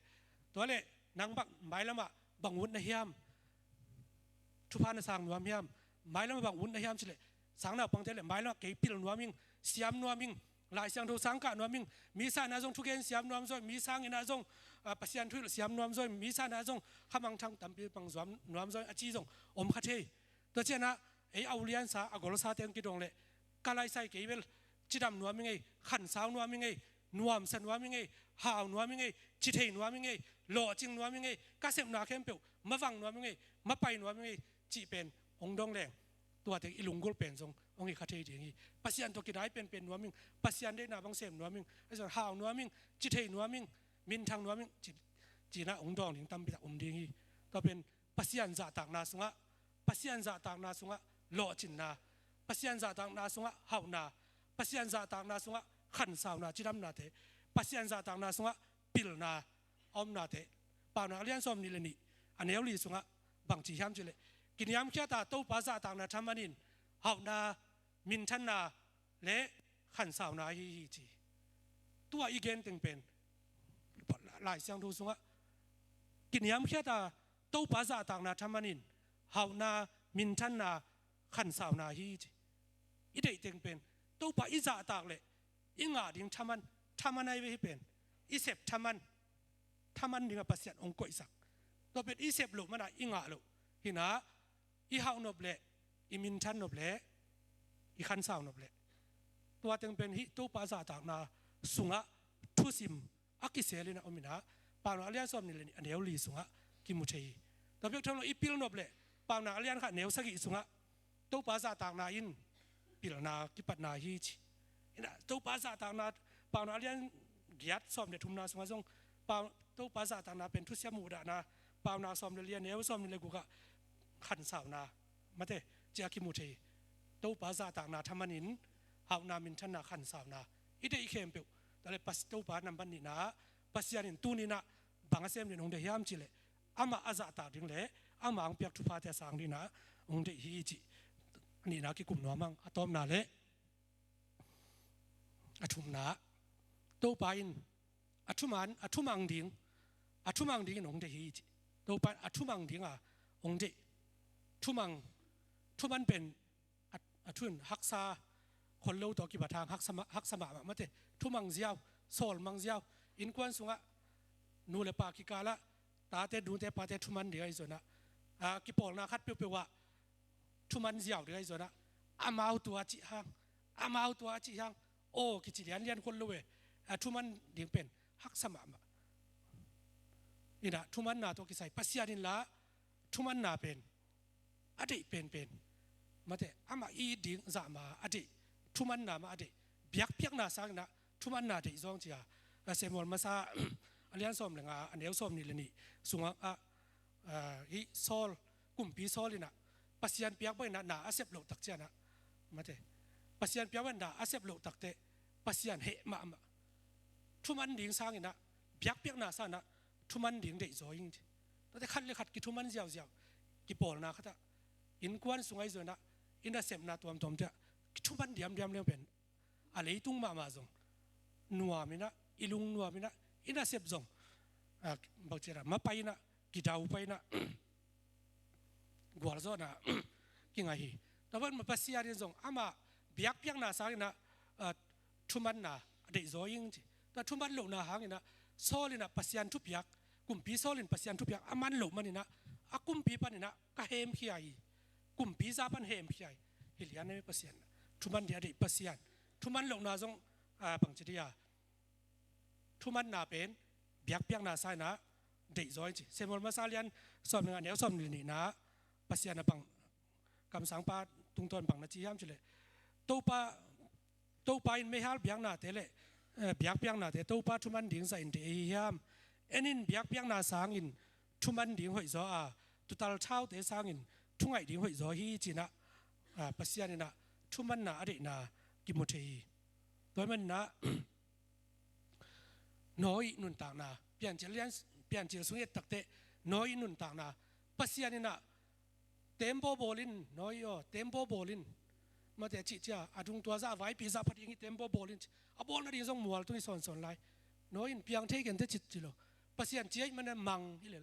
tua leh nang bang mailamah bang ut na hiam, thupha na sang nuam hiam, mailamah bang ut na hiam cileh, sangnaupangte leh mailamah kei pil nuam ing, siam nuam ing, Lai Siangtho sang kah nuam ing, misa na zong thugen siam nuam zaw, misa ngina zong, a, Pasian thuhilh siam nuam zaw, misa na zong khamangthang tampi bang zuam nuam zaw, a ci zong om kha thei. Tua cianah ei a uliansa, a golsate hong kidong leh, ka laisai kei bel cidam nuam ing ei, khansau nuam ing ei, nuamsa nuam ing ei, hau nuam ing ei, cithei nuam ing ei, lawhcing nuam ing ei, ka sepna khempeuh mavang nuam ing ei, mapai nuam ing ei, cih pen hong dong leng, tuate i lunggulh pen zong hong hi kha thei ding hi. Pasian tawh kidai penpen nuam ing, Pasian deihna bang sem nuam ing, a zong hau nuam ing, cithei nuam ing, minthang nuam ing, ci, cina hong dawng ding tampi tak om ding hi. Tua pen Pasian zahtakna sungah, Pasian zahtakna sungah lawhcinna, Pasian zahtakna sungah hauhna, Pasian zahtakna sungah khansauna, cidamnate, Pasian zahtakna sungah pilna a omnate. Paunak a lian sawm nih le nih, a neu li sungah bang ci hiam cileh, kiniamkhiata Topa zahtakna thaman in hauhna, minthanna le khansauna hi hi ci. Tua i gen teng pen Lai Siangtho sungah kiniamkhiata Topa zahtakna thaman in hauhna, minthanna, khansauna hi ci. I deih teng pen Topa i zahtak leh i ngah ding thaman, thaman ai ve hi pen. I sep thaman, thaman dingah Pasian hong koihsak. Tua pen i sep loh mana i ngah loh. Hinah i hauh nop leh, i minthan nop leh, i khansau nop leh, tua teng pen hih Topa zahtakna sungah thusim a kiselin a om inah, Paunak a lian sawm nih le nih, a neu li sungah kimu thei hi. Tua bek tham lo, i pil nop leh, Paunak a lian khat, neu sagih sungah Topa zahtakna in pilna kipatna hi ci. Inah Topa zahtakna, Paunak a lian giat sawm le thumna sungah zong, Pau, Topa zahtakna pen thusia muhdahna, Paunak sawm le li, a neu sawm nih le gukah khansauna, mate, cia kimu thei. Topa zahtakna thaman in hauhna, minthanna, khansauna, i deih khempeuh. Tua leh Pas, Topa nambat nihna, Pasian in tuni inah bang a sem ding hong deih hiam cileh, amah a zahtak ding le amah hong piak thuphate a sang dingna hong deih hi cih. A nihna kikum nuam ang. A tawpna le a thumna, Topa in a thuman, a thumang ding, a thumang dingin hong deih hi cih. Topa in a thumang dinga hong deih. Thumang, thuman pen a, a thu in haksa, khol lo tawh kibat hang haksa mah, haksa mahmah mate. Thumang ziau, sawlmang ziau. Innkuan sungah nu le pa kikalah, tate, nute, pate thuman ding ahi zonah, a, kipawlna khat peuhpeuh ah thuman ziau ding ahi zonah, amau tua cih hang, amau tua cih hang, aw kici lianlian khol lo e. A thuman ding pen haksa mahmah. Inah thumanna tawh kisai, Pasian in la thumanna pen a deih penpen, mate, amah i it ding zah ma a deih, thumanna mah a deih, biakpiakna sanginah thumanna deih zawng cia. A, Samuel masa a lian sawm le nga, a neu sawm nih le nih sungah, a, a, hih Saul, kumpi Saul inah Pasian piak bangin ah na a sep loh tak ciangin ah, mate, Pasian piak bangin na a sep loh tak teh Pasian heh mahmah. Thuman ding sangin ah, biakpiakna sangin ah thuman ding deihzaw ing ci. Tuate khat le khat kithuman ziauziau, kipawlna khat ah, innkuan sung ahi zongin ah, i nasepna tuamtuam teh kithuman diamdiam leng pen a leitung mahmah zong nuam in ah, i lungnuam in ah, i nasep zong, a, bangci a, mapai in ah, kidaupai in ah, gualzawhna kinga hi. Tua bangmah Pasian in zong ama biakpiakna sangin ah, a, thumanna a deihzaw ing ci. Tua thuman lohna hangin ah, Saul in ah Pasian thupiak, kumpi Saul in Pasian thupiak a man loh manin ah, a kumpi panin ah ka hemkhia hi. Kumpi za pan hemkhia hi. Hi lian e Pasian. Thuman ding a deih Pasian. Thuman lohna zong, a, bangci dia, thumanna pen biakpiakna sangin ah deihzaw ing ci. Samuel masa lian sawm le nga, neu sawm le nihna, Pasian a bang, kamsangpa tungtawn bang na ci hiam cih leh, Topa, Topa in meihal biaknate le, eh, biakpiaknate Topa thuman ding zahin deih ahi hiam? En in, biakpiakna sangin thuman ding hoihzaw a, tuutal thaute sangin thungaih ding hoihzaw hi ci-in ah, a, Pasian in ah thumanna a deihna kimu thei hi. Tua manin ah, Noah nuntakna, Piancil lian, Piancil sung i et tak teh, Noah nuntakna, Pasian in ah, tembaw bawl in, Noah aw, tembaw bawl in. Mate, cih cia, a dung tua zah, a vaipi zah pha ding hi, tembaw bawl in ci. A bawl nading zong mual tung hi sawnsawn lai. Noah, piang thei kei inteh ci, ci lo. Pasian ci ahih manin mang hi lel.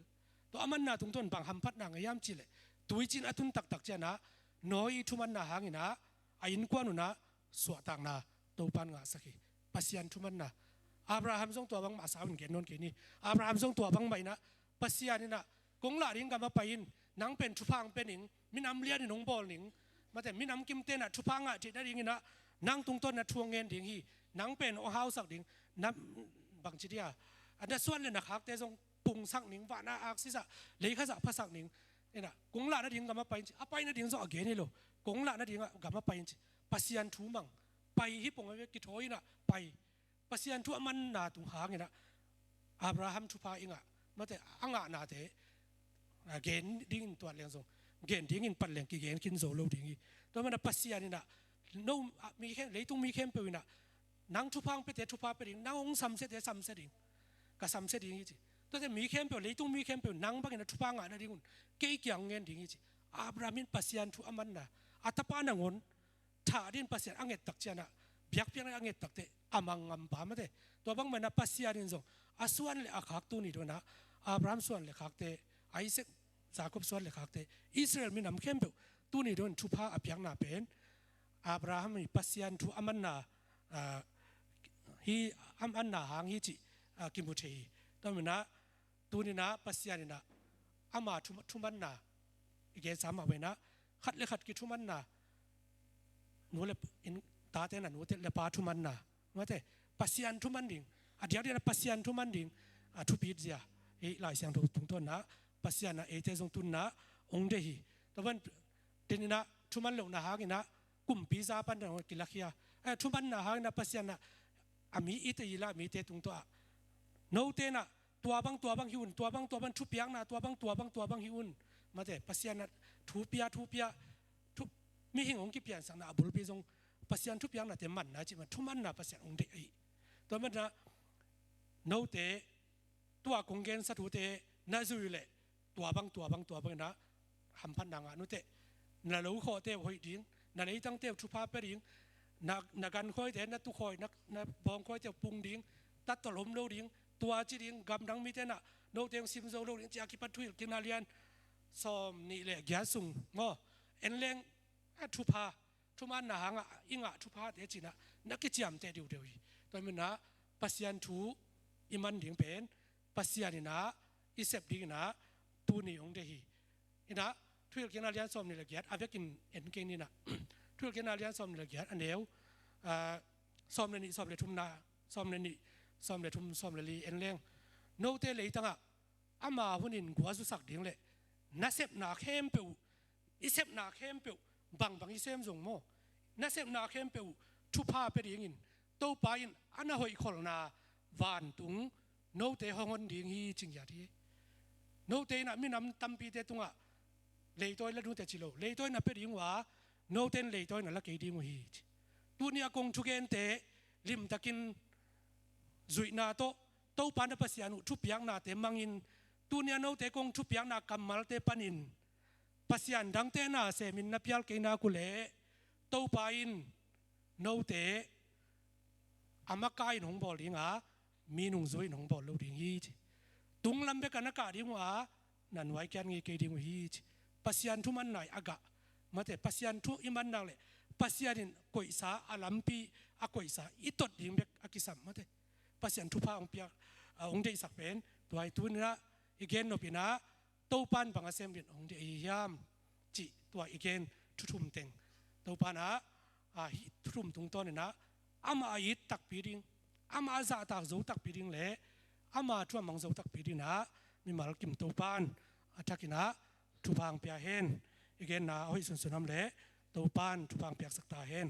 Tua a manna tungtawn bang hamphatna ngah hiam cih leh, tuiciin a tun taktak ciangin ah, Noah thumanna hangin ah, a innkuan un ah suahtakna Topa in ngahsak hi. Pasian thumanna. Abraham zong tua bangmah, a sau in gen nawn kei ni. Abraham zong tua bangmah in ah, Pasian in ah, kong lah ding gam ah pai in, nang pen thupha hong pia ning, minam lianin hong bawl ning, mate, minam kimte in ah thupha ngah theih nadingin ah, nang tungtawn in ah thu hong ngen ding hi, nang pen hong hausak ding, na, bangci dia, a, na suan le na khakte zong pungsak ning, van a aksi zah, leikha zah phasak ning, in ah, kong lah nading gam ah pai in ci, a pai nading zong a gen hi lo, kong lah nading gam ah pai in ci, Pasian thu mang, pai hi pong a ve, kithawi in ah pai, Pasian thu a manna tung hangin ah, Abraham thupha i ngah, mate, a ngahnate, a, gen dingin tuat leng zong, gen dingin pan leng kigen khin zo lo ding hi. Tua manin ah Pasian in ah, no, a, mi khem, leitung mi khempeuh in ah, nang thupha hong piate thupha pia ding, nang hong samsiate samsia ding, ka samsia ding hi ci. Tuate mi khempeuh, leitung mi khempeuh, nang bangin ah thupha ngah nadingun kei kiang hong ngen ding hi ci. Abraham in Pasian thu a manna, a tapa nangawn, thah dingin Pasian a nget tak ciangin ah, biakpiakna a nget tak teh, a mang ngampa, mate. Tua bangmah in ah Pasian in zong, a suan le a khak tuni dong in ah, Abraham suan le khakte, Isaac, Jacob suan le khakte, Israel minam khempeuh, tuni dong in thupha a piakna pen, Abraham in Pasian thu a manna, a, hi, a manna hang hi cih, a, kimu thei hi. Tua manin ah, tuni in ah Pasian in ah ama thu, thumanna i gensa mah bangin ah, khat le khat kithumanna, nu le, in, tate in ah nute le pa thumanna, mate, Pasian thuman ding, a diakdiak in ah Pasian thuman ding, a, thupi zia, i Lai Siangtho tungtawn in ah Pasian in ah eite zong tu-in ah hong deih hi. Tua ban den in ah thuman lohna hangin ah kumpi za pan dang kilakhia. Eh, thumanna hangin ah Pasian in ah a mi it a, i la mite tungtawn ah, note in ah tua bang tua bang hi un, tua bang tua bang thupiakna, tua bang tua bang tua bang hi un. Mate, Pasian in ah thu pia, thu pia, thu, mihing hong kipiansakna a bulpi zong Pasian thupiaknate manna cih mah, thumanna Pasian hong deih ahi. Tua manin ah note, tua kong gensa thute na zui leh, tua bang, tua bang, tua bang in ah hamphatna ngah nuteh. Na lo khawhte uh hoih ding, na leitangte uh thupha pia ding, na, na gan khawite, na tu khawi, na, na bawng khawite uh pung ding, tattol om lo ding, tua ci ding, gamdang mite in ah note hong sim zo lo ding, ci a kipan Thuhilhkikna lian sawm nih le giat sung maw, en leng, a, thupha, thumanna hangah i ngah thuphate ci-in ah na kiciamteh diudeu hi. Tua manin ah Pasian thu i man ding pen, Pasian in ah i sep dingin ah tuni hong deih hi. In ah, Thuhilhkikna lian sawm nih le giat a vekin en kei ni in ah. Thuhilhkikna lian sawm nih le giat a neu, a, sawm le nih, sawm le thumna, sawm le nih, sawm le thum, sawm le li en leng. Note leitangah ama hunin gualzosak ding le nasepna khempeuh, i sepna khempeuh, bangbang i sem zong maw, nasepna khempeuh thupha pia dingin Topa in a na hoihkholhna vantung note hong hon ding hi, ci ngiat hi. Note in ah minam tampite tungah leitawi la ding uh teh ci lo, leitawi na pia ding uh a, note in leitawi na la kei ding uh hi ci. Tuni a kong thugente limtakin zuihna tawh, Topa na Pasian uh thupiaknate mangin, tuni a note kong thupiakna kammalte panin Pasian dangte na semin na pial kei nak uh leh, Topa in note a makaih in hong bawl ding a, mi nungzui in hong bawl lo ding hi ci. Tunglam bek a na kah ding uh a, na nuai kiat ngei kei ding uh hi ci. Pasian thu manna i a gah mate, Pasian thu i man nak leh, Pasian in koihsa a lampi, a koihsa i tot ding bek a kisam mate. Pasian thupha hong piak, a hong deihsak pen tua hi. Tuni-in ah i gen nop in ah, Topa in bang a sem dingin hong deih ahi hiam cih tua i gen thu thum teng, Topa in ah, a, hih thu thum tungtawn in ah, amah a it takpi ding, amah a zahtak zo takpi ding leh amah thu a mang zo takpi dingin ah, mimal kim Topa in a thak in ah thupha hong pia hen. I genna a hoih sunsun om leh Topa in thupha hong piaksak ta hen.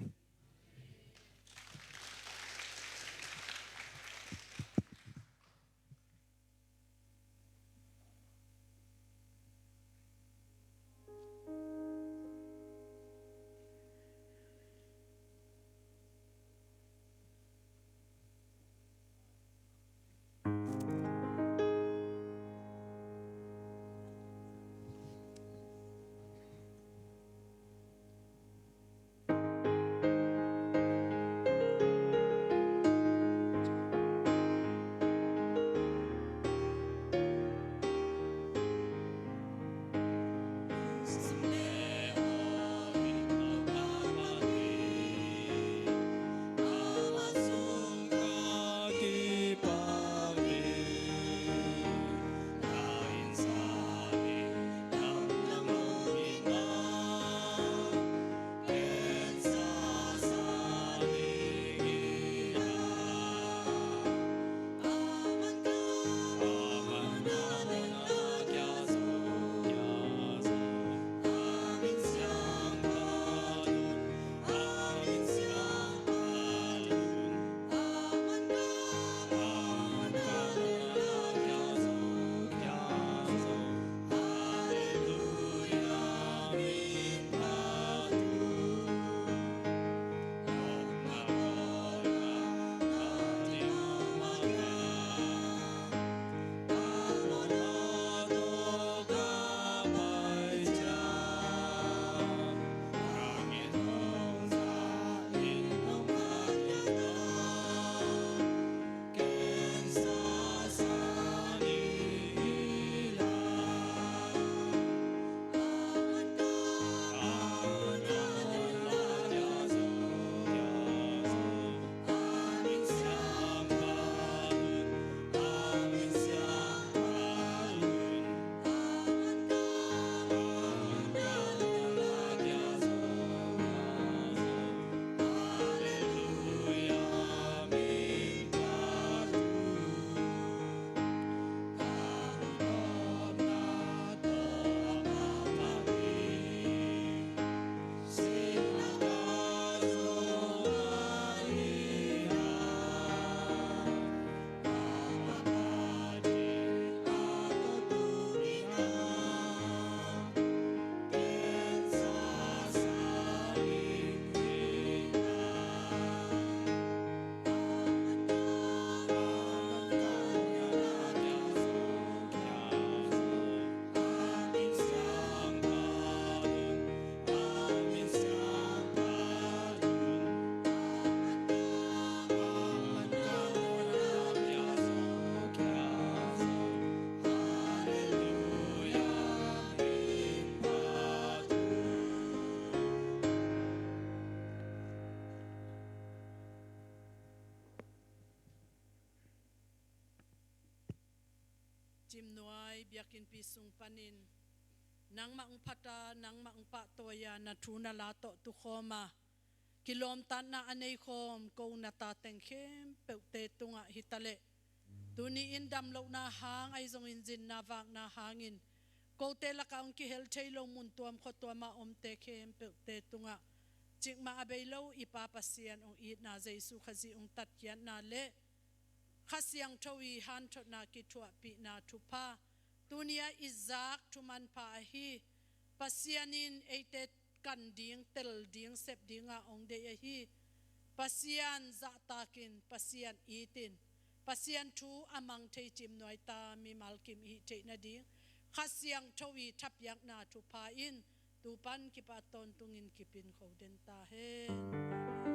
Cimnuai biakinnpi sung panin, nangmah hong phat a, nangmah hong pahtawi a, na thu na la tawh tukhawm a, kilawmtatna a neikhawm ko na ta teng khempeuhte tungah hi ta leh, tuni-in damlohna hang ahi zongin zinna vakna hangin kote lakah hong kihel thei lo mun tuam khua tuam a omte khempeuhte tungah, cikmah a bei lo i Pa Pasian hong itna, Jesu Khazih hong tatkhiatna leh Kha Siangtho i hanthotna kithuahpihna thupha, tuni-a i zak thu manpha ahi Pasian in eite kan ding, tel ding, sep dingah hong deih ahi. Pasian zahtakin, Pasian itin, Pasian thu a mang thei cimnuai ta mimal kim i hih theih nading Kha Siangtho i thapiakna thupha in tupan kipat tawntungin kipin kho den ta hen.